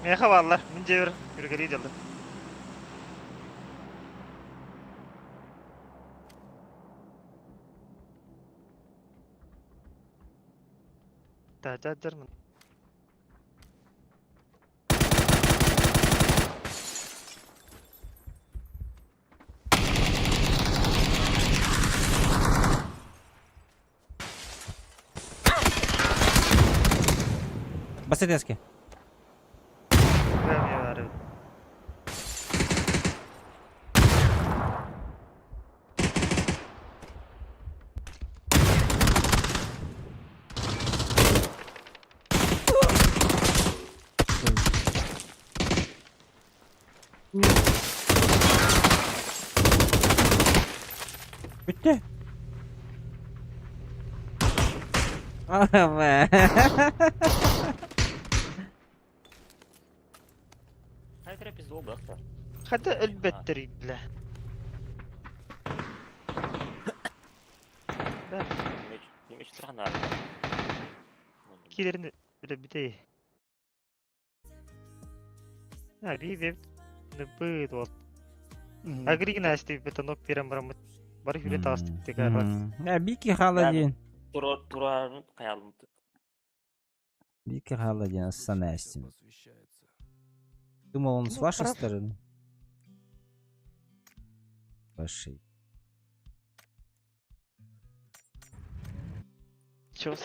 Меха бааллар. Мин дьиэбэр үргэри дьаллар. Та-та-тармын. Басетеске. Bitti. Ama. Хата өлбөттөр бля. Да. Килерин өлбүтэй. А, би веб быт вот. Агригнасти бетонок пирам барамыт. Бары хүрэ таастык тегар. Я бики халадин. Турарын хаялым. Бики халадин ассанастин. Думал, он с Ну, вашей прав. стороны? Вашей. Чё?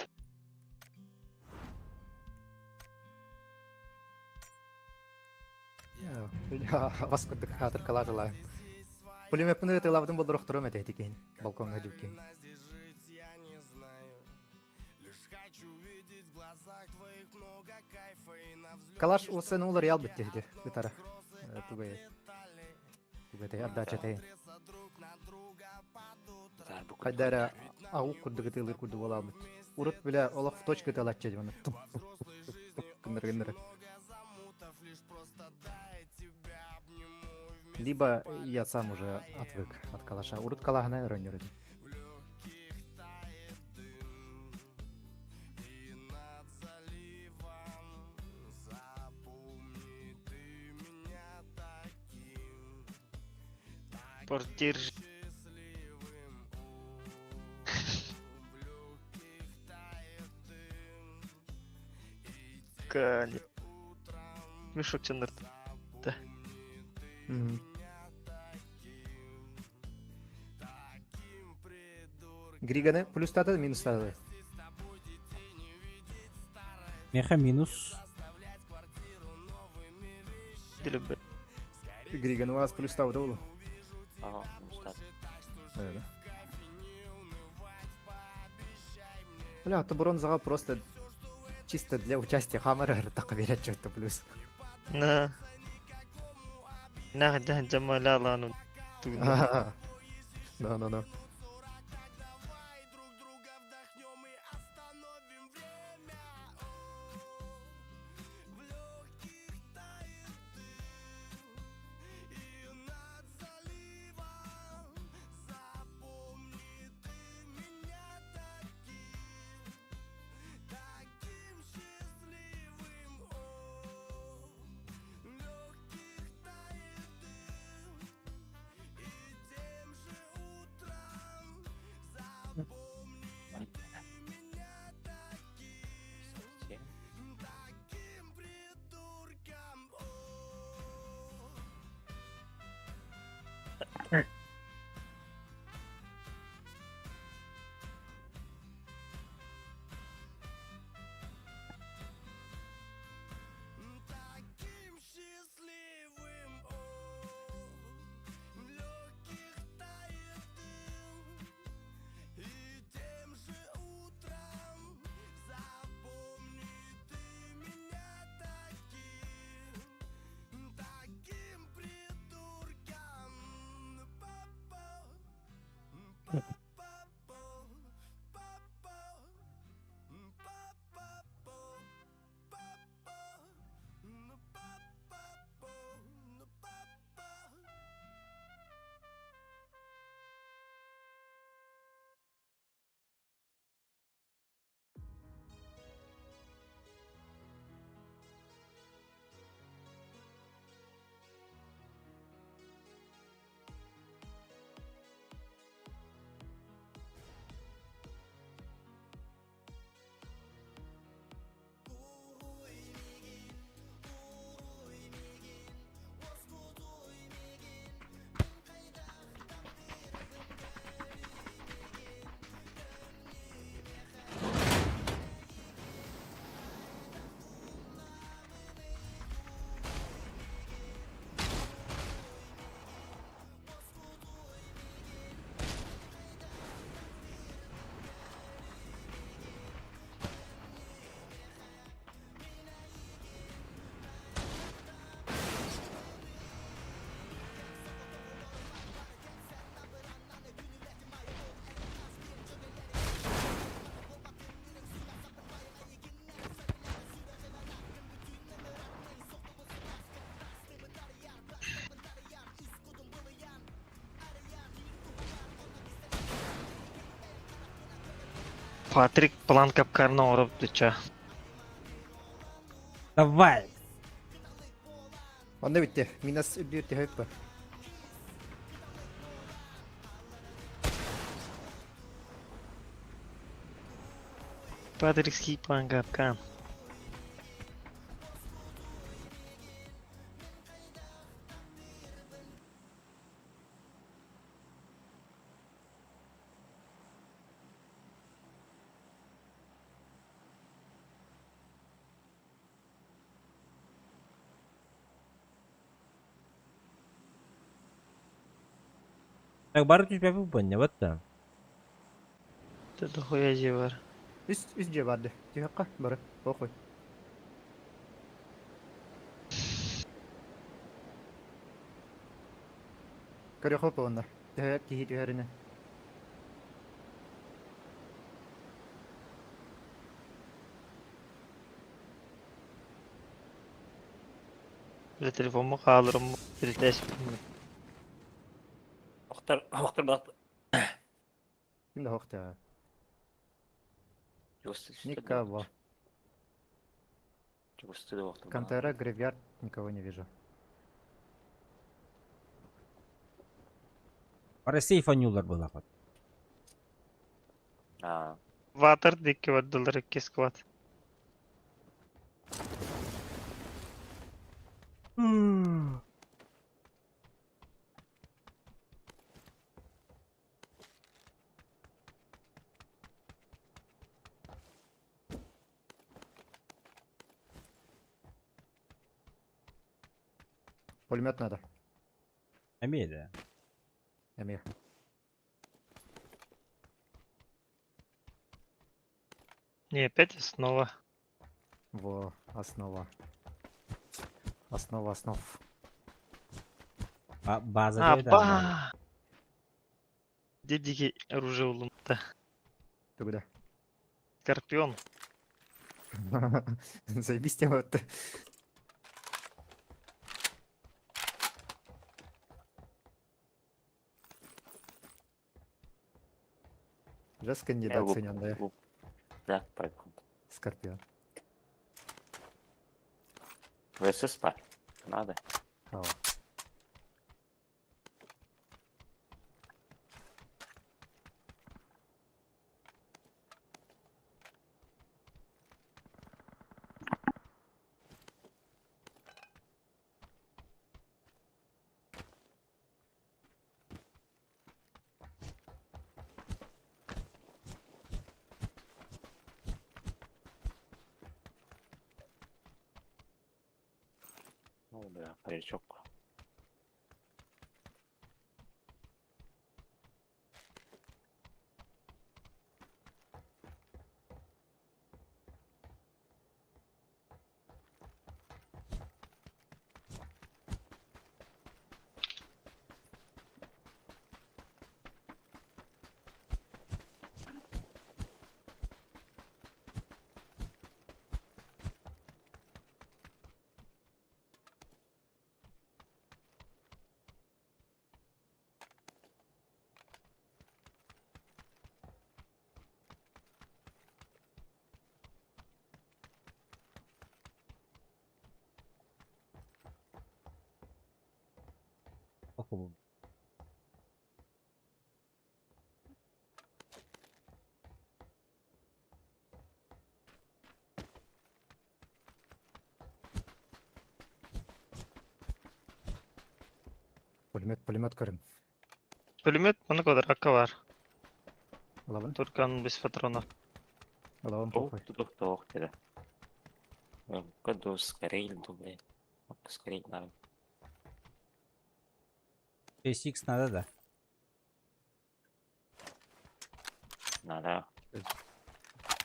Вас курдук хатыр калажыла. Пулеметпын ытылабытын болдор охтором этэ тикин. Балконга дюкин. Калаш усын улар ял битти ытара. Тугай. Тугай отдача тей. Кайдара ау курдук ытылыр курдук болабыт. Урут биле олох в точку ытылатчы диваны. Кындыр кындыр. Либо я сам уже отвык от калаша. Урут калахана өрөнөр. Портир. Кали. Мешок чыннырды. Да. Григаны плюс таты, минус таты. Меха минус. Dilbe. Григаны у вас плюс таты болу. Ага, минус таты. Бля, то бронзаға просто чисто для участия Хаммера так верят, что это плюс. На. На, да, джамаля лану. Да, да, да. Патрик план капкарна оҥоробут дыча. Давай! Онно бүттэ. Минус үрдүөр төһө өппө. Патрикский план капкан. Так бары түспэппит буонньабат да. Это дохуя дьиэ бар. Үс, үс дьиэ барды. Түһэххэ бары. Похуй. Көрүөххэ уонна. Төһө киһи түһэринэн. Бile телефоммун хаалырым тиритээспин. Охтор, охтор бат. Ким да охтор. Никого. Контера, гравиард, никого не вижу. Бары сейф анньуулар буолаахпыт. Ватер дикки бардылар икки сквад. Пулемет надо. Эмиэ да. Эмиэ. Не, опять основа. Во, основа. Основа основ. А, база А, диэбит ба! Где дикий оружие улунта? Ты куда? Скорпион. Заебись тема. Жестко недооцененная. Да, пойду. Скорпион. ВСС па. Надо. О. Ну, бля, паричок. Оху. Пулемет, пулемет көрүм. Пулемет маны квадратка бар. Ылабын. Только он без патронов. Ылабын похуй. Тух тере. Году скорее иду, блядь. Скорее надо. 6х надо, да? Надо.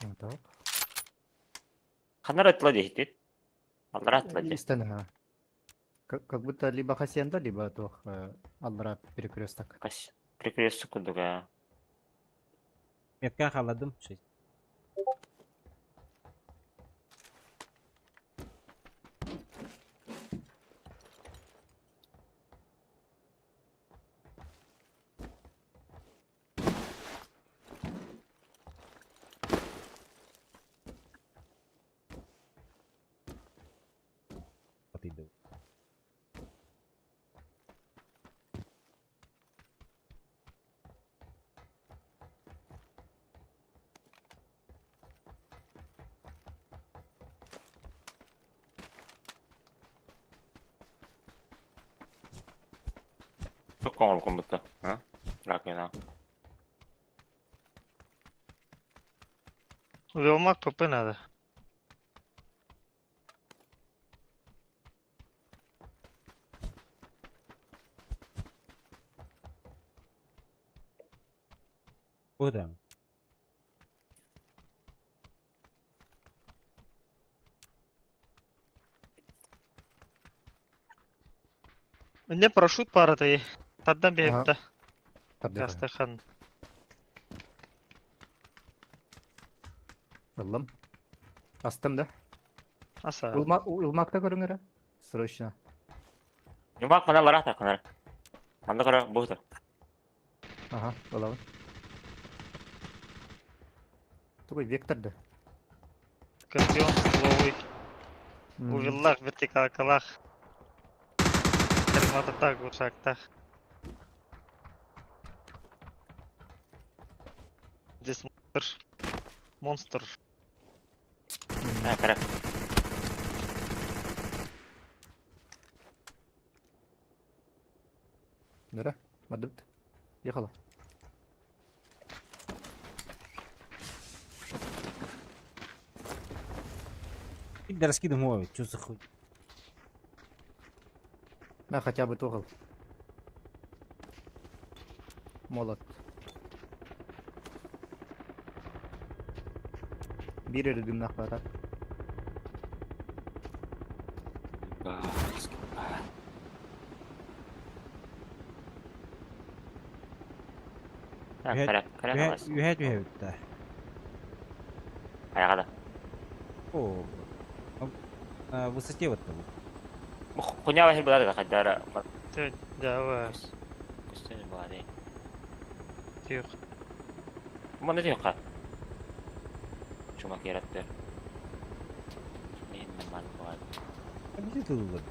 Вот так. Ханар атла дейт. Аллар атла дейт. Истэн, Как, как будто либо Хасенда, либо туох Аллара перекресток. Кас перекресток кудуга. Метка халадым. 6. Тоққоңор бутта. А? Раковина. Велмак ПП надо. Куда? Мне парашют пара-то и. Тардан Ага. бэйбитэ. Тардыха. Астахан. Ыллым. Астым да. Аса. Улмакта көрүңөрө. Срочно. Юмак мана ларах тақынар. Манда қара бұғды. Ага, ылабын. Такой вектор да. Скорпион стволовый. Увеллах, вертикалкалах. Термататах, гушактах. Здесь монстр. Монстр. Ә, қара. Нөре, мадыбыт. Ехала. Пидорский домой, чё за хуй? На хотя бы тугал. Молот. Бир дымнах бара. Ә, қара, қара қаласың. Үһәт үһәт Аяға да. О, на высоте вот там. Хуня бахир болады да қаддара. Ты, давай. Күстен болады. Тихо. Мында түйін қа. Чумак яратты. Мен ман болады. А где ты был?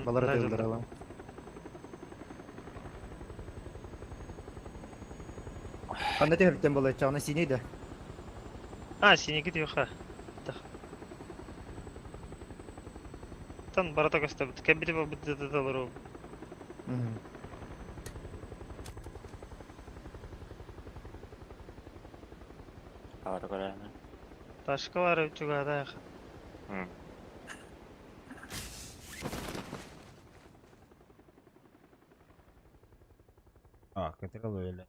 Балар тылдыр алам. Анда техниктен болай чағына синий да. А, синий тихо. Там барата көстө. Кәбире бу бит Алады көрәні. Ташка бар чугада. А, который ловили.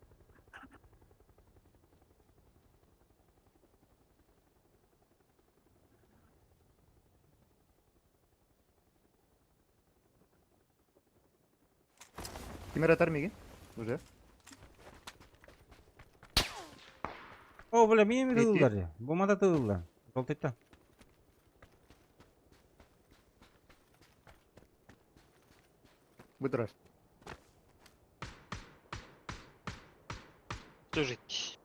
Кимер атар миги? Уже. О, бля, меня Эти- тылдыр. Бумада тылдыр. Жолтайта. Быдырар. Тужить.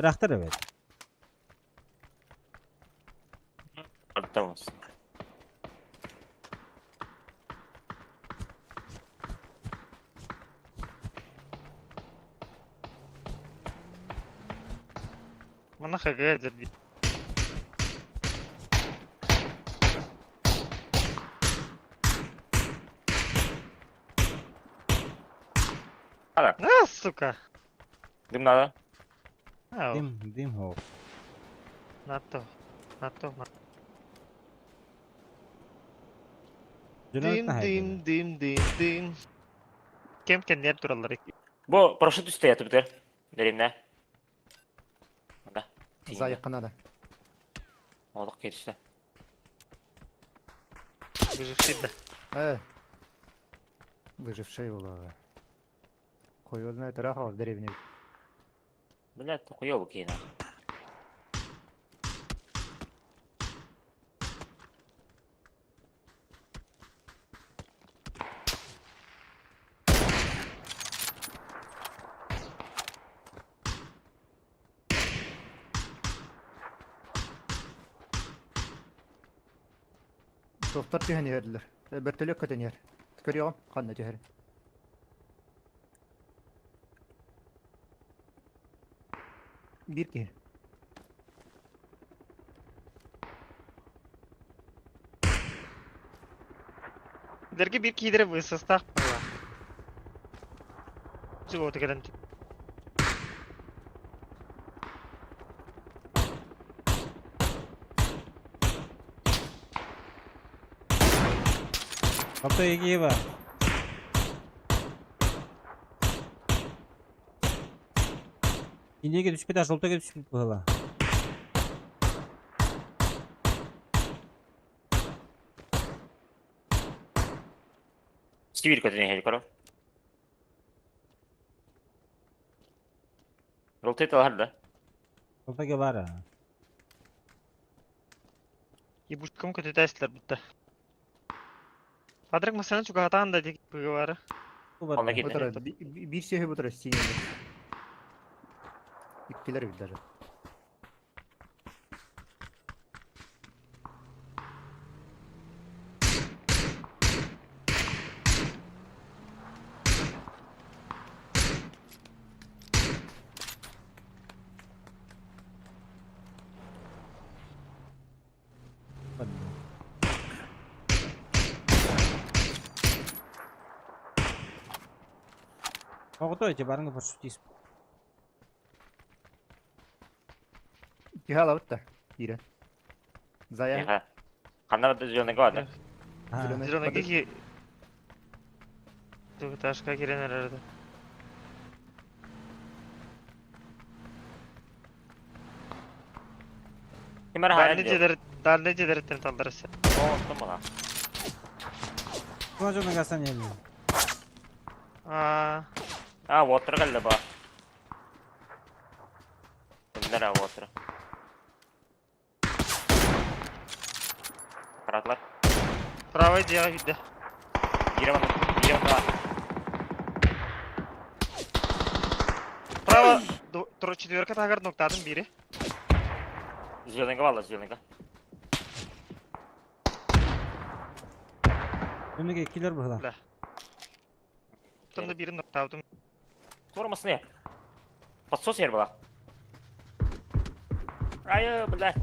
Рахтар evet. Аттамыз. Мана хага дерби. Ада. А, сука. Дым надо. А, Дым, дым хо. на то. На то. на- Дым, Дым, дым, дым, дым, дым. Кем кеннер тураллар. Бу парашют үсте ятып бітер. Деремне. Мында. За якына да. Олық кетішті. Выживший да. Э. Выживший була. Хуй его знает, рахал в деревне. Блядь, хуёво киһи. Суохтар түһэн иһэллэр. Бөртөлүөт көтөн иһэр. Көрүөҕүм, ханна түһэр. Биир киһи. Дэрги биир киидэрэ высостаах буолла. Чего ты кэлэн Ото Егиева. Инеге түспүт, а желтоге түспүт быһыла. Сибирь көтөн иһэр көрө. Ролтей талар да. Желтоге бар. Ебучкам көтүтээсилэр бутта. Патрик масана чугаһатаан да дик быгыбары. Онно киирдэ. Бутара, биир сүөһү бутара сиинелер. Иккилер биллэр. Оҕото эти барыңа пошутись. Киһи алабыт да киирэн. Зая. Миха. Ханна да зеленый да? Зеленый. Зеленый киһи Двухэтажка киирэн эрэрdi. Ким эрэ Дальний дьиэлэр дальний дьиэлэриттэн талларыса. Оттон бала. Тула дьону гасан ели. Аа. А, уоттара кэллэ ба. Кэллэр а уоттара. Харатлар. Правый дьиэҕэ киирдэ. Биирэ манна, биирэ манна. Право, четверка таһыгар ноктаатым биири. Зеленыйга балла, зеленыйга. Өнүгэ иккилер быһыла. Да. Там да биирин ноктаабытым. Туормасын Подсос ер была. Ай, бля.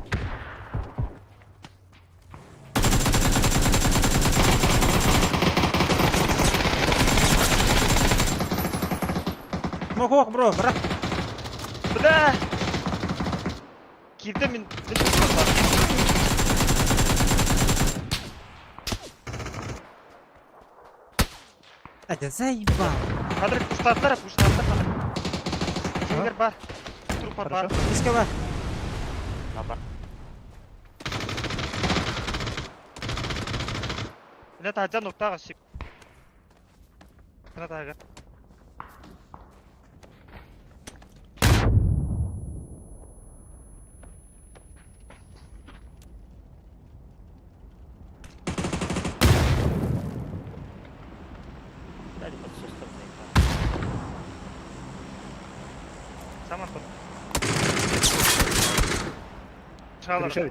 Мохох, бро, бра. Бля! Киирдэ мин Это заебал. Кадры пустаттар, пустаттар кадры. Кинилер бар. Трупар бар. Иске бар. Бар. Міне таһырдьа нуктаах өссө. Мына таһыгар. Дали подсос там заебал. Сам Антон. Чалар. Крыша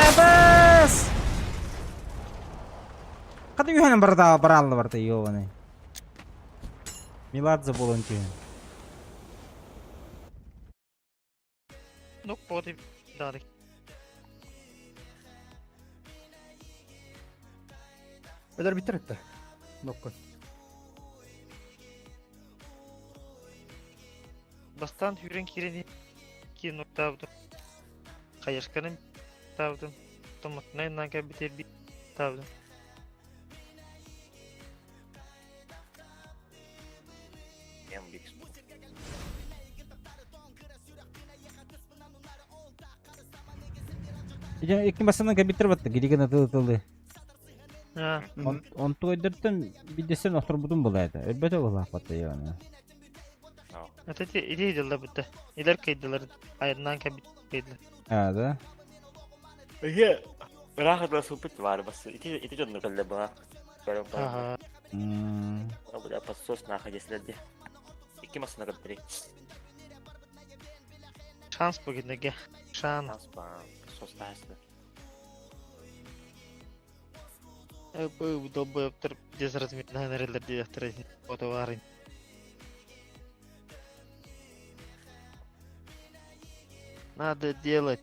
Абас! Хата юханан барда баралла барда ёбаный. Меладзе болон түйін. Нук боты дады. Өлөр биттер этте. Ноккун. Бастан хүрен кирени ки нуктаабытым. Хайашканым таабытым. Томатнай нанка битер би таабытым. М-бикс. Икки басынан кэбиттер батта, гириген ытылы-ытылы. Онту өйдөртөн биддесен охторбутун булайда. Өлбөтө булаах батта яна. Это иди дела бутта. Илер кейдилер айырынан кэбит кейдилер. А, да? Эге, ыраах суппут бар бас. Ити ити дьонно кэллэ баа. Ага. Бля, подсос нахуй если Икки масына кэлтери. Шанс бүгүннеге. Шанс. Шанс ба. Подсос тахасты. Бу долбоёптор дезразмерный нерелер диэхтер фото. Надо делать.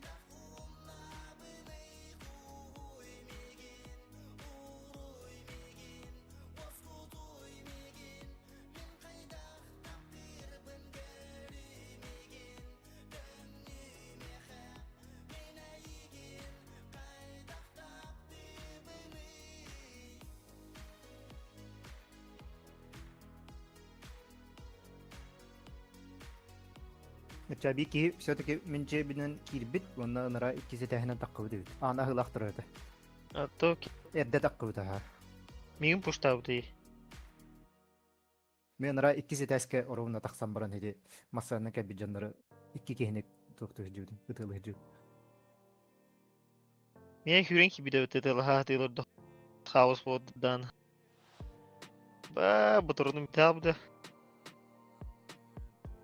Чаби ки все-таки мен жебинен кирбит, онна ынара иккиси тәһинен таккыбыт эбит. Ана хылахтыр это. А то Эрде таккыбыт аха. мигин пуштабыты. Мен ынара иккиси тәске оруна тахсан баран хеди массаны кәби жаннары икки кихини тукту жудун, ытылы жу. Мен хүрен ки биде өтөтө ха тыйлорду. Хаос болду. Ба, бутурдум табды.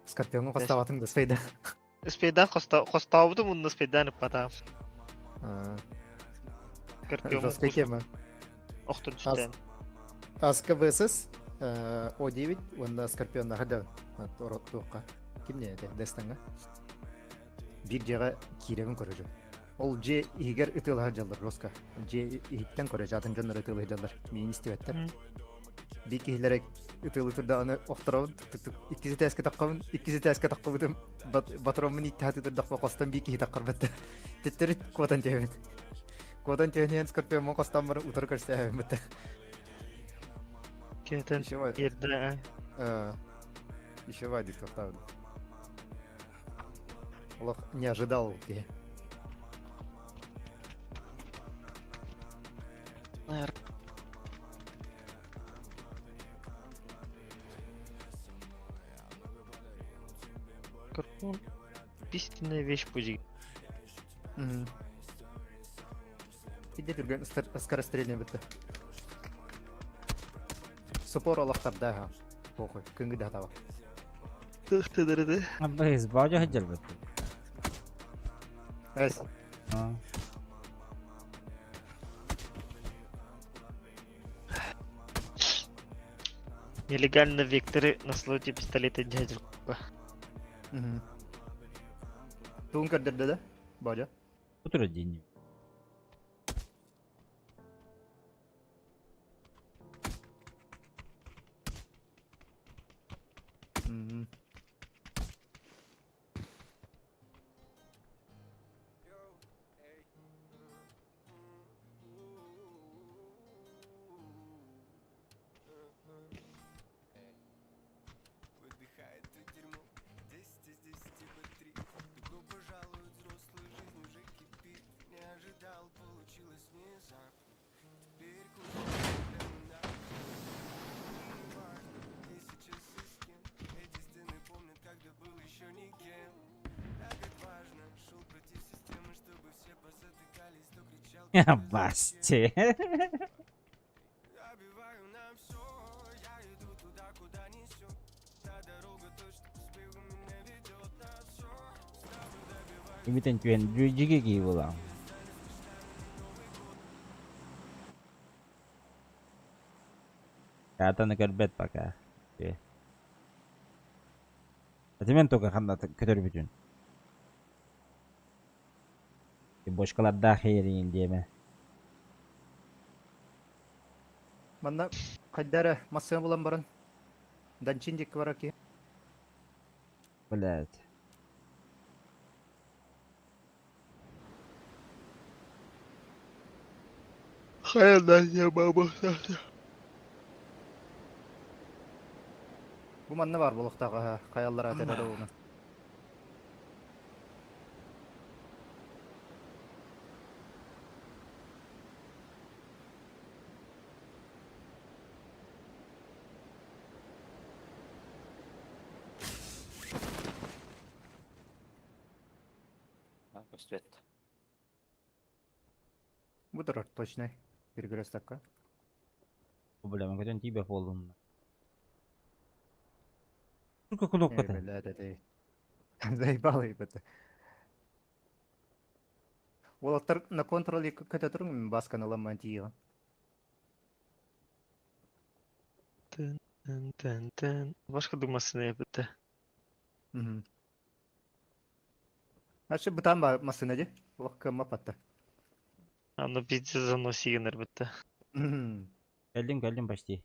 Скорпиону костабатын да спейда. Спейдан костабыты мунна спейдан патам. Скорпион. Жестко тема. Охтун түстен. Аска ВСС О9, онда Скорпион нахада туққа. Ким не это? Дестанга. Бир жага киребин көрөжү. Ол же игер ытылаха жаллар жестко. Же иттен көрөжү, атын жоннор ытылы жаллар. Мин истебеттер. Би кихилere ытылы турда аны охторобун тук тук иккиси тәске таккабын, иккиси тәске таккабытым. Батромун иттихаты турдакпа костан би кихи таккар бетте. Теттерит квотан тебет. Квотан тебен Скорпион мон костан бар утыр көрсө бетте. Кетен ерде. Еще Вадик тоқтады. Олох не ожидал. Скорпион. Истинная вещь будет. Иде түрген скорострельный бітті. Супор олақтарда ха. Похуй, күнгі да таба. Тыхтыдырды. Абыз, бажа хаджар бітті. Эс. Нелегально векторы на слоте пистолета дядя. Туын көрдірді да? Бажа. Утро день. Выдыхает ты дерьмо 10 из 10 по 3 Добро пожаловать, взрослая жизнь уже кипит. Не ожидал, получилось внезапно. Теперь куда для Неважно, где сейчас и с кем. Эти стены помнят, когда был еще никем. Так отважно шел против системы, чтобы все позатыкались, кто кричал. Басти. Забиваю на все, я иду туда, куда несет. Та дорога точно к успеху меня ведет на все. Ставлю, добиваю. Имитен түен жиге ки була. Катаны көрбет пока. Атемен только ханда көтөр бүтүн. Бочкалар да хейрин деме. Манна кайдара массына булан баран. Данчин дик бар ки. Блять. Хайда я баба. Бу манна бар булуктагы каяллар атырады оны. Көстүбэт. Бу турар точнай. Перекрестокка. Бля, мен көтөн тиийбэт буоллум. Сука кнопката. Э, блядь, это... Заебало это. Уолаттар на контроле көтө туруҥ басканы ыламман тиийэҕин. Тын тын тын тын. Башка думасын эбитэ. Мгм. Значит, бытаан ба массыына дии. Олох кыаммаппатта. Аны пиздец заноси гынар битте. Мгм. Кэллим, кэллим почти.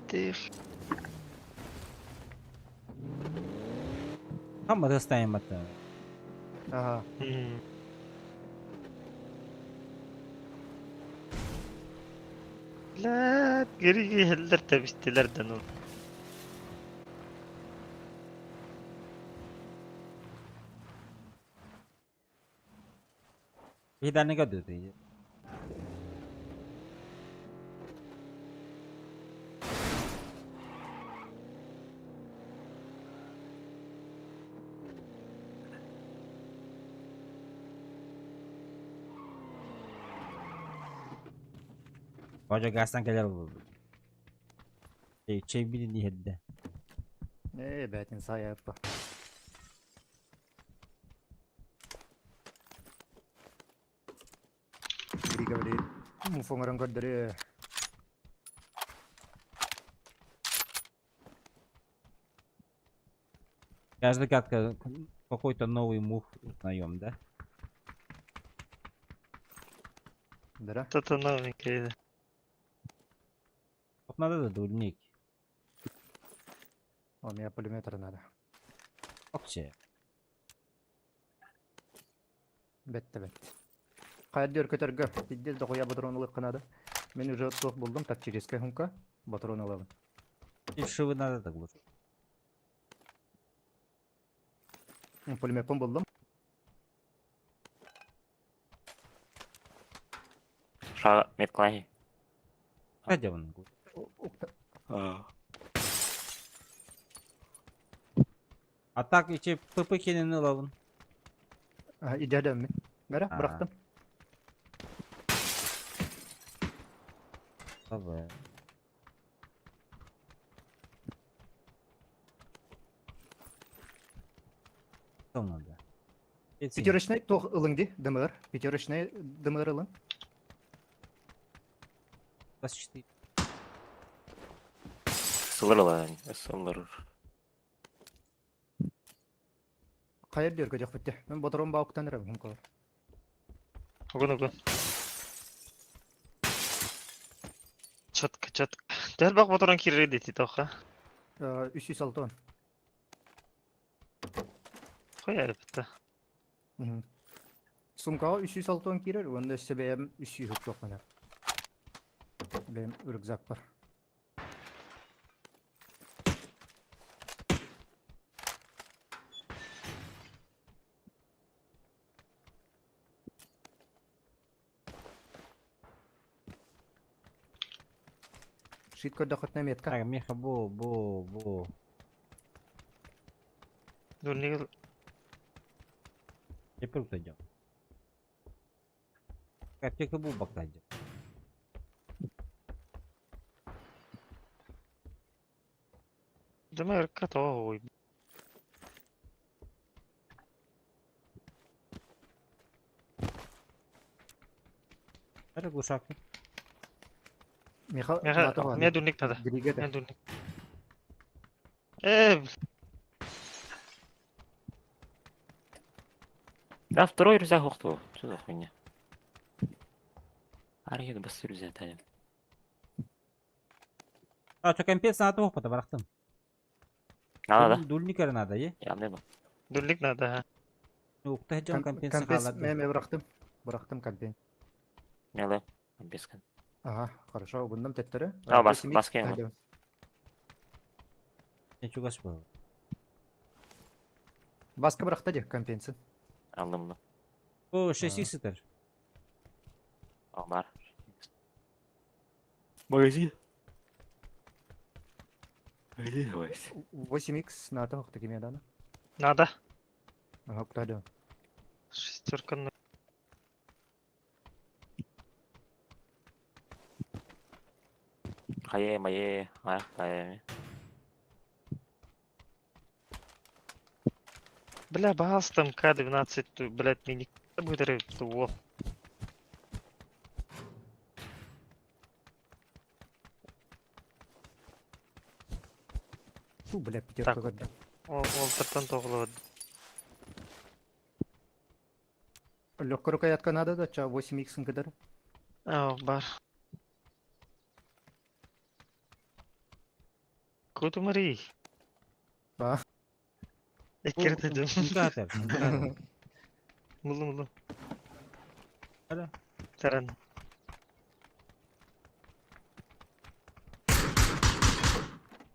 Ты Хамма доставим это. Ага. Блядь, гeri иһэллэр тэбистилэр да ну. Видание көрдү. Бажа газтан кэлэр Чэй билин иһэрдэ. Ээ, бээтин саайаппа. Биригэ били муфоҥорон көрдөрүө. Каждый катка какой-то новый мув узнаем, да? Да? Что-то новенькое. Вот надо да дульник. О, мне пулеметр надо. Вообще. Бэтте бэт. Хайдыр көтөргө. Пиздец дохуя патрон ылыахха надо. Мен уже туох булдум тактическая хумка. Патрон ылабын. И шивы надо так лучше. Пулемеппин булдум. Ша метклай. Хотя он. А так ичи ПП кенен ылабын. Идеален мен. Бәрі, бырақтым. Давай. Что надо? Пятерочный тох ылың ди, ДМР. Пятерочный ДМР ылың. 24. Сылырла, сылыр. Хайыр дер көтөх бітті. Мен батырон бауқтан ірі хункалар. Угун угун. Четко, четко. Дәл бак моторон кире дети тоха. 306. Хуя битте. Сумкаға 306 кирер, онда өссө бэйэм 300 жоқ мына. Бэйэм рюкзак бар. Шит көрдөхөтнө метка. Так, Миха, бу, бу, бу. Дурник Теперь пойдем. Аптека бу бакладе. ДМР ой. Это глушак. Миха, Миха, мне дурник надо. Мне дурник. Э, Да, второй рюкзак ухту. Что за хуйня? Архид бас рюкзак тайм. А, что, компец надо твох потом, Надо, да? Дульник надо, е? Я не был. Дульник надо, ага. Ну, кто хотел компенс Компенс мен бырақтым. Бырақтым компенс. Не да. Компенс. Ага, хорошо, бұндым теттері. А, бас, баска я. Я чугас был. Баска бырақта де компенсы. Алдым да. О, 6 икс Бар. Магазин. Вылизывайся. 8х надо, ох, такими да? Надо. Ага, куда да? Шестерка на. Хайе, мае, ах, хайе. Бля, бас там К-12, ту, блядь, мини будет во. Фу, бля, пятерка Так. когда. Ол ол тоғылы. Легкая рукоятка надо, да? Ча 8х НКДР. А, бар. Куда Марий? А. Эккердедим. Мукатер. Булдum булдum. Hadi. Таран.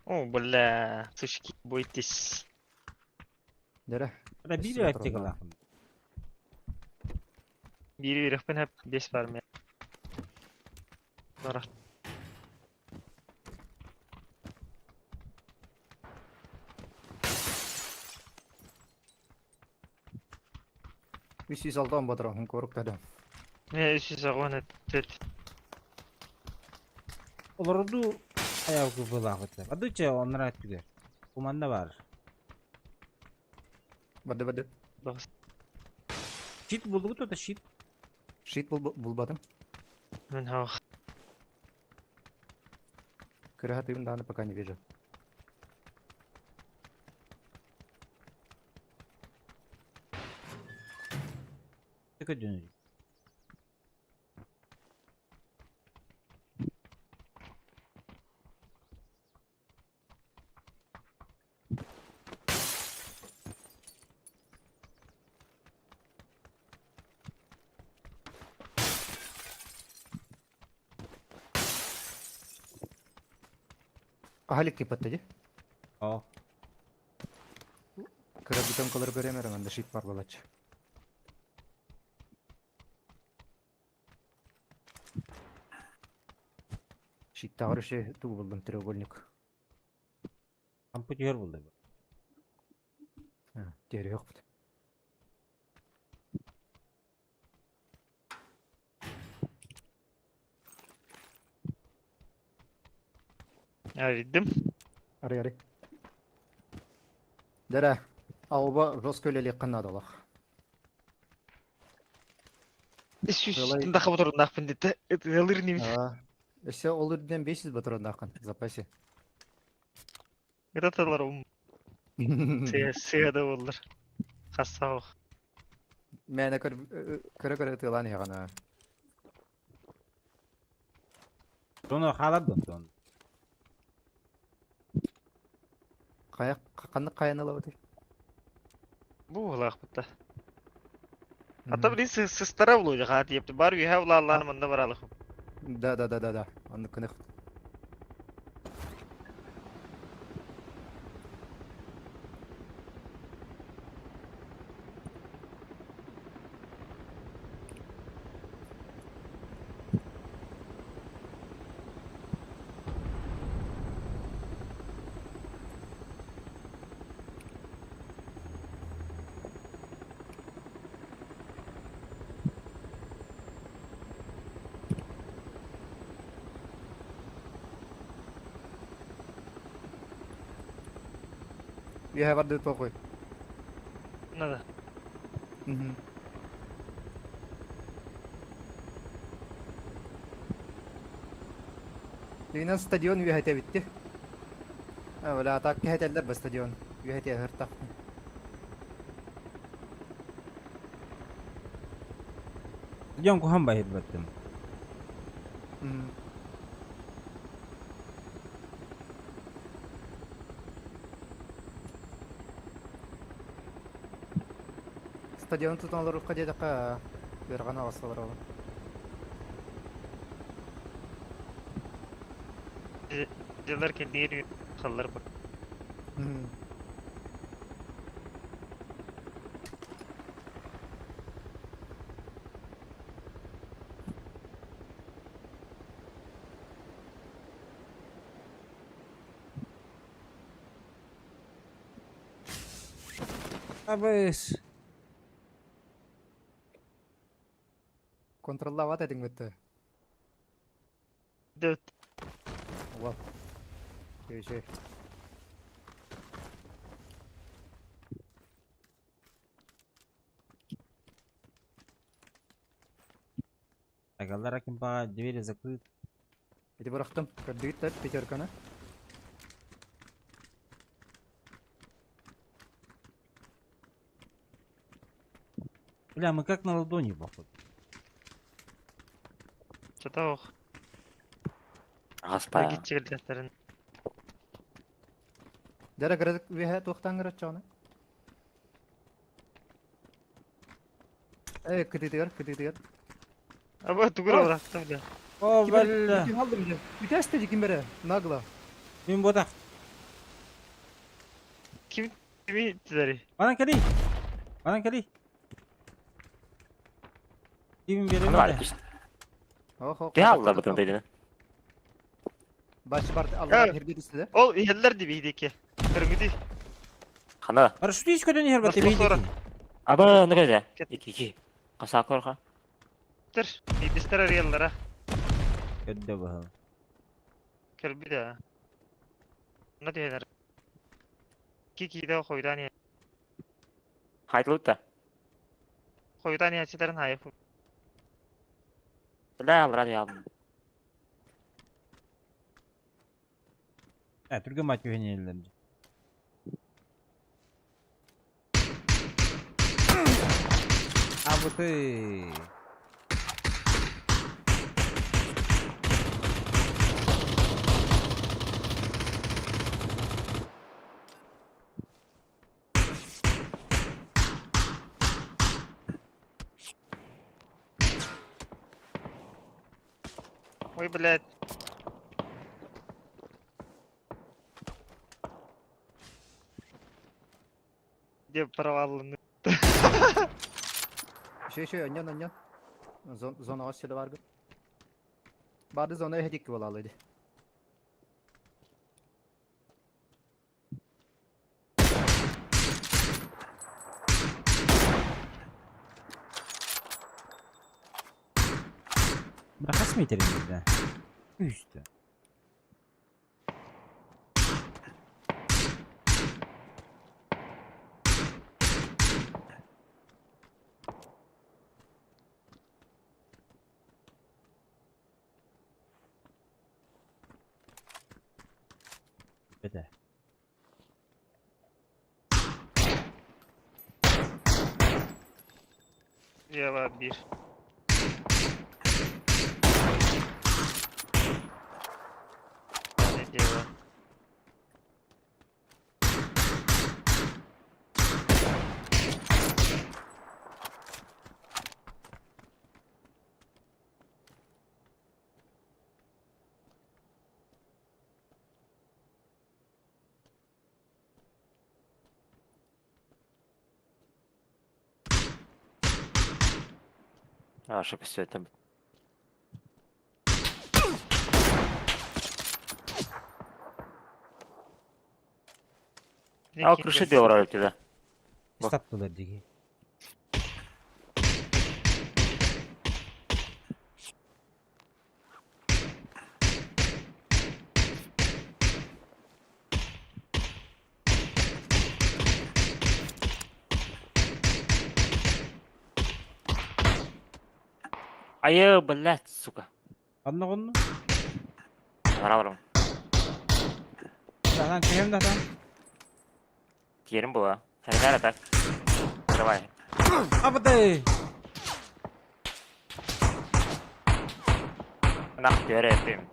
О, бля, сучки, бойтесь. Дәрә. Hadi bir ötecek Allah. Бири бирехпен хәп бес бар мен. Нора. Үс йөз алты батырам, көрүк тада. Не, 300 төт. Олорду ayağı kıvılağıtlar. Adı onlara ettiler. Kumanda var. Бады бады. Şit buldu da şit. Шит бул булбадым. Мен хау. Кыргатым даны пока не вижу. Tıkı dönüyor. Ахалик тип аттыди. О. Кыра бүтән колор көрөмөр анда шит бар болачы. Шит тагыр ше ту булдым треугольник. Kampı diyor buldu. Ha, Diğeri yok. Аридим. Ари ари. Дәрә. Алба жестко эле кынады Аллах. Үс даха батырын нахпын деді. Ылыр неме. Өсө ол үрден 500 батырын акын в запасе. Это ум. Сыяда болдыр. Хасау. Мәне көр көрө көрө тылан ягана. Onu haladın onu. Кая каны каяны лабыты. Бу лах бутта. Ата блин сыстара булды хат епти. Бар үйе улалланы мында баралык. Да да да да да. Аны кыны. Үйе барды токуй. Надо. Дүйнен стадион үйе хәтә битте. А, бля, атак хәтәлләр бу стадион. Үйе хәтә хыртак. Stadion kuhan bahir battım. Стадион туталар рухка дедакка берган авасалар ол. Делар ки дир халлар бар. Абыс. Контроллават этиң бітті. Дөт. Уол. Үчүгэй. Так, Аллара кимпаға двери закрыт. Ити бырахтым. Көрдүгүт пятерканы. Бля, мы как на ладони, походу. Что-то ох. Аспа. Гитчигилдехтерин. Дәрә кырык веһә туохтан кыраччаҕына. Э, кытытыгар, кытытыгар. Аба тугур бырахтым бля. О, бля. Ким алдым бля. Үтәсте ким бере? Нагло. Мин ботах. Ким kimi ittилери? Манан кали. Манан кали. Ким бере Аны бар. Охо. Те алла бытын дейdi. Баш бар алла херге түсті. Ол иһэллэр ди биһидики. Көрүҥүтүй. Хана. Парашют ис көтөн иһэр бат Сора. Аба не кэлэ. Ики ики. Каса корха. Тыр. Бидистер арыяллара. Көддө баһыл. Көрбүдэ. На түһэлэр. Ки кииде хойдан иһэ. Хайтлутта. Хойдан иһэчилэрин хайып. Бля алра ялым. Ә, түргө мать көһөнеллер. А вот ты. Ой, блядь. Где проваланы? Еще, еще, аньян, аньян. Зона оселі бар. Барды зона хедик болалы ди. Бра хас метр да. Үстө. Бете. Я bir. Ne diyor? А, что все это. А крыши делали тебя. Стаптылар диги. Айы, блядь, сука. Анна конну? Бараларым. Дан кем да там? Терим была. Саргара так. Давай. Абды. Нах терепим.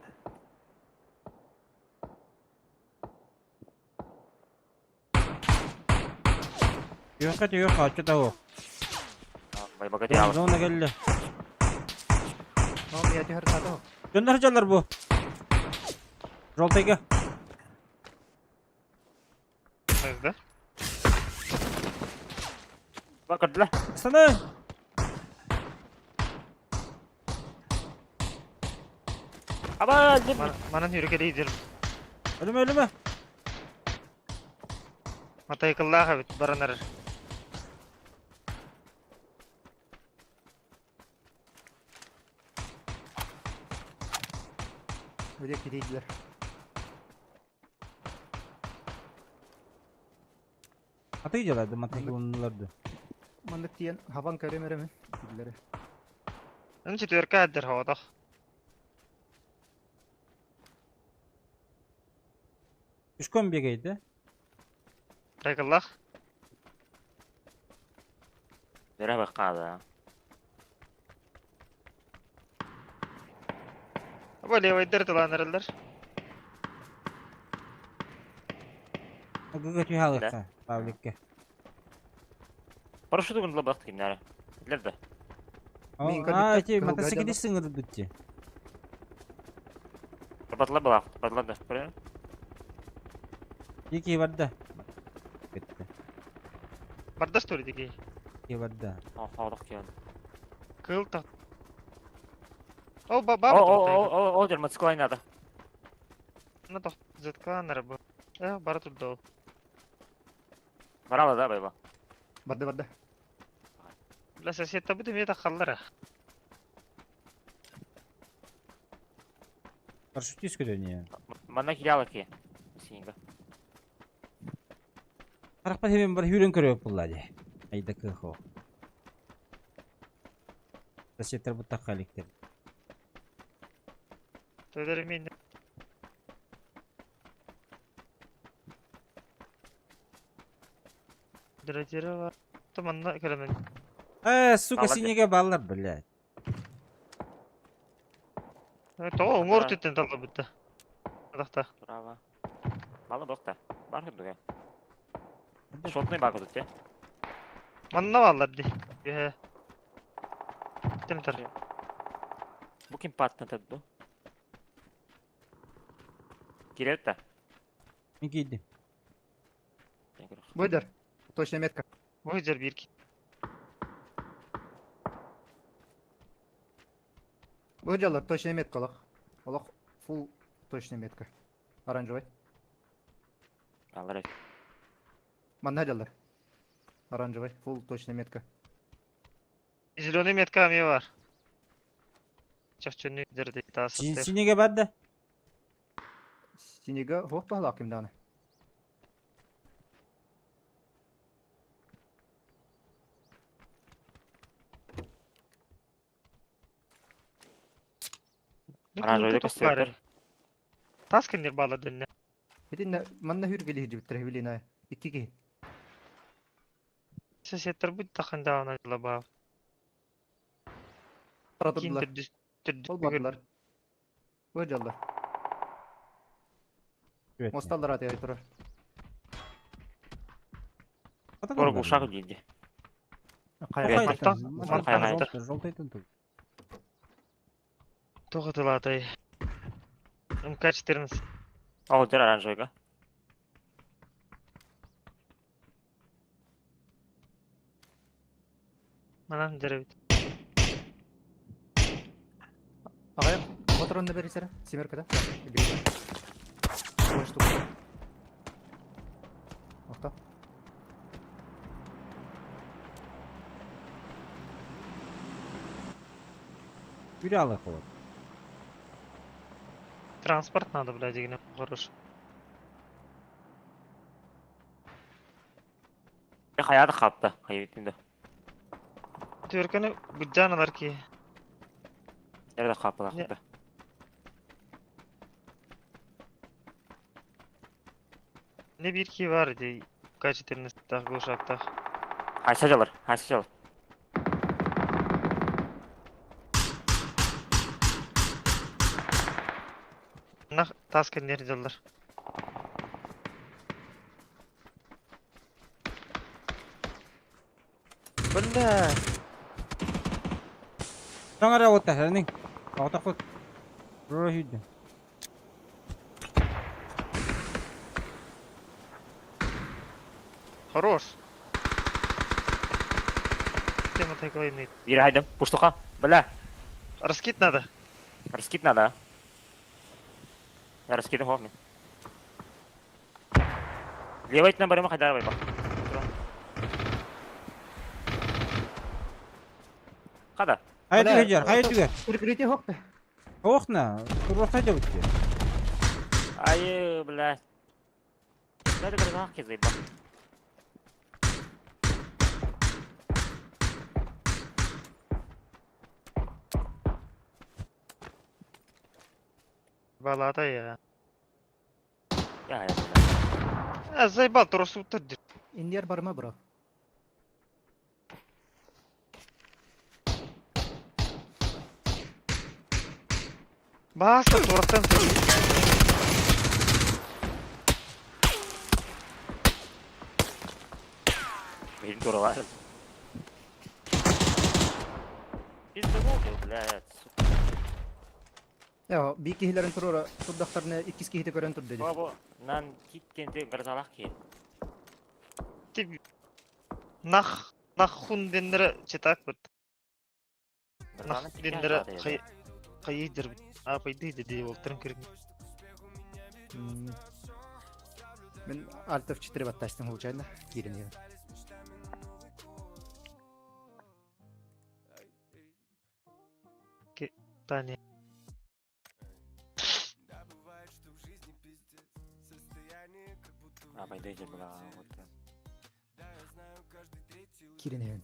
Yok yok açı da o. Бай богатырь. Зона келdi. Мам, я тихо тато. Gönder canlar bu. Жолтайга. Да? Бакырдыла. Sana. Аба, Манан yürü gidelim. Ölüme ölüme. Матайкаллаха бит баранар. Өде кирейдилер. Аты дьалады, мотоциклларды. Маннык тиийэн хабан көрөм эрэ мин дииллэрэ. Эн четверка аддер хоотох. Пешком бегает, да? Трекаллах. Бэрэ баккаада. Аба левайдар тылаанараллар. Агыга түһалыкка, Павликка. Парашюту гынла бакты кимнәре. Билер да. А, эти мотоциклист сыңырдыт ти. Батла была, батла да. Правильно? Дикий барда. Кетти. Барда что ли дикий? Дикий барда. Аха, кел. Кыл та. Ол ба ба. О, о, о, о, дер мотоцикл надо. Ну то, зетка на рыбу. Э, бара тут дол. Барала да, байба. Барда барда. Бля, сосед табы мне так халлара. Парашютист көдөнө. Манна кирялы ки. Синга. Харахпа хебен бар хүрен көрөп булла ди. Айда кыхо. Соседтер бутта халиктер. Төдер мен. Дратирова. Туманна көрөмөн. Э, сука, синеге баллар, блядь. То оңор түттен талла бутта. Адахта. Браво. Малы бокта. Бар күндүгө. Шотный бар күндүк те. Манна баллар ди. Э. Тем тар. Бу ким паттан тадду? Кирет да. Мен кийди. Выдер. Точная метка. Выдер бирки. Выдерлар, точная метка олох. Олох фул точная метка. Оранжевый. Алар. Манна дьаллар. Оранжевый, фул точная метка. Зеленый метка ами бар. Чахчыны дерде тасыты. Синеге барда. Синеге хоп баһалаах ким даҕаны. Оранжевый костюм. Тас кемдер бала дөнне. Итиннэ манна хүргели иһдибиттэр билина икки киһи. Сосеттер бут таханда лаба. Таратырдылар. Ол бардылар. Бу дьаллар. Мосталлар атыгай турар. Корг ушак диди. Желтый тут. Тоғытылатай. МК-14. Ол дер оранжевыйга. Манан деребит. Аҕайах патронна бэрисэрэ семеркада. Ой, штука. Охто. Хүрэ холод. Транспорт надо, блядь, дегене хорош. Хаяды капты. Хайбитинде. Түркені буджаналар ки. Жерде капты капты. Не бир ки бар дей. К-14 тах глушактах. Хайса жалар, хайса жалар. Нах тас кеннер жаллар. Бля. Таңара отта, хәрнең. Ағытақ Рура хүдді. Хорош. Тема такой Бир хайдым. Пуштука. Бля. Раскид надо. Раскид надо. Я раскидым хохми. Левый на барыма хайдар байба. Када? Хайды хүдер, хайды хүдер. Прикрытие хохты. Охна, турра хайды бітті. Айы, блядь. Блядь, это нахуй заебал. Балата я. Я, я, А, заебал, турсуттар дир. Индияр барма, бро. Бааста тураттан Блин, дуралар. Пиздобол, блядь, сука. Я, би киһилэрин туруора турдахтарына иккис киһити көрөн турда дии. Бабо, нан киткенте грозалах ки. Ти нах нахун деннere читак бит. Нах деннere хай хайдыр а пайды деди олтырын кирин. Мен Alt F4 баттастым случайно киирин. Таня. А, пойдите, бля, вот. Киирин.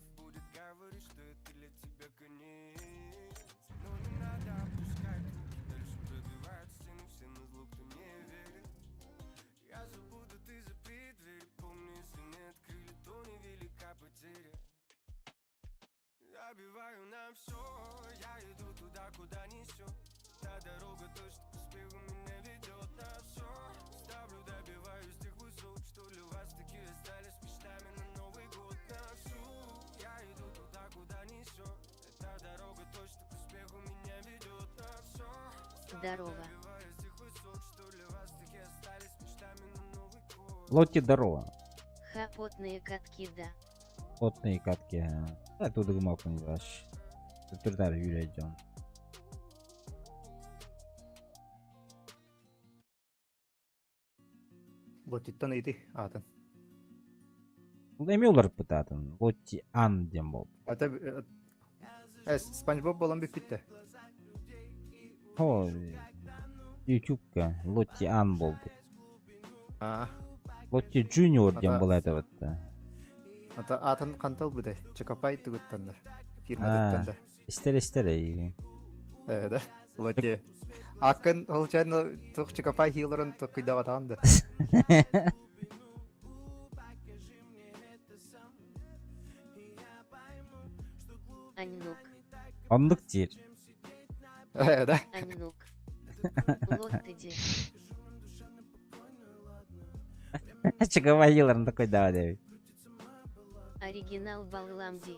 Здорово. Лотти здорово. Ха, потные катки, да. Потные катки. А тут гумак не дашь. Турдар юрайдем. Лоттиттан ыйты атын. Эми олар пытатын. Лотти ан дем бол. Ата Спанч Боб болан бүппүттэ. О, Ютубка Лотти ан болды. А. Лотти Джуниор дем был это вот. Ата атын кантал буде. Чакапай тугуттандар. Фирма туттанда. Истер истер. Э, да. Лотти. Акын случайно тух Чакапай хилерын тукуйдаватанды. Аннук. Оннук диир. Э, да. Аннук. Лоттеди. Чакапай такой да, да. Оригинал Балламди.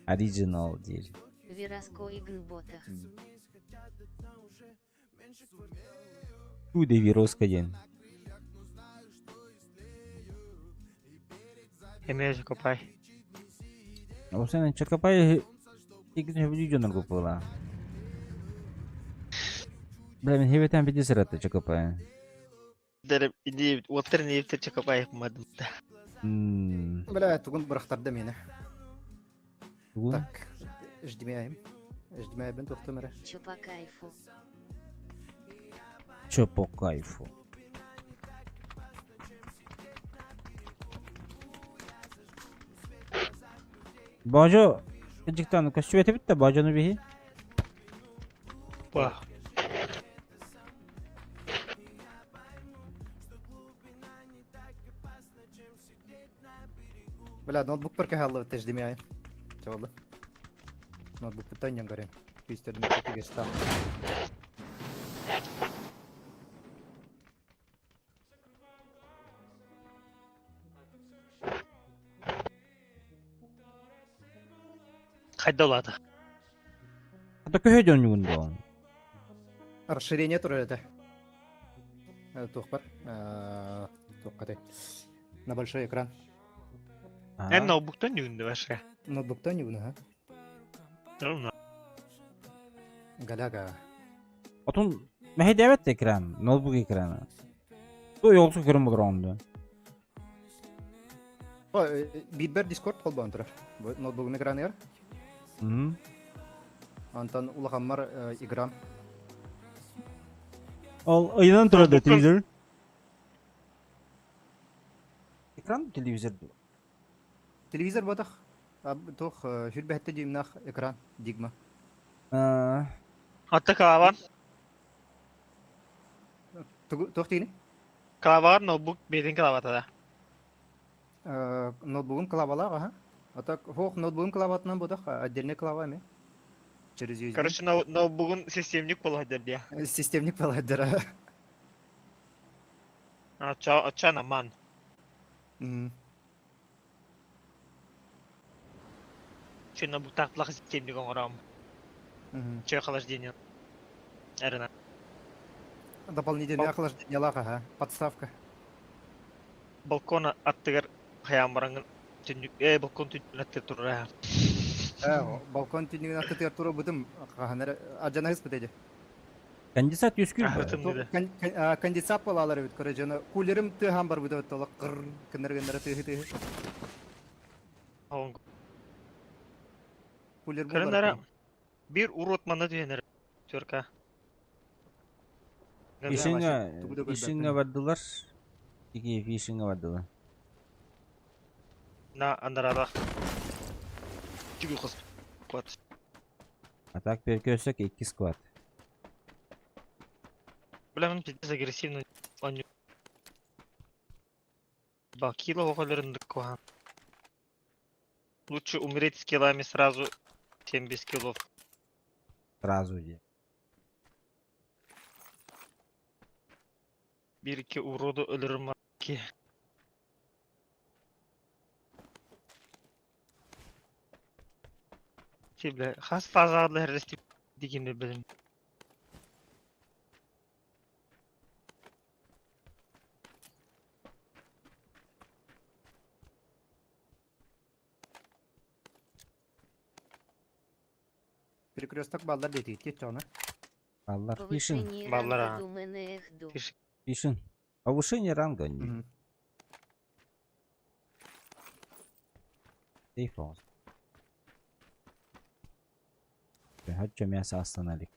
Оригинал диир. Вераско игнботах. Туды вируска ден. Эме копай. Осен Чакапай иккини хөбүлүү дьоннорго буолла. Бля, мин хебетен биди сыратты Чакапай. Дереп иди уоттер не ефтер чакапай мадым. Бля, тугун бырахтарды мени. Тугун? Так, ждемяем. Ждемяйбын тохтомера. Чё по кайфу? Чё по кайфу? Бажо, кыжыктан көстүбэти битте бажону биһи. Ба. Бля, ноутбук бір кахаллы ждемяем. Чё болды? Ноутбук бүтән көрем. Күйістердің көтіге стал. Хайдалады. Ата көһө дьон буолан. Расширение турар это. Туох бар. Туох катай. На большой экран. Эн ноутбуктан юнды башка. Ноутбуктан югуна, ха? Tamam. Галяга. Отун мэһэйдээбэт экран, ноутбук экрана. Ту йолсу көрөн болор онду. О, битбер Discord холбоон турар. Ноутбугун экраныгар. Антон улахаммар играм. Ол ыйынан турар да телевизор. Экран телевизор дуо? Телевизор ботах. Туох сүрбэһэтте дюймнаах экран Дигма. Атта клаван. Туох диини? Клавар ноутбук бэйэтин клавата да. Ноутбугум клавалаах аха. А так хоох ноутбугум клаватынан ботах отдельный клава эми. Через USB. Короче, ноутбугун системник буолар дия. Системник буолар Ача ача наман. Чүнна бутаклах системник оҥором. Чө охлаждение. Эрена. Дополнительное охлаждение ага, подставка. Балкон аттыгар хайаан бараҥын түннүк э балкон түннүгүн аттыгар турар Э, балкон түннүгүн аттытыгар турабытым хаһан эрэ адьанаһыспыт эди. Конденсат үскүүр Конденсат буолалар эбит көрө дьоно кулерым тыаһаан барбыт эбит толох кыр кыннар гыннара тыаһы тыаһы. Кулер Кырынара бир урод манна түһэнэр түрка. Фишинга фишинга бардылар. Ики фишинга бардылар. На андарада. Түгү кыз. Кват. А так перекресток икки склад. Бля, он пиздец агрессивный. Он Бакила оҕолорун Лучше умереть с киллами сразу, чем без киллов. Сразу где. Бир-икки уроду өлөрүм ки. Бля, хас фазаҕа эрдэстик дигини билим. Перекресток баллар диэтигит кетчоҕуна. Баллар фишин. Повышение Баллар, ранга а. думаны эхду. Фишин. Повышение ранга. не. Сейф оҕус. Хочу мясо остановили.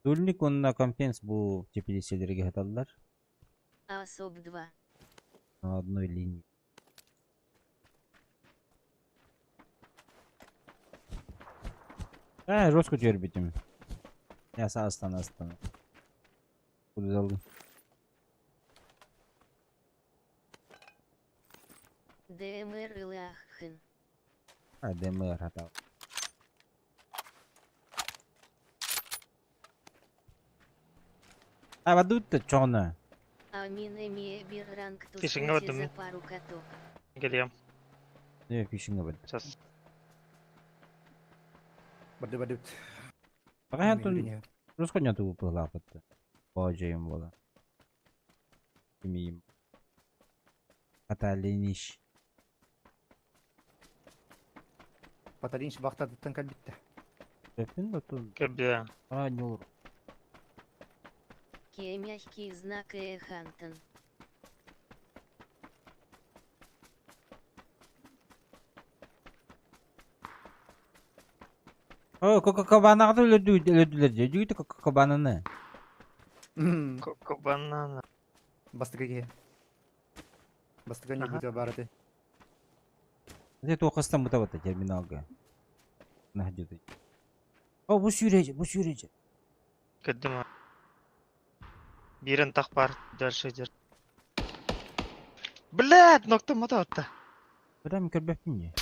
Тульник онна компенс бу теплицелерге хаталлар. Асоб 2. На одной линии. Э, жестко терпите. Мясо астана астана. Куда залды? ДМР Илаххын. А, ДМР хатал. А, вадут-то чона. Амин эмие бир ранг Фишинга тусути бардым. за пару каток. Келием. Не, фишинга барды. Сейчас. Барды барды. Пока я тут жестко не ту пылапатта. Божьим вола. Имеем. Аталиниш. Паталинш бахтадыттан калбитте. Өпүн да тут. Кебе. А, не ур. Ке мягкий знак Эхантон. О, кабанагы өлөрдүлөр же. Жүгүтү кабананы. Коко банана. Бастыга ке. Бастыга не будет барыты. Это тоқастан бутабата терминалга. На где-то. О, бу сүйрежи, бу сүйрежи. Кэддим. Бирин так бар дальше идет. Блядь, ноктом ататта. Прям көрбөппүн не.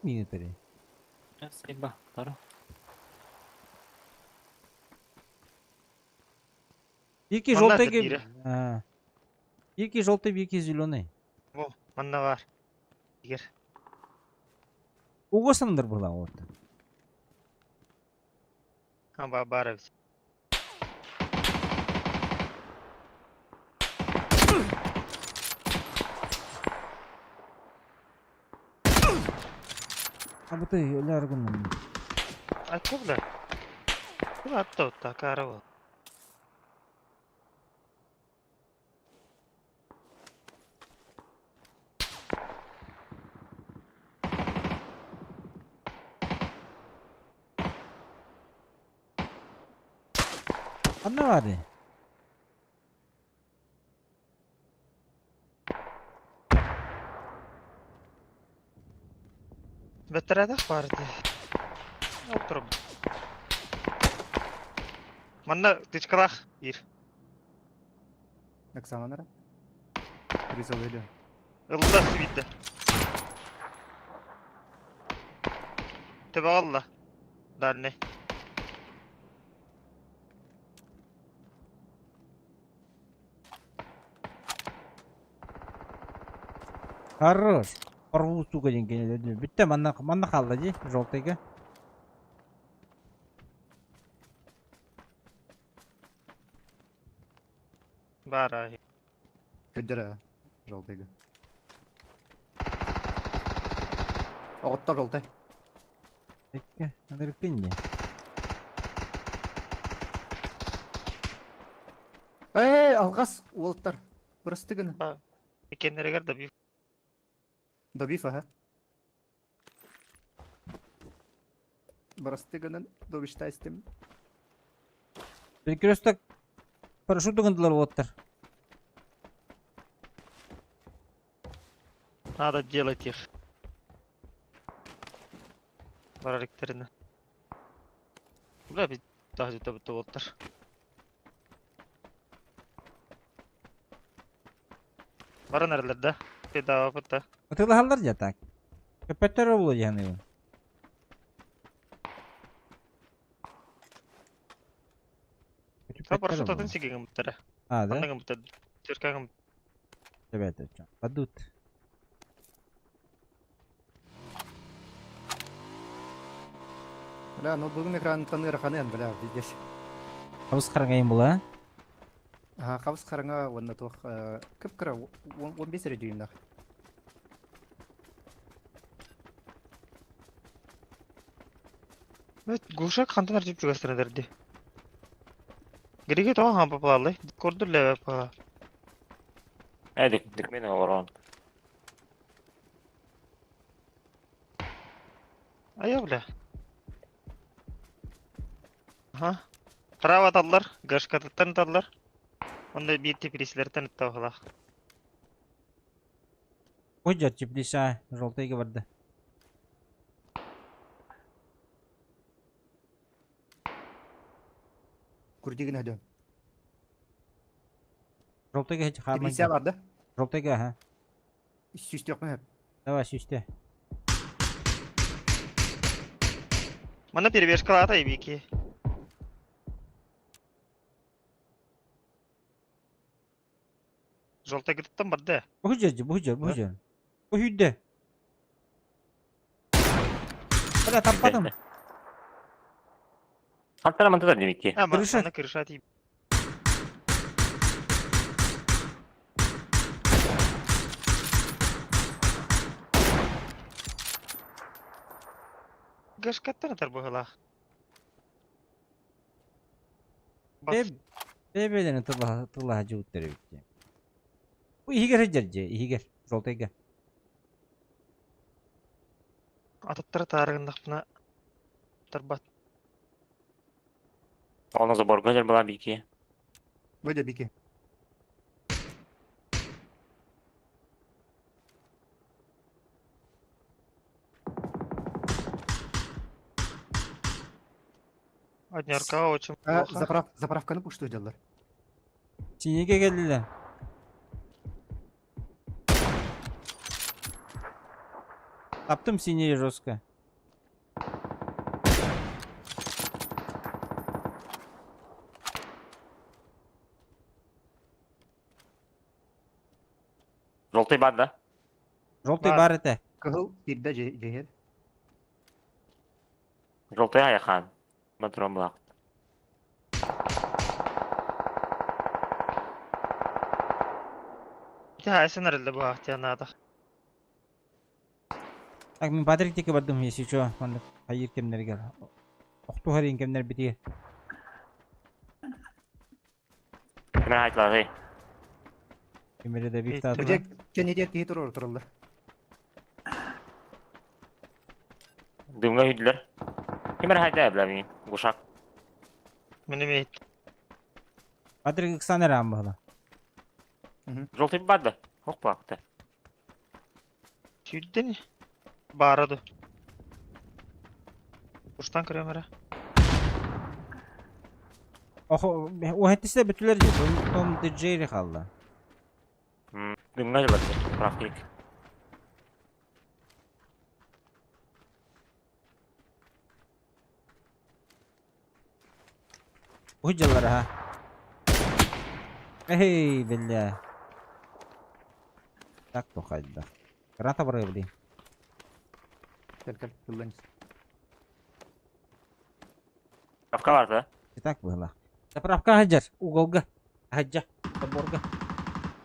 Мини тари. Спасибо. Второй. Екі Манна желтый это бире. ке. Екі желтый, екі зеленый. Во, манна бар. Егер. Угосандар была вот. Аба бар эбит. А вот и ляргун. Атты бля. Бу атты отта кары бол. Ханна баарый? Бэтэрээдэх баар дии. Ол турабын. Манна тычкалаах биир. Оксана Призовели. Ылла сибиитэ. Төбөҕө ылла. Дальний. Хорош. Порву, сука, деньги. Бүттэ, манна, манна хаалла дии, желтыйга. Баар Көддөрө желтыйга. Оҕоттор желтый. Икки, ынырыккын дии. Эй, алҕас уолаттар. Бырасты гына. Иккиэннэригэр добив. Добив, аха. Бырасты гынан добиштайстым. Перекресток парашют гындылар уолаттар. Надо делать их. Барариктерine. Бля, biz daha жете уолаттар. Баран эрэллэр да. Педава Атыылаһаллар дьэ так. Көппөттөр буолуо дии саныыбын. Та парашют атын сиги гымыттара. А, да? Анна гымыттар. Түркә гым. Ребята, чё, падут. Бля, ноутбугум экраныттан ыараханыан, бля, видишь. Хабыс хараҥайын була. Аха, хабыс хараҥа уонна туох кып-кыра 15 эрэ дюймнаах. Глушак хантан артип чугастырын дерди. Григе тоҕо хаампа палаллай? Кордур лэбэ пала. Э, дик, дикмен олорон. Айа бля. Ага. Право таллар, гашкатыттан таллар. Онда биир теприслертен ыттабылах. Ой, дьэ, теплица желтыйга барда. Курдигин өдөн. Желтыйга хич хааман. Теплица бар да? Желтыйга, ага. Сүүстүөхпүн сөп. Давай, сүүстэ. Манна перебежкалаата ибики. Желтыйгытыттан барда. Бу дьэ, бу дьэ, бу дьэ. Бу хүдде. Бля, таппатым. Хантара мантата димикки. А, Крыша. манна крыша тип. Гашкаттан атар быһылаах. Бэбэлэрин тыллаһа дьыбыттар эбит дии. Бу иһигэр сылдьар дьэ, иһигэр, желтыйга. Атыттары таарыгыннахпына тарбат. Оны заборга дер была бики. Выйдя бики. Однерка очень А, плохо. заправ, заправканы пушту делалар. Синеге келдилер. Таптым синий жестко. Желтый бар, да? Желтый Бар. бар это. Кыһыл киирдэ дьиһэр. Желтый аяхан. Матрон была. Тя эрэллэ бу надо. Так, мин Патрик тики бардым, если что, маннык хайыр кемнергер. Охту харин кемнер битиге. Кime haytladı? Кемере де биф Где кенедер киһи турар тураллар. Дымга hüdüler. Кime haytladı бля мин? Гушак. Мен имеет. Патрик ыксан эрэ баһыла. Желтый бар да? Ох баакта. Сүүрдэн баара ду. Устан көрөм эрэ. Охо, уһаттисте бүтүлэр дии. Том да Джерри хаалла. Дымҥа дьылар практик. Уһуйдьаллар аха. Эй, бля. Так тухайда. Граната барыа блин. Кел кел, ыллан. Справка бар да? Так было. Заправка хаджар, уголга. Хаджа, заборга.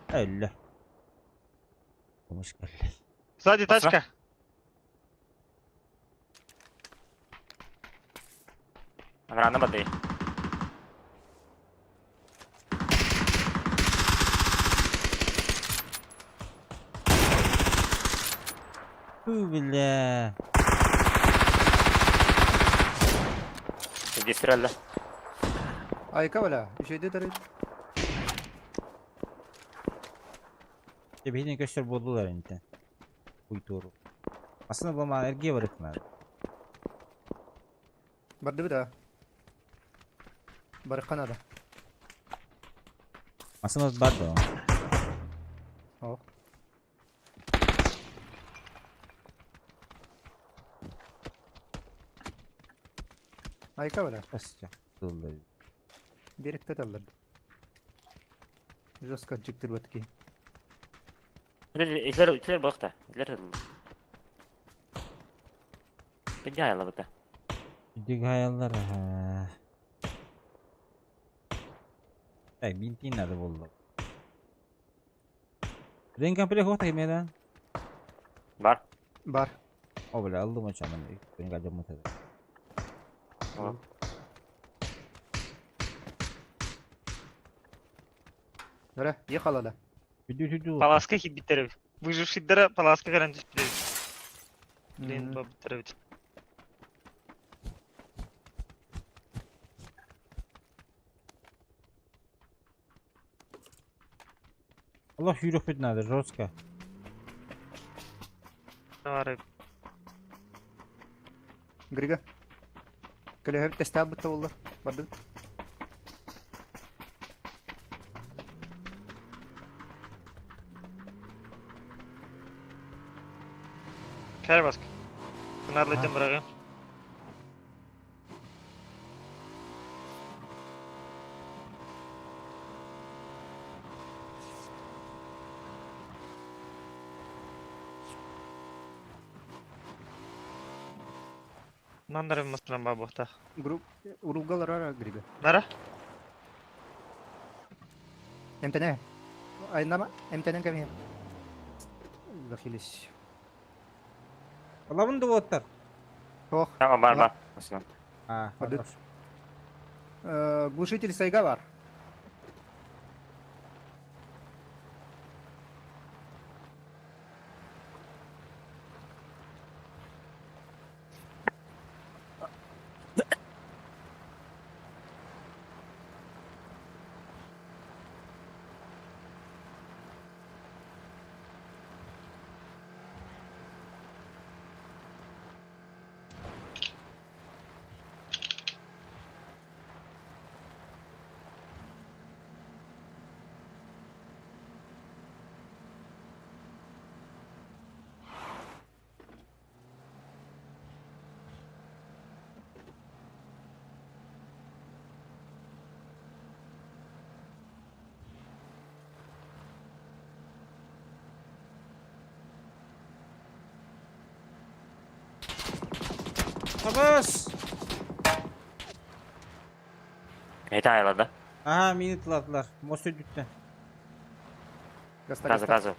Өллө. Комуш кэллэ. Сзади тачка. Рано бады. Фу, бля. Иди стреляй. Айка бля, еще иди дарит. Тебиһин көстөр буолдулар интен. Культуру. Aslında bu ma erge var etmedi. Барды да. Барыкка надо. Aslında бар да. Ох. Айка бля. Өстө. Тыллы. Беректе таллар. Жестко жиктир бітки. Илер илер бакта. Илер. Пиндя бата. Дигайлар. Эй, бинтин надо было. Рен комплект хота имеда. Бар. Бар. О, бля, алды моча мен. Мен гаджа мутада. Бара, ехала да. Хүдү хүдү. Паласка хибиттерев. Выжившийдера паласка гарантия. Блин, баб бит. Allah yürüp надо, жестко. Давай. Грига. Көлөһөп тестәл бутта боллар. Барды. Кәр баска. Надо бырагы. Нандар масынан бабухта. Групп уругалар ара Грига. Нара? МТН. Айнама МТН ками. Захились. Алабын да оттар. Ох. Tamam бар бар. Масынан. А, Барды. хорош. Глушитель сайга бар. Табыс! Это айлада. Ага, мини тылатылар. Мост өтүттен. Гаста, Газы гаста. газы.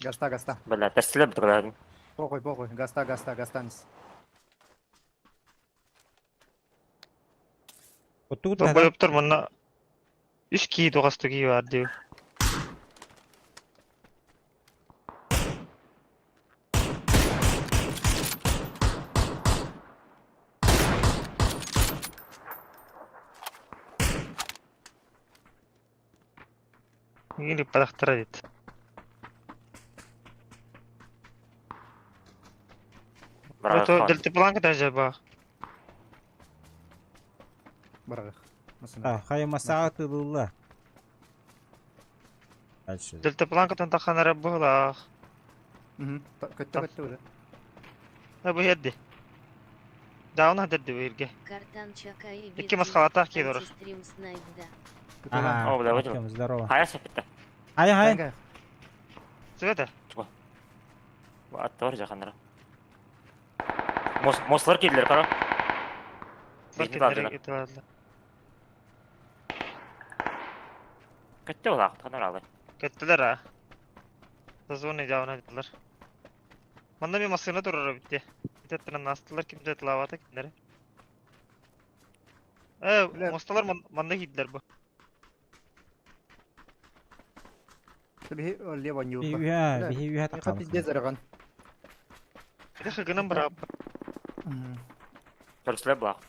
Гаста, гаста. Бля, тестилеп турар. Похуй, похуй. Гаста, гаста, гастанис. Оттугут Долбоёбтор манна үс кии туғасты кии бар диу. Или падахтара дит. Браво. Дельтапланка даже бах. Барах. А, хайа масаға тылылла. Дальше. Дельтапланкатан таханара быһылаах. Көттө көттө уже. Ha bu yerdi. Daha derdi bu yerge. Картан Чакай Икки масхалатах киирор. Антистрим снайпда. Ага, О, бля, вот Артем, здорово. Хайа сеппитте. Хай, хай. Света. Аттар жаханнара. Мос мослар кирлер кара. Бир кирлер Көттө улаах, ханар алы. Көттүлэр а. Зоны жабына дедилер. Манда мен машина турар битте. Битеттен астылар кимде тылавата кимдер. Э, мосталар манда кийдилер бу. Биһи лево нюха. Биһи биһи үһэ тақабыз. Пиздец араган. Бите хыгынан барап. Көрсүлөр булаах.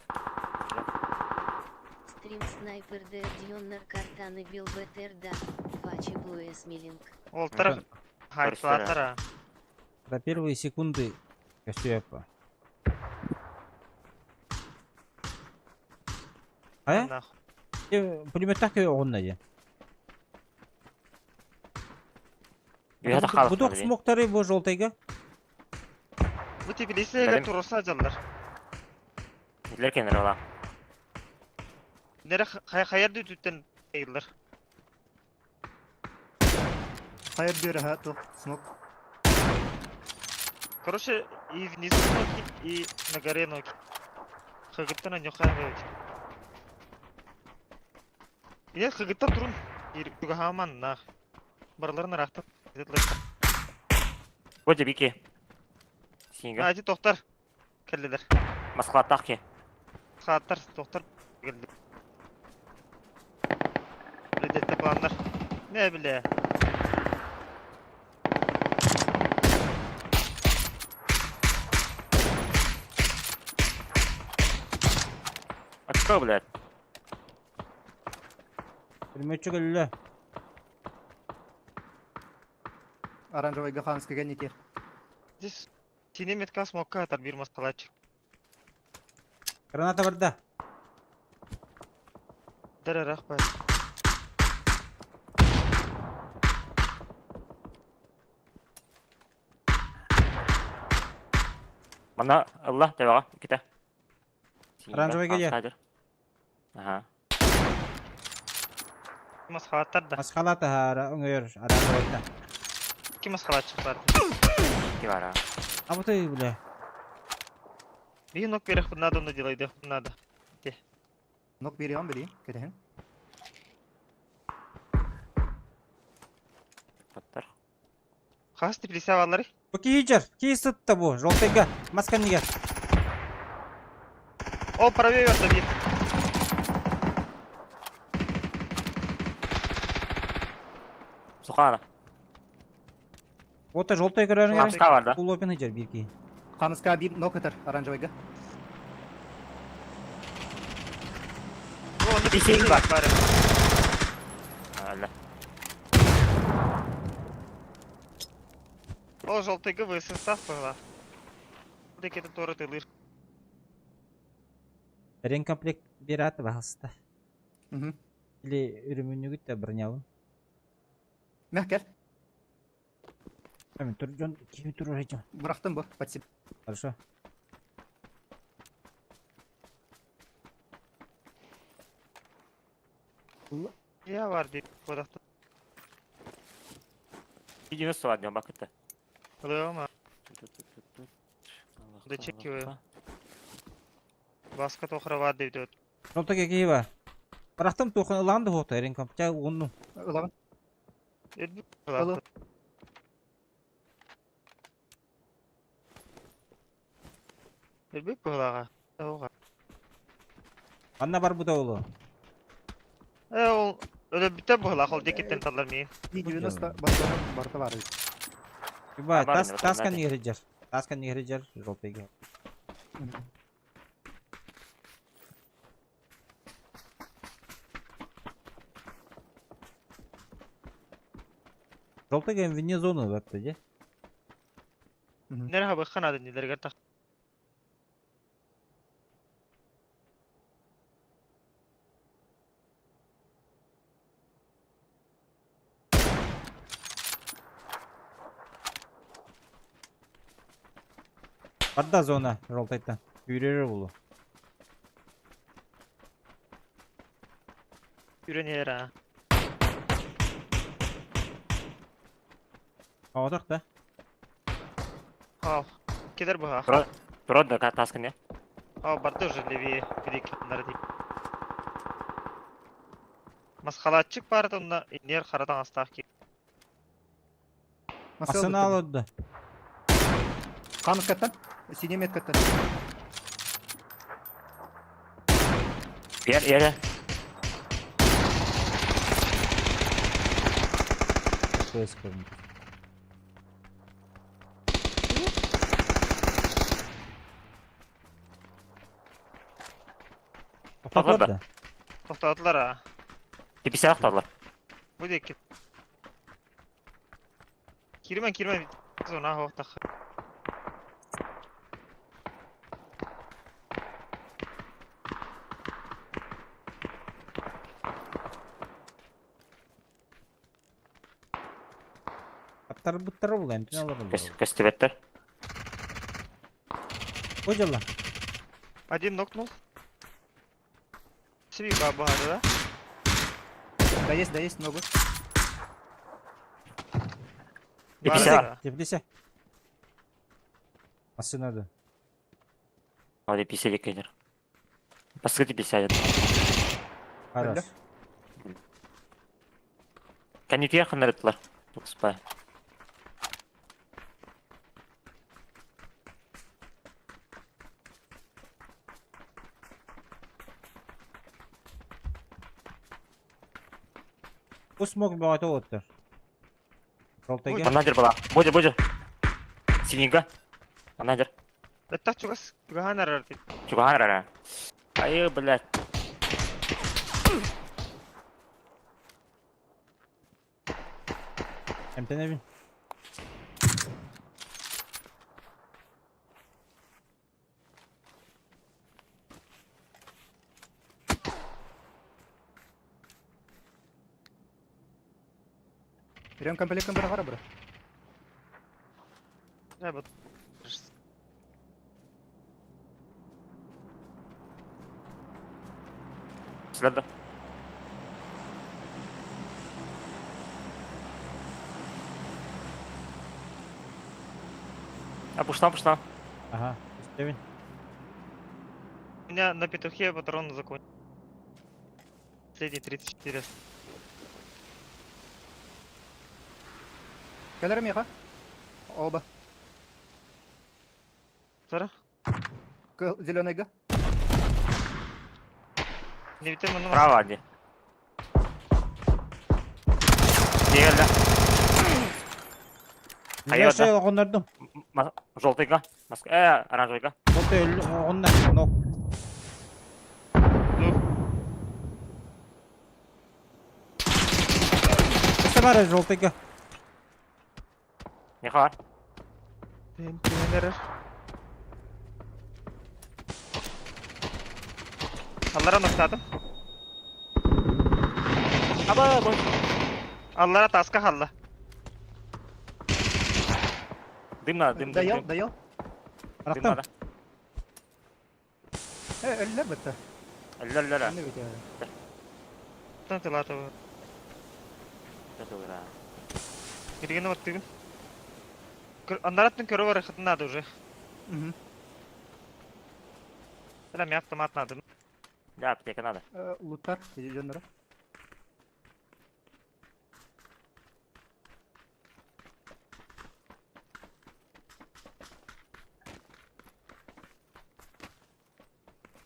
Стрим снайпер Д Дьоннар картаны бил БТР да. Фачи Блуэс Милинг. Олтар хайтлатара. За первые секунды Косюэпа. А? Пулемет так оғынна же. Үһэ тахалах. Будок смоктары бу жолтайга. Бу тибилисеге туруса жаллар. Билер кенер ола. Нере хайар дүтүттен эйилер. Хайар бир ха тух смок. Короче, и внизу ноги, и на горе ноги. Хагыттан анюхаевич. Нет, хагытта турун. Хаман нах. Барларын рахта. Годи бики. Синга. Ади тоқтар. Келдилер. Москва ки. Хаттар, тоқтар. Келди. Билетте пландар. Не биле. Очко, блядь. Пулеметчик өллө. Оранжевый гаханский гоните. Здесь синий метка смока атар бир маскалачык. Граната барда. Дәрі рахмат. Мана Аллах тебага ките. Оранжевый где? Ага. Масхалаттар да. Масхалата хара оңойор оранжевый. Ким масхалатчык бар? Ки бара. А вот и бля. Би нок берех надо оны делай надо. Де. Нок берем бери, кетен. Паттар. Хас теплисе алары. Бу кийжер, кий сытта бу, жолтайга, масканнига. О, правее верно бир. Сухана. Ота жолтай көрөрүң Хамска бар да. Кулопин хыжар бир ки. Хамска бир нок атар оранжевыйга. Бисең бар. Алла. О, желтыйгы высыстав была. Декети торы тылыр. Ренкомплект берат баһаста. Или үрүмүнүгүт да бронялын. Мә, кел. Мен тур жон кими тур орайжан. Бырактым бу, спасибо. Хорошо. Я бар дип бодакта. 90 var diyorum bak gitti. Ылыма. Да чекиваю. Баска тохра бар деп өт. Жолтайга кии бар. Барахтым тухан ылаан да хота ренкомплект угунну. Ылабын. Ылы. Элбек булага. Ога. Анна бар бу да олу. Э, ол өлө бүтө була, ол декеттен талар мейин. 90 басканы барта бар. Ба, бар тас инде, таскан бар. нигер Таскан нигер жолтайга. Желтый вне зоны барда дии. Нэр хабыхха надо нилэргэр тах. Барда зона желтайтан. Күүрэрэ булу. Үрэн иһэр аа. Оҕотох да. Хаал. Кедер быһа. Тура, тура да таскын я. Хаал барды уже левее бидик нары дии. Масхалаатчык баар онно иннер хара таҥастаах киһи. Массыына олордо. Хаамыскаттан, синий меткаттан. Ер, ере. ПС көрүнү. Тоқтатылар да. Тоқтатылар а. Типисә тоқтатылар. Бу диэки. Киирмэн киирмэн зона хоохтах. Аттарбыттара була эмтин алар. Көстүбэттэр. Бу дьалла. Один нокнул. Сиби баба да? Да есть ногу. Типисә. Теплисе. Массыына да. Hadi писели кенер. Баскы типисә. Хорош. Кәнития ханарытлар. Тукспа. Бу смог бөҕөтө уоттар. Желтайга. Анадыр была. Бодя, бодя. Синенька. Анадыр. Это чугас чугахан арар дип. Чуган ара. Ай, блядь. Эмтенебин. Берем комплектом бара бара. Да, вот. Следа. А пушна, пушна. Ага. Истэбин. У меня на петухе патрон закончился. Последний 34. Кэлэр миэхэ. Оба. Сара? Зеленыйга. Не битем ну. Право, где? Дегелде. Не шай оҕоннордум. Желтыйга. Оранжевыйга. Желтый оҕоннор. Нок. Өссө баар желтыйга. Не хаар. Аллара ноктадым. Аба, бой. Аллара таска халла. Дым надо, дым, дым, Доел, дым. доел. Дым надо. Өллөр бытта. Өллөр, Не бит. Тан тылата. Кирген вот тыгын. Андараттын көрө бар хытын надо уже. Угу. Бля, мне автомат надо. Да, аптека надо. Луттар, зеленый.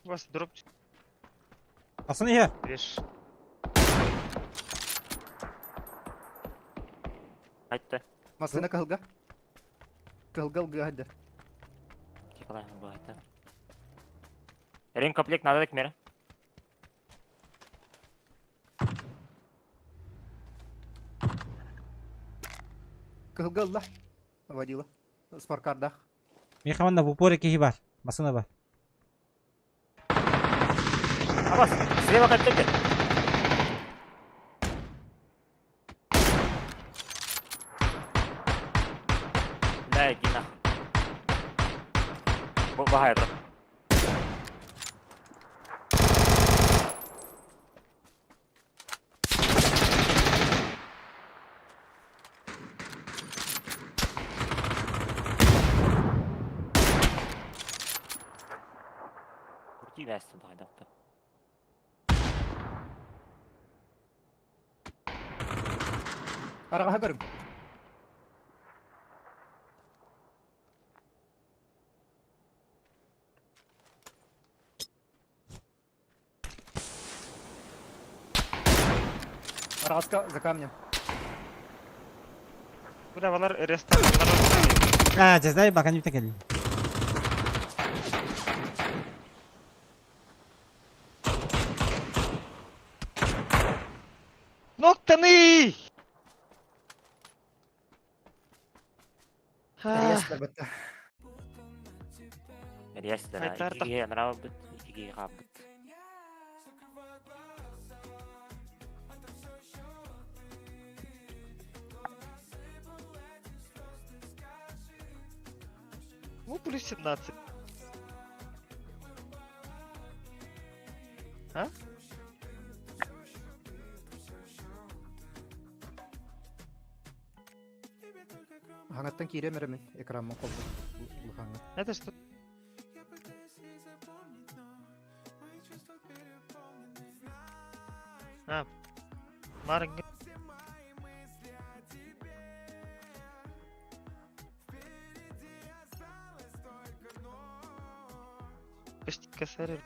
У вас дроп Асын иһэ. Веш. Айтты. Массыына кыһылга. Кыһылга ылгыһайды. Кикалай, бу айтты. Ремкомплект надо так мере. Кыһылга ылла. Водила. Спорткардаах. Миэхэ манна в упоре киһи бар. Масына бар. Абас, слева каттык. Да, иди нахуй. Бу баһайры. Крути вясти баһайдахта. Араҕаһа көрүҥ. Араҕаска за камнем. Бля, балар рестарттар. А, дьэ, бакан үтэ кэллим. Ноктаны! Реестр бытта. Реестр, Айтар иккиге анарабыт, иккиге хаалбыт. Ну, плюс 17. А? Хаҥаттан киирем эрэ мин экраммын холбуу улахаҥҥа. Это что? А, Марк. Почти косарь.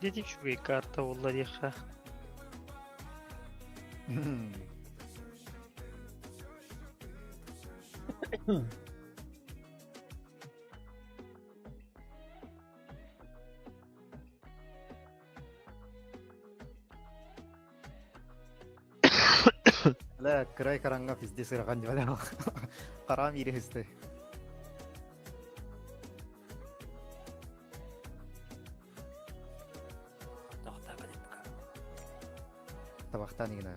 Дети чугай карта уллариха. Ла кырай караңга пизде сыраган дибалар. Карам ири хысты. Табахтан игина.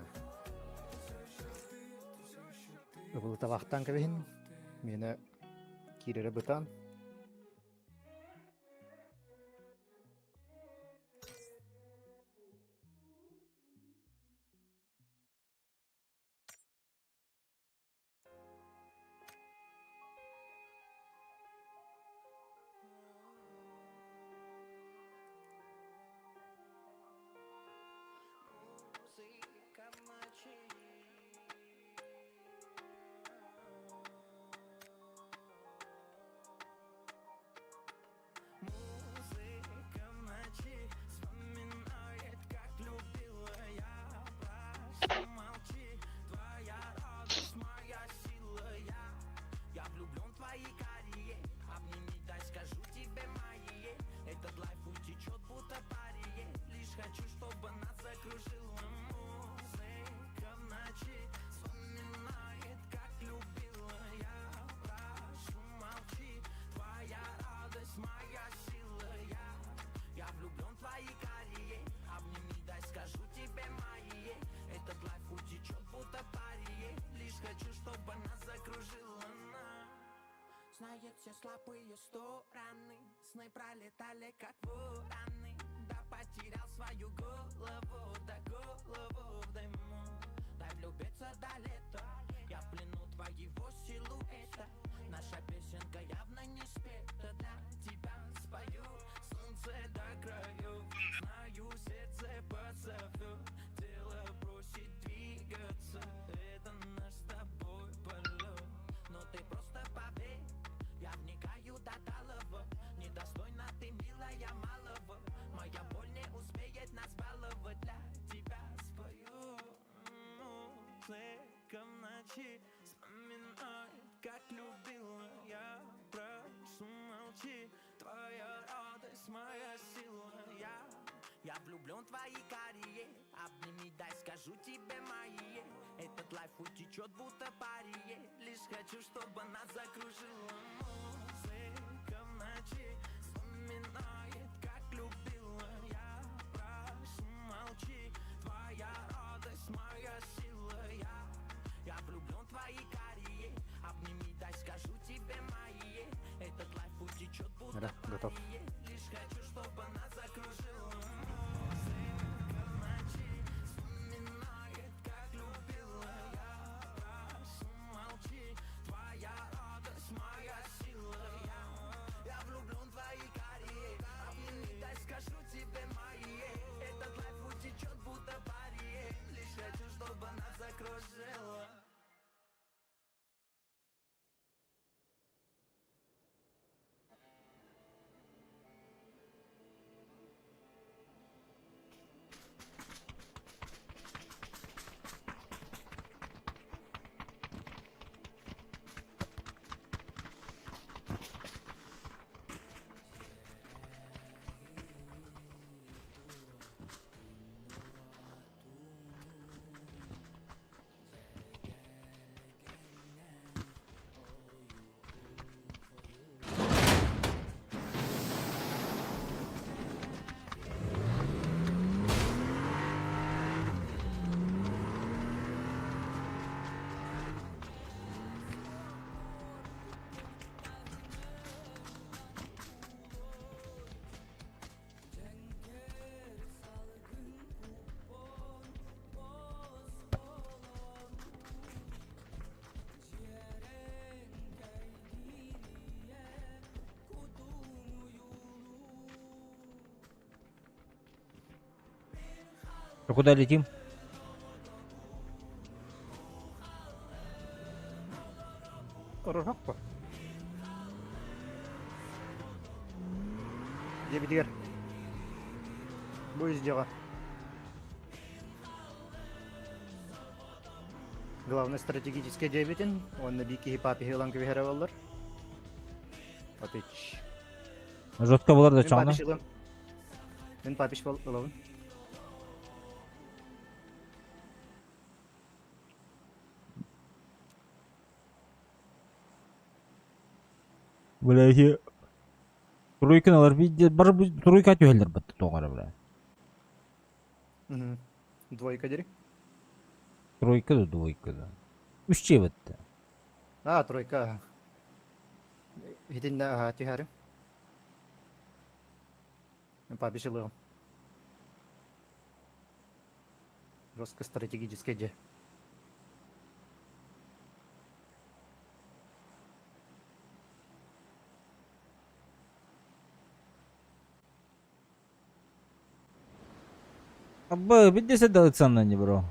Бу табахтан кебин. Мені кирере бытан. Знает все слабые стороны. Сны пролетали как вороны. Да потерял свою голову, да голову в дыму. Дай влюбиться до лета. Я в плену твоего силуэта. Наша песенка явно не спета. Для тебя спою солнце до краев. Знаю, сердце позовет. Тело просит двигаться. Это наш с тобой полет. Но ты просто поверь, я вникаю до талого. Недостойна ты, милая, малого. Моя боль не успеет нас баловать. Для тебя спою. Музыка в ночи вспоминает. как любила. Я прошу, молчи, твоя радость, моя сила. Я влюблен в твои карие, обними, дай скажу тебе мои. Этот лайф утечет, будто парие. Лишь хочу, чтобы нас закружила музыка в ночи. Вспоминает, как любила. Я прошу, молчи, твоя радость, моя сила. Я влюблен в твои карие, обними, дай скажу тебе мои. Этот лайф утечет, будто Да, готов. парие. Лишь хочу, чтобы нас закружила музыка в ночи. Вспоминает, как любила. Я прошу, молчи, твоя радость, моя сила. Я влюблен в твои карие, обними, дай скажу тебе мои. Этот лайф утечет, будто парие. Лишь хочу, чтобы нас закружило. А куда летим? Рожок по. Дебидер. Будет дело. Главное стратегическое дебитин, он на бики папи хилан квихереваллар. Папич. Жестко было да Мен чоңна. папич ылым. Мен папич бол ылабын. Бля, я... Тройка алар виде бар тройка түһэллэр батты тоҕара бля. Мгм. Двойка дери. Тройка да двойка да. Үс батты. А, тройка. Хитинне аха түһәрим. Мен папич ылыгым. Жестко стратегическое де. Абы биддесе да ыцанна не бро.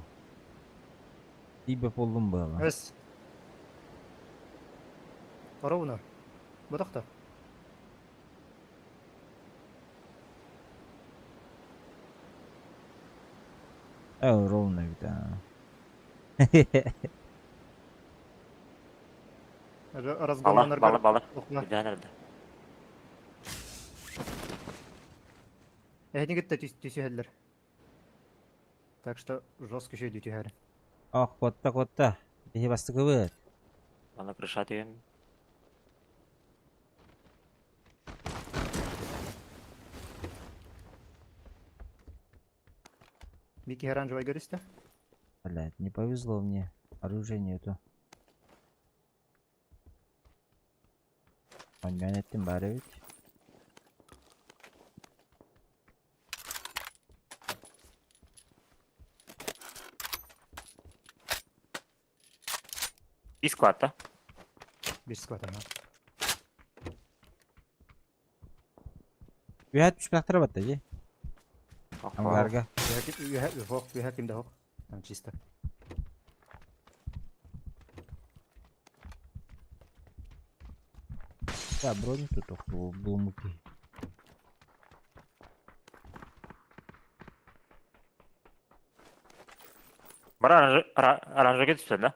Тибе поллум было. Эс. Ровно. Бутахта. Э, ровно ведь, а. Бала, Разгон бала, бала. Куда надо? Эхни гитте түсүһэллэр. Так что жестко еще түһәр. Ах, котта, котта. Бихи бастыкыбыт. Ана крыша түйен. Бики оранжевый көрүстэ. Блядь, не повезло мне. Оружия нету. Оньян еттим бары ведь. И склад, да? Бир склад ага. Үһәт түспәхтер батта же. Ангарга. Хок, үһә кимдә хок. Там чисто. Да, броню тут булмуки. Бар оранжевый түсті, да?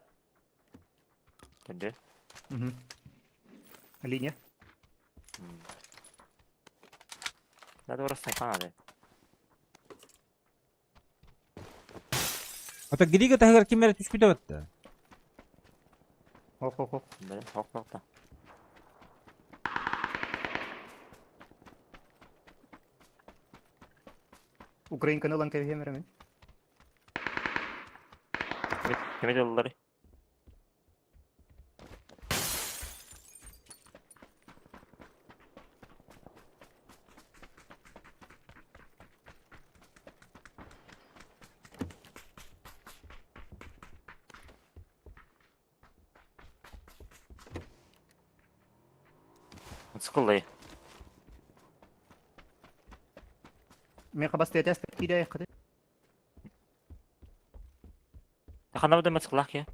Тенде. Угу. Линия. Надо просто надо. Ата Грига таһыгар ким эрэ түспүтэ батта. Ох, ох, ох. Бля, ох, ох, да. Украинканы ылан кэбиһиэм эрэ мин. Кими дыллары? Скулы. Мен хабас тиэтэ киирэ хаты. Хана буда мацклах я.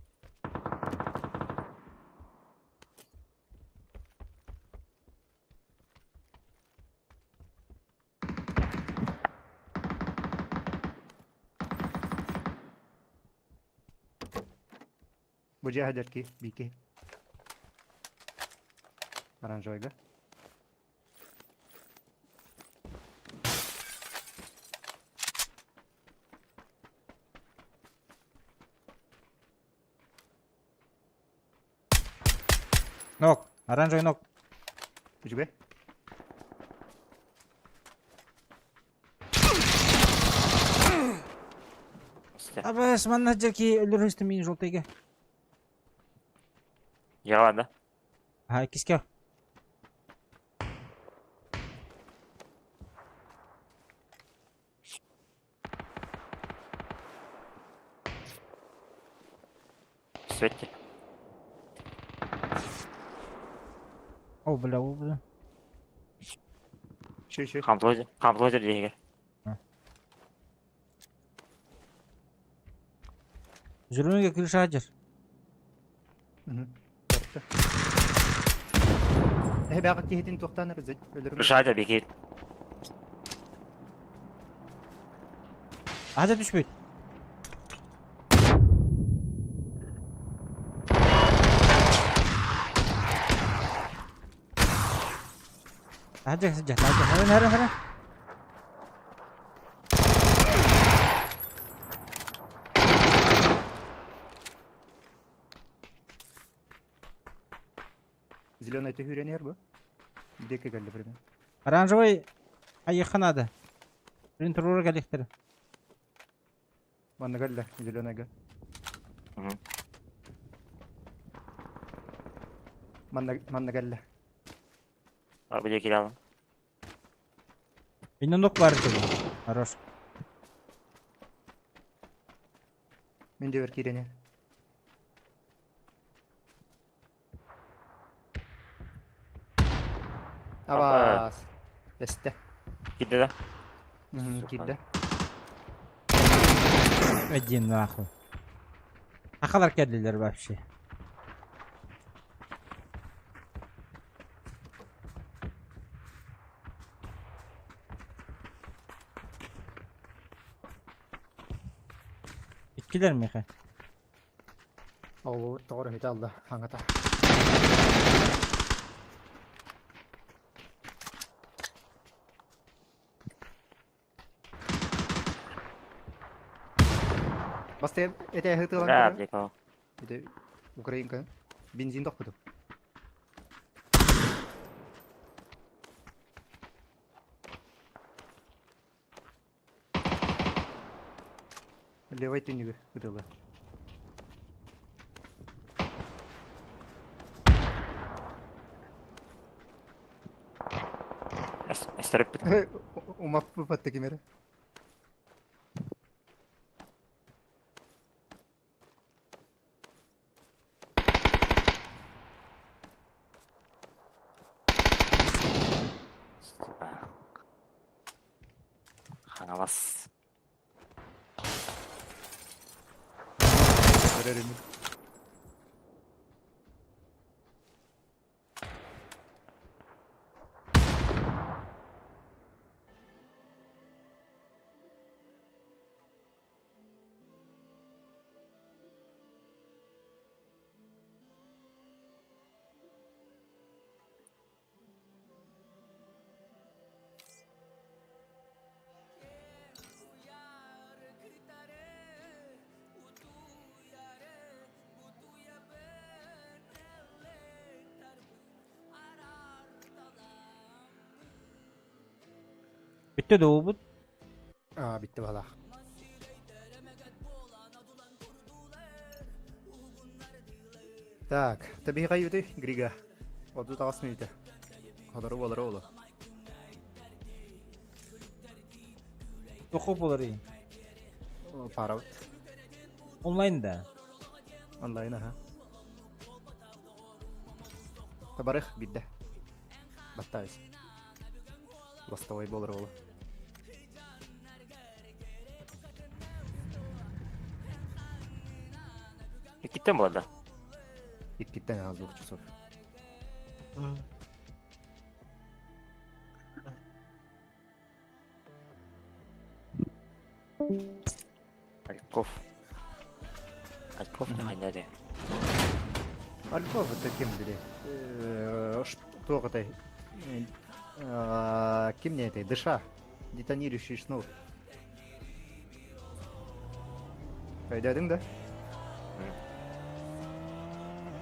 Бу дьиэ ки бики. Оранжевыйга. Нок, оранжевый нок. Үчүгэй. Абас, манна жерки өлөрүстүм мин желтыйга. Я да? Ага, киске. Свети. О, бля, о, бля. Чөй, чөй. Хамплозер, хамплозер дегер. Зеленый крыша жер. Эһэ бэҕэ киһитин туохтаан өлөрүм. Крыша да бекет. Ада түспүт. Ада сыдьа, ада, хара, хара, хара. Зеленый түһүүрэн бу. Деке кэллэ примерно. Оранжевый айыха надо. Блин, турура кэлихтер. Манна кэллэ зеленыйга. Манна манна кэллэ. А где кидал? Инна нок бар тебе. Хорош. Мен де бер киирене. Абас. Эсте. Кидді да? Киирдэ. Один нахуй. Ахалар кэллилэр вообще. Иккилер меха. Ол тоҕор өһүтэ алла хаҥата. Басты эте хытылан Да, блеко. Это Украинка. Бензин тохпуту. Левой түнүгү ытылы. Эстереп Умап патты кимере. Ханалас. Көрөрүм. Бүттэ да уубут. Аа, бүттэ балах. Так, табиһи юты, Грига. Оту тағас мүйтэ. Ходору болары олу. Тоқу болар ей. Параут. Онлайн да. Онлайн, аха. Табарых бидде. Баттайыз. Ластовой болар олу. Иккиттен буолла. Иккиттен аз двух часов. Альков. Альков не хайнары. Альков это кем били? Что это? Кем не это? Дыша. Детонирующий шнур. Өйдөөдүҥ да?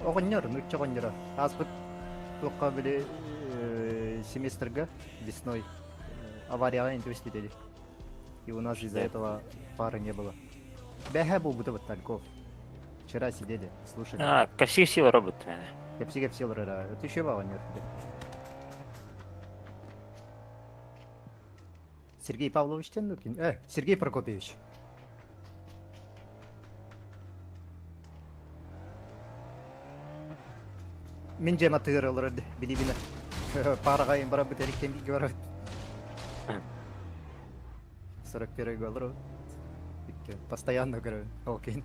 Оҕонньор, нуучча оҕонньоро. Ааспыт туохха били семестрга весной аварияҕа интүстүтэли. И у нас же из-за этого пары не было. Бэһэ буолбута Тальков. Вчера сидели, слушали. А, кэпсии сила робот. Кэпси кэпси олорор. Это еще оҕонньор. Сергей Павлович Тендукин. Сергей Прокопьевич. Мин дьиэм аттыгар олорор билибинэ. Паараҕайын барабыт эриккэн бииргэ барабыт. 41 олорор. Постоянно көрөбүн. Окей.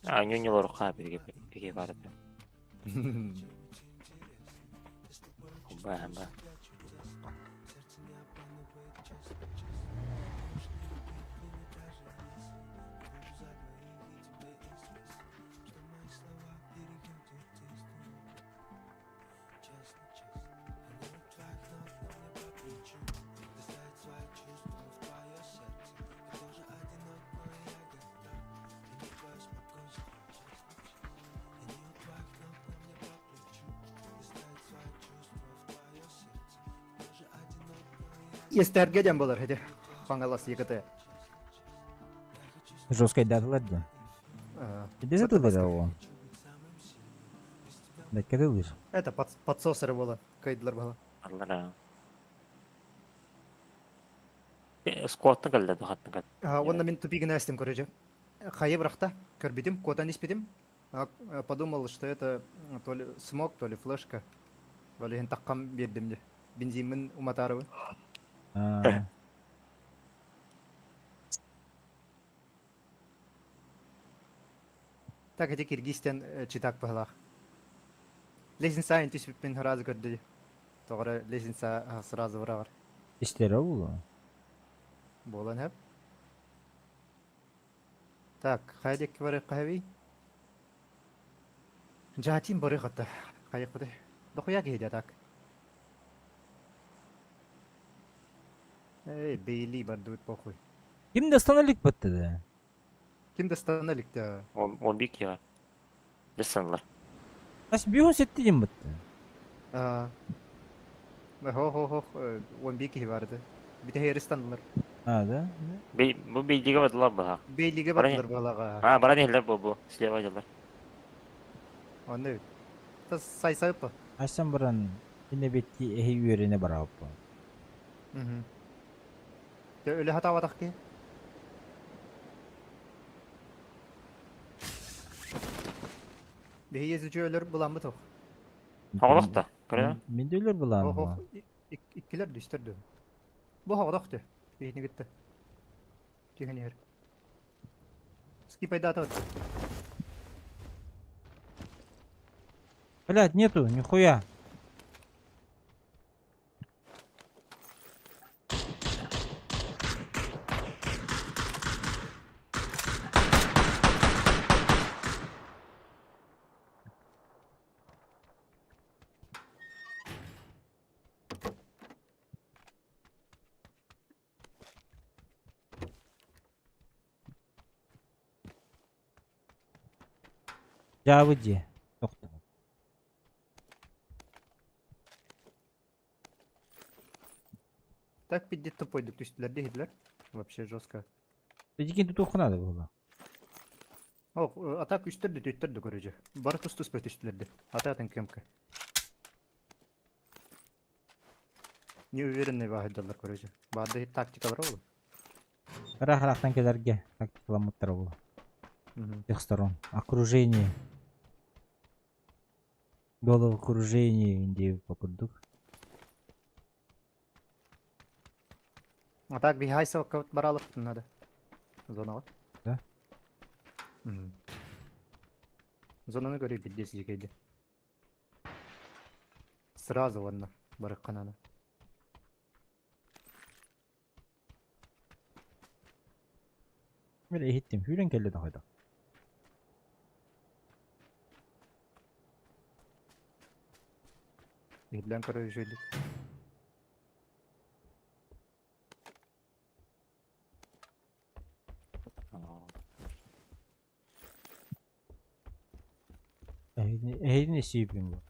А, ньүньү олорукка биге биге барыта. Ба, ба. Истэргэ диэн буолар ити. Хаҥалас ЕКТ. Жесткайдаатылар диэн. Иди сатылар ол. Бэккэ тыллыр. Это подсос эрэ буолан кыайдылар баһа. Аллара. Скоттан кэллэ духаттан кэллэ. Уонна мин тупигына эстим короче. Хайы бырахта, көрбүтүм, куотан испитим. Подумал, что это то ли смог, то ли флешка. Ол иһин таххам биэрдим дии. Бензиммин уматаарыбын. Так ити киргизтэн читак быһалаах. Лестница түспүппүн сразу көрдө дии. Тоҕо лестница сразу быраҕар. Истэрэ буолуо. Буолан сөп. Так, хайа диэки барыахха хэбий? Жаатин барыах атта. Хайыахпытый? Дохуя киһи дии так. Эй, бейли бардыбыт похуй. Ким да илик бытты да? Ким да илик да? Он бик я. Десанлар. Ас бүйін сетті дем бытты. Хо-хо-хо, он бик киһи барды. Бите херистанлар. А, да? Бей, бу бейлиге бардылар баха. Бейлиге бардылар балаға. А, баран ehler бу бу. Слева дьалар. Онны. Та сайсайып. Асан баран ине бетти эхи үйрене бараппа. Мгм. Те өлө хатабатах ки. Биһи езүчү өлөр буламмыт ох. Хоҕолох да. Көрө. Мен де өлөр булам. Ох, ох, иккилер дүстер ду. Бу хоҕолох тө. Биһини гитте. Түһэн иһэр. Скипайдата. Блядь, нету, нихуя. Жабы дии. Тохто. так пиздец тупойдук түстүлэр диһилэр. Вообще жестко. Эдикин тутуохха наада буолла. О, а так үстэр да түттэр да короче. Бары тус-туспа түстүлэр да. Ата атын кемка. Неуверенный баһыйдаллар короче. Баарды тактикалар ол. Ыраах-ыраахтан кэлэргэ тактикаламмыттар ол. Всех сторон. Окружение. Головокружение диэбит курдук. А так бихай ссылка баралык надо. Зонаға. Да? Зонаны көрүй пиздец жекейді. Сразу ладно, барыққананы. Бile иһиттим. Сүүрэн кэллэ да хайдах. Иһиллэн көрөр үчүгэйдик. Эһигини сиипин бу.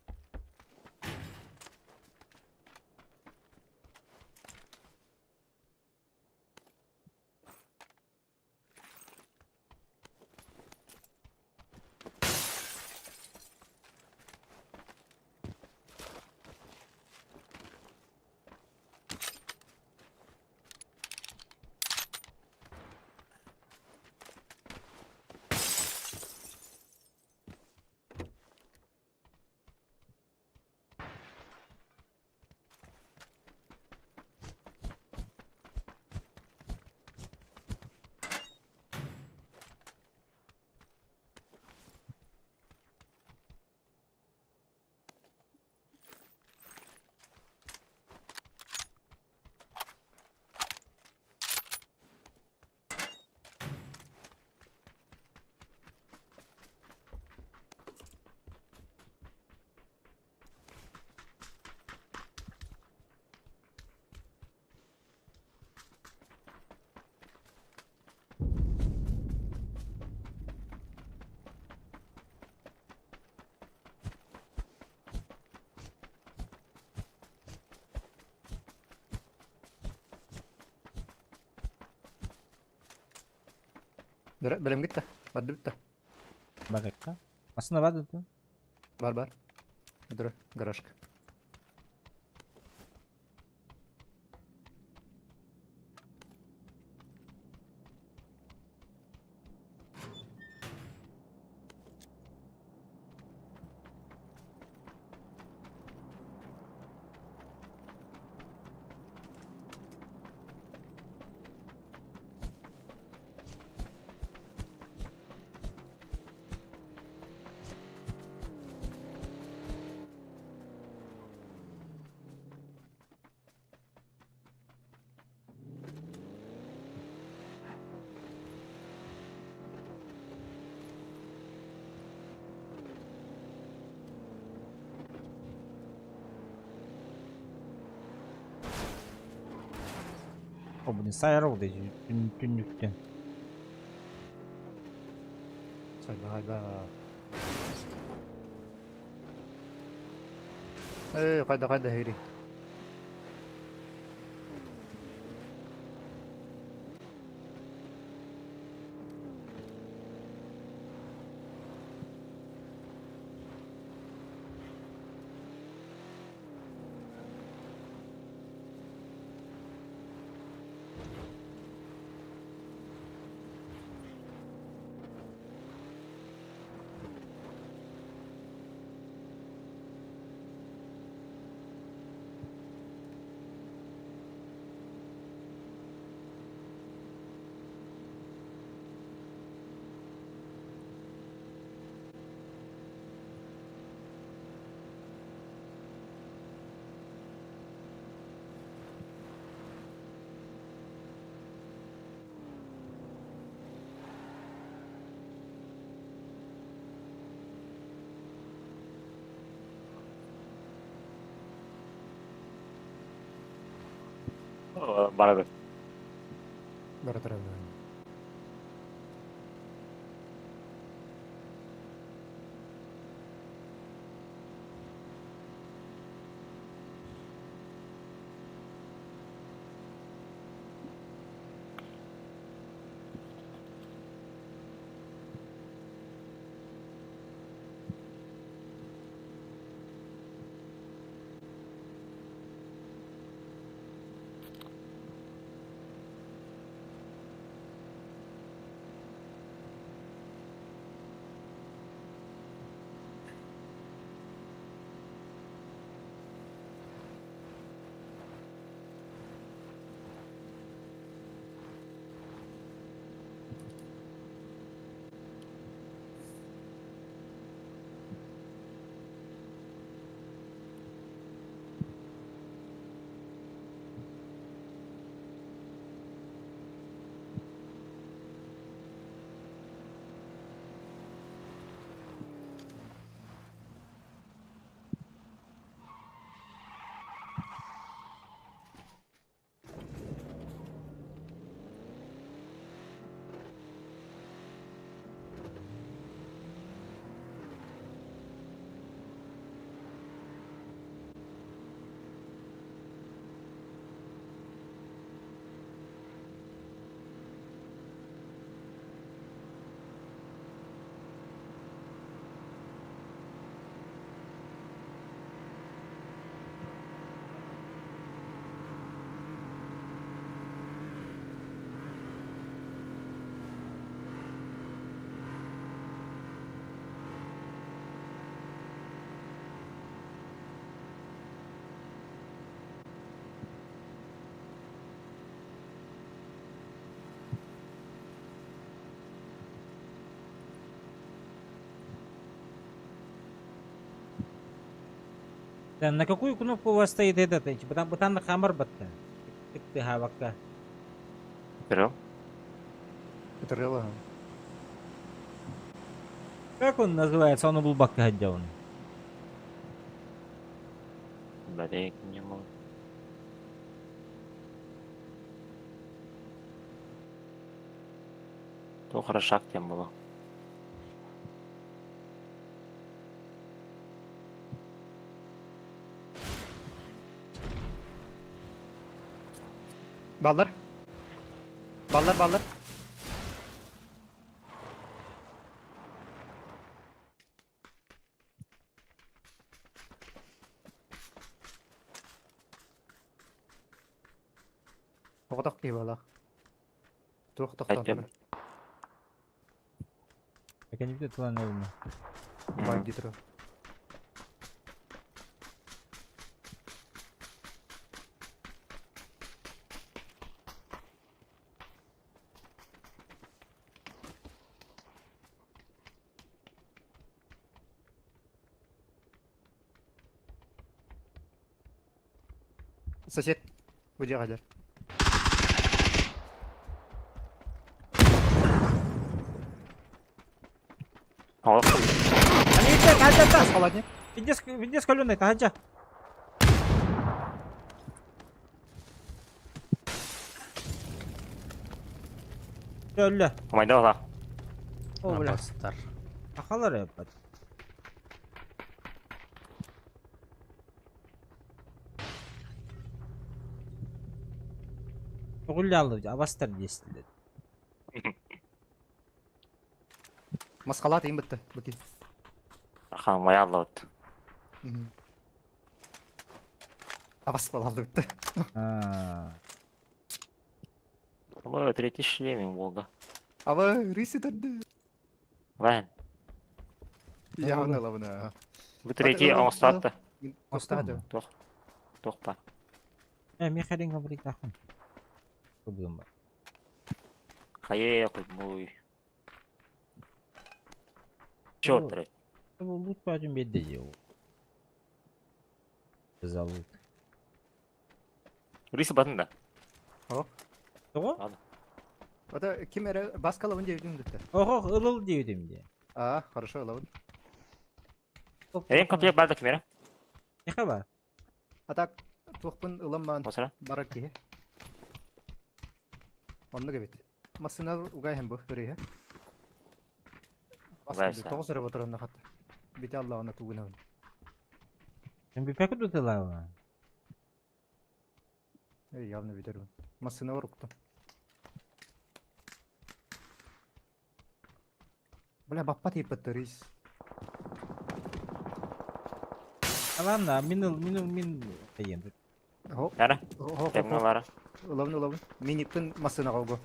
Бэлэм гитта. Барды битта. Барыкка. Aslında var dedi. Бар бар. Дұры, гаражка. О, блин, сайар ол дейді. Түннүктен. Сайба хайба. Эй, қайда қайда хейри. Барабы. Бара тұрады. Да, на какую кнопку у вас стоит этот? Типа там хамар батта. Ты хавака. Берем. Трелла. Как он называется? Он был бакка он. Бля, не могу. То хорошак тем было. Баллар. Баллар, баллар. Тоҕотох киһи буоллах. Туох тохтоон Айтем. Экенибит тылан ылма. Бандитро. Сосед, где Галер? Холодник. Везде скаленный, таһырдьа. Өллө. Майда ола. О, бля. Ахалар эппат. Оҕуллааллы абастар диэстилэр. Масқалаат иин бытты, бути. Аха, майаллабыт. Абас балалды бытты. Ой, третий шлемин Волга. Аба, рыси тарды. Вэн. Явно лавна. Бу третий оҥостоотто. Оҥостоото. Туох. Туох ба. Э, Михаил говорит, ахун. Проблема. Хайа, муй. Чё третий? Лут пойдем беде делал. За лут. Рыси батын да. О. Того? Ладно. Это ким эре баскалабын диэбитим дэтте. Ого, ылыл диэбитим дии. А, хорошо, ылабын. Эйин комплект бар да кимере? Неха бар? А так, туохпун ылам Осра. барар киһи. Оннук эбит. Массына угайһын бу, өрүһэ. Угайса. Тоҕус эрэ батыранна хатта. Бите Аллаҕына тугунабын. МПП кудутылаба. Эй, явно бүтэр. Массына орукту. Бля, баппа тииппэттэр рис. Ладно, мин мин мин тайын. Хо. Яра. Хо. Темно лара. Ылабын, ылабын. Миниппин массынаҕа угу.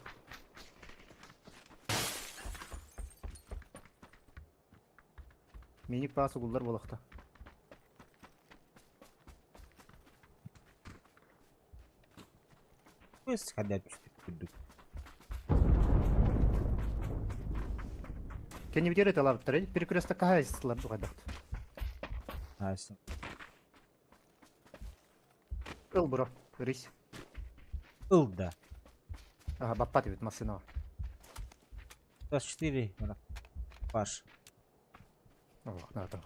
Миник паас угуллар буолахта. Көс хадап түстүк. Кенибитер эталабыттар, перекресток хаайсылар дугайдахт. Айсын. Ыл бро, рис. Ыл да. Ага, баппат бит массынаҕа. 24 Паш. Ох, надо.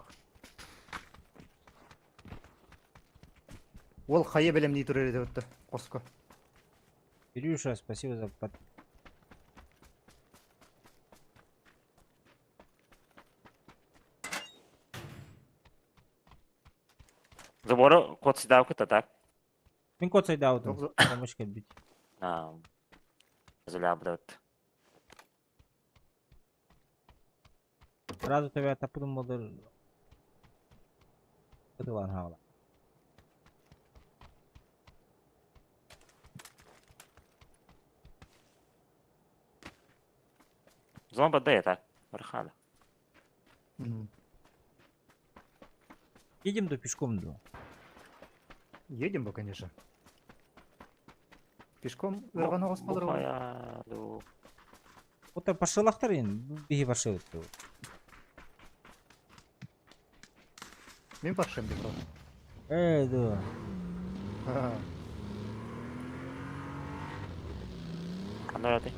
Ол хайа бэлэмнии турар этэ бытта, хоско. Кирюша, спасибо за под... Забору код сидав кыта так? Мин код сайдаутым. Помощь кэлбит. А. Зулябдат. Сразу тебя тапудум болдыр. Кытылан хаала. Зомба да это. Архана. Едем до пешком до. Едем бы, конечно. Пешком ырҕана оспалар. Ота пашылахтар ин, биһи пашылык. Мин паршем деп. Ээ дуо. Ханна баратай?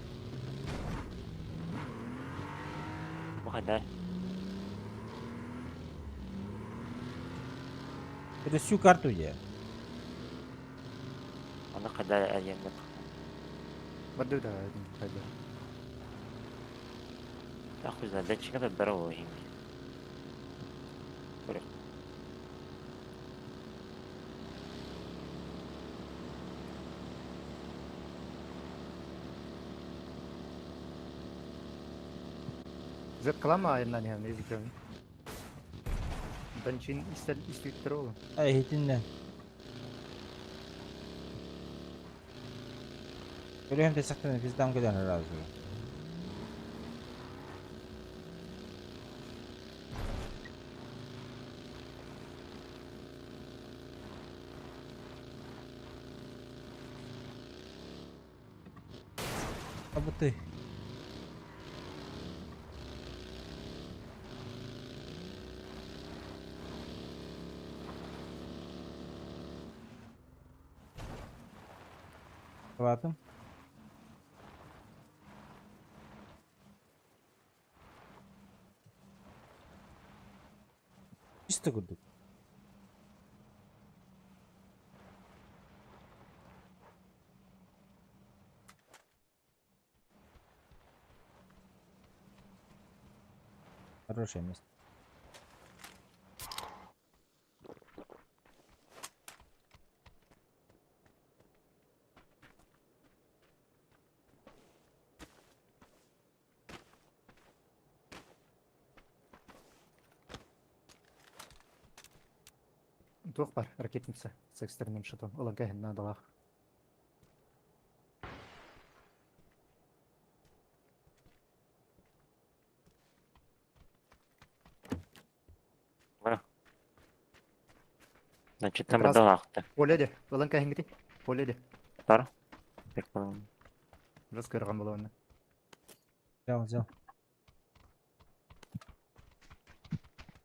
Бу хайда? Это всю карту я. Аны хайда эргиэннэ? Барды да хайда. Да хуй знает, датчик это здорово имя. Зеркалама айынан яны изгөн. Данчин истер иститтер ол. Ай хитиннэ. Көрүһэм тесахтан пиздам кэлэн разу. Абыты. Хватым. Чисто курдук. Хорошее место. Туох бар ракетница с экстренным шотом. Ылан кэһин наадалаах. Значит, там далахта. Поле де, ылан кэһиҥҥити. Поле де. Бар. Раз көргөн болуонна. Взял, взял.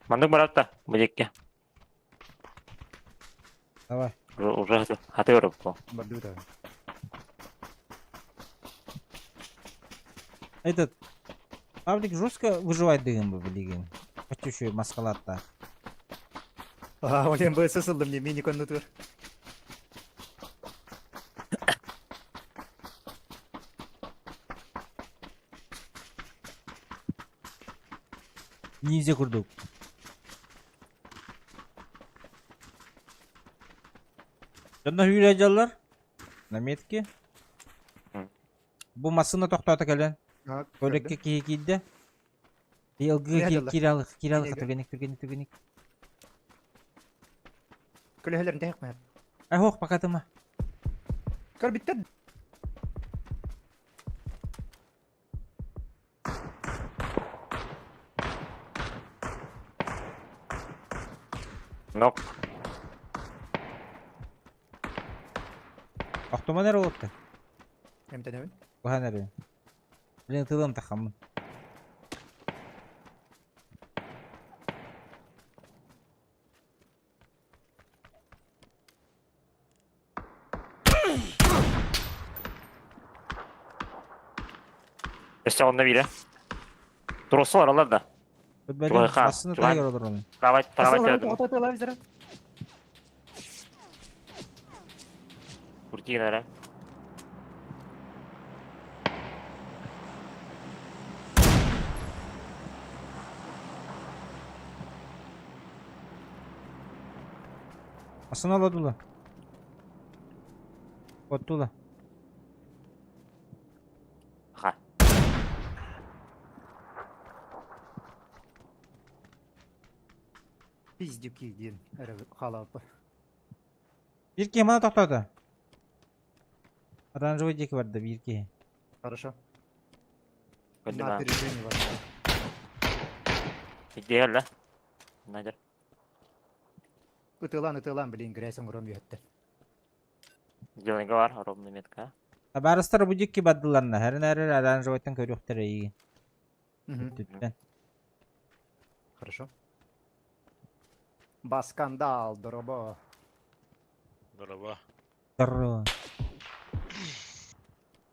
Маннык баратта, бу Давай. Уже хаты көрөп Барды да. Этот паблик жестко выживать деген бу билигин. Хочу еще маскалатта. А, ол МБС сылдым не мини коннутур. Ниндзя курдук. Дьонно hüyle жаллар. На метке. Бу массына тохтоото кэлэн. Көлекке киһи киирдэ. Елгы киралык, киралык түргенник, түргенник, түргенник. Көлөһөлөрүн тэһэк Ай хоох покатыма. Көр биттер. Нок. Охтуман эрэ олотта. Эмтенебин. Бахан эрэ. Блин, тылым тахаммын. Өссө онно биирэ. Туруссалар алар да. Бәлем, ассына тайгер олор оны. Правать, правать. Куртигин эрэ. Ассына аладыла. Оттула. Ха. Пиздюки диэн эрэ хаалааппа. Бир киһи мана тохтоото. Оранжевый диэки барда биир киһи. Хорошо. Көрдүм На аа. опережение бар. Идея Надер. Ытылан ытылан блин грязь оҥорон үөттэ. Зеленый бар, ровный метка. Табаарыстар бу диэки бардыларна. Хэрин эрэр оранжевойтан көрүөхтэрэ эйигин. Түттэн. Хорошо. Баскандал, доробо. Здорово. Здорово.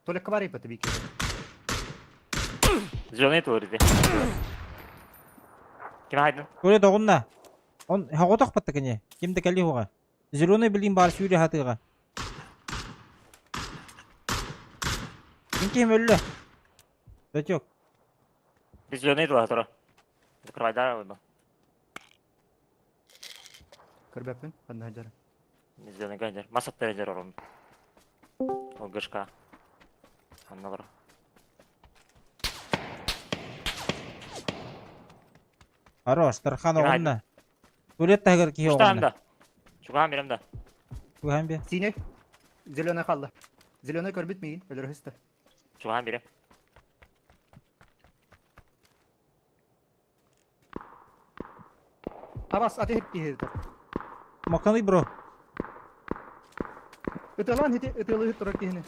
Толик бар ипа бики. Зеленый туурди. Ким хайдын? Көре доҕунна. Он хаҕотох баттакыне. Ким да кэлии хуға. Зеленый билин бар сүүрэ хатыыга. Ким ким өллө? Датек. Зеленый тула тура. Закрывай да ойба. Көрбөппүн, ханна сылдьар. Зеленый гайдер. Мас аттар орун. Ол гышка. Анна бар. Хорош, Тархан Ким оҕунна. Туалет таһыгар киһи Уштаан оҕунна. да. Чугаан берем да. Туһан бе. Синий. Зеленый халла. Зеленый көрбүт миигин, өлөрөһүстэ. Чугаан берем. Абас, аты киһи. Маканы бро. Ытылан хити, ытылы турар киһини.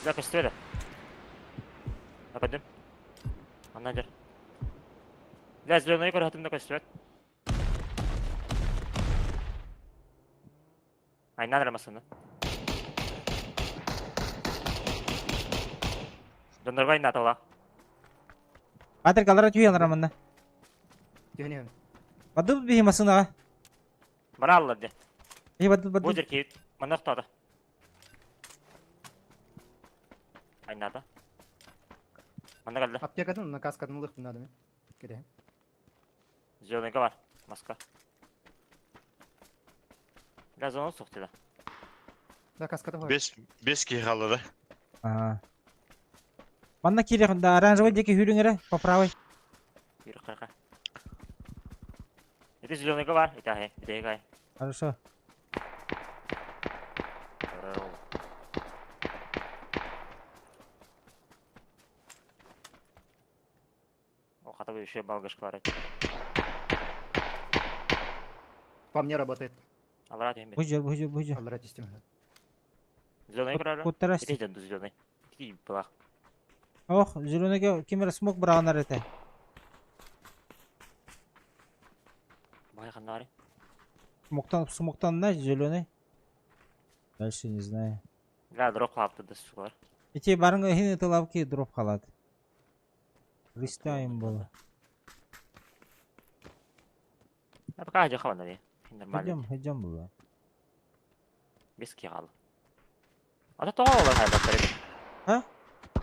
Да, көстүө да. Ападым. Анна дер. Да, зеленый көрөтүм да көстүбэт. Айнан рамасыны. Донорга айнатала. Патрик алара түйен раманна. Түһүнү. Бадыл биһи масынаға. Бара алла де. Биһи бадыл Бу бадыл. жер кейт. Манна тоқтады. Айната. Манна келді. Аптекатын, на каскатын ылыхпын надо мен. Кире. Зеленый бар. Маска. Да, зона соқты да. Да, каскаты бар. Бес, бес киһи хаалла да. Ага. Манна кире да оранжевый деки хүрүңере по правой. Yürü қырқа. Это зеленый бар. Это хай. Это хай. Хорошо. О, хотя бы еще балгашка бар. По мне работает. Алра дейм. Бужер, бужер, бужер. Алра тистим. Зеленый бар. Куттарас. Это зеленый. Ти была. Ох, зеленый кемер смок браунар это. Бай қандай Смоктан, смоктан на зеленый. Дальше не знаю. Да, дроп қалыпты да сулар. Эти барыңа хин тылавки дроп халат. Листаем было. А пока ажы қаланда де. Нормально. Идем, идем было. Бес ки қалды. Ата тоға олар хайбаттар еді. А?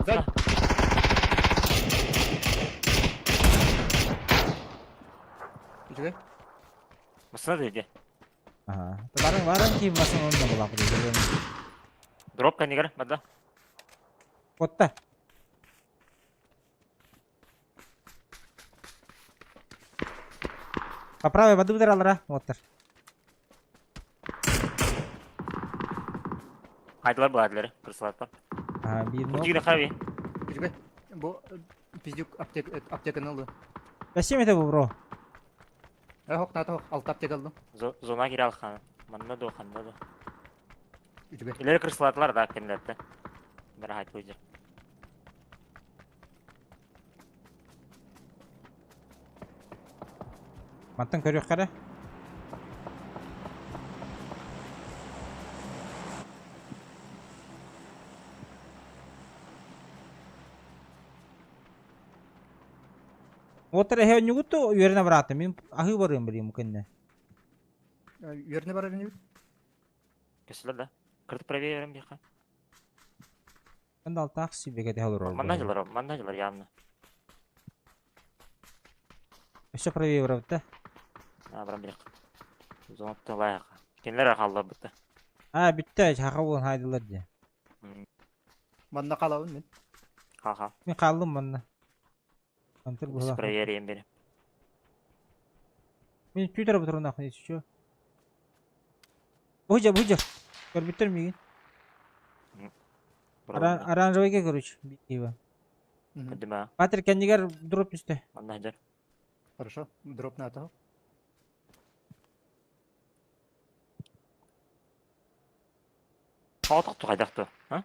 Дай. Үчүгэй. Мысына дейді. Ага. Барың, барың ким басын онда была зеленый. Дроп кәнегер, бада. Котта. По правой воды ударал, Вот. Хайдылар бұладылар, кырсылар. Ага, бир ног. Кутигді хави. Үчүгэй. Бу пиздюк аптек аптеканы алды. Зачем это бро? Э, хок, ната хок, алты аптека алдым. Зона кире алхан. Манна до, ханна до. Үчүгэй. Илер кырсылатылар да кемлерді. Бір хайт көйдер. Маттан көрүөх кара. Отыр эхе нюгуту үөренэ бараата. Мин аһыы барыам билим кэннэ. Үйөрүнэ барар инибит. Көсілер да. Кыртып проверим бияқа. Мен алтаах сибекете халыр Манна жылар, манна жылар явно. Өссө правее барабыт да. А, барам бияқа. Зона лайық. Кенлер қалды бітті. А, бүтті, хақа болан хайдылар де. Манна қалабын мен. Ха-ха. Мен қалдым манна. Антыр Біз була. проверим бері. Мен түйдір бұтыр нахуй, если чё. Бұжа, бұжа. Көрбіттер мигин. Оранжевый короче, битива. Күдіме. Патрик, кәнігер дроп түсті. Манна жар. Хорошо, дроп на то. Қауатақ тұқайдақты. А?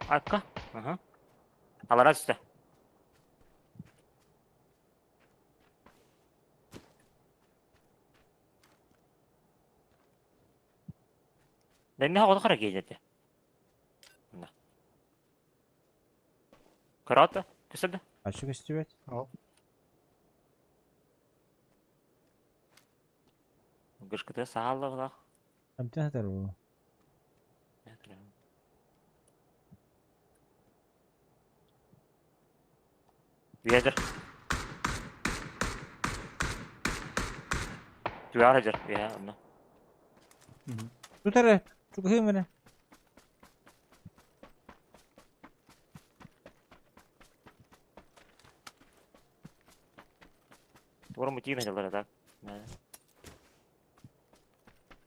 Акка. Ага. Алара түсті. Дэннэ оҕото хара киһи Кыраата, көстөр да? Ачы көстүбэт. Гышкыты саалла булах. Амтан сатар бу. Биэдер. Түгар хажар, бия, онно. Тутары, чугуһуй мене. Туора мутиин хажаллар так.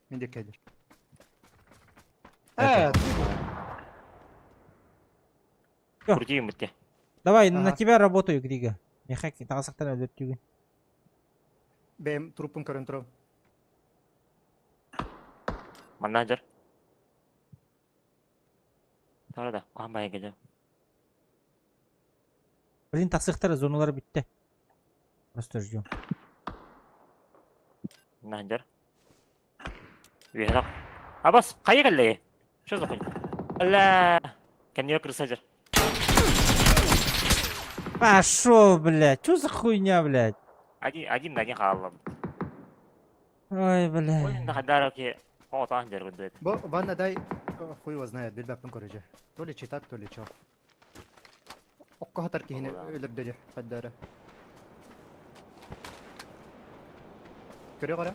Мин диэки кэлэр. Крути мутте. Давай, на тебя работаю, Грига. Мехак, таҕасахтан өлөртүүгүн. Бэйэм труппун көрөн турабын. Манна дьар. Тара да, куһаҕан баайга дьэ. Блин, тахсыахтара, зоналара бүттэ. Просто ждем. Манна дьар. Үөһэ Абас, хайа кэллэ? Что за хуйня? Алла! Кэннигэ крыса дьар. Пошел, блядь. Что за хуйня, блядь? Один, один на один хааллым. Ой, блядь. Ой, хадараки. Оотаан дьар гүндүт. Бу ванна дай хуй его знает, билбэппин короче. То ли читак, то ли чё. Окко хатар киһини өлөрдө дьэ, хайдара. Көрө көрө.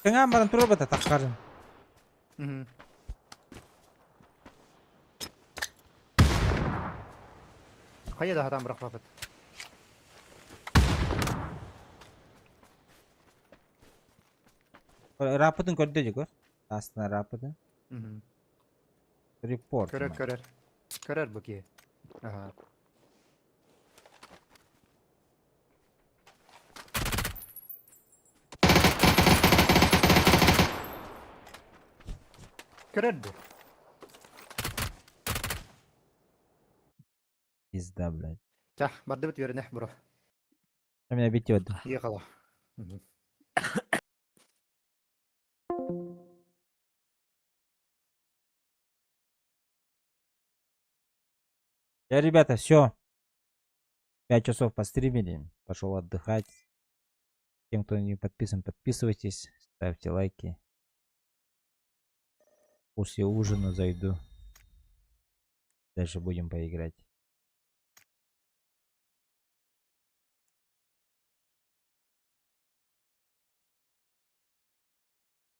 Кыҥаан баран туруорбата таххарын. Хайа да хатан бырахпапыт. Ырааппытын көрдө дьэ көр. Астына ырааппытын. Репорт. Көрөр көрөр. Көрөр бу киһи. Аха. Көрөр бу. Пизда, блядь. Чах, бардыбыт үөрэнэх бро. Меня битет. Ехала. Я, ребята, все. 5 часов постримили. Пошел отдыхать. Тем, кто не подписан, подписывайтесь, ставьте лайки. После ужина зайду. Дальше будем поиграть.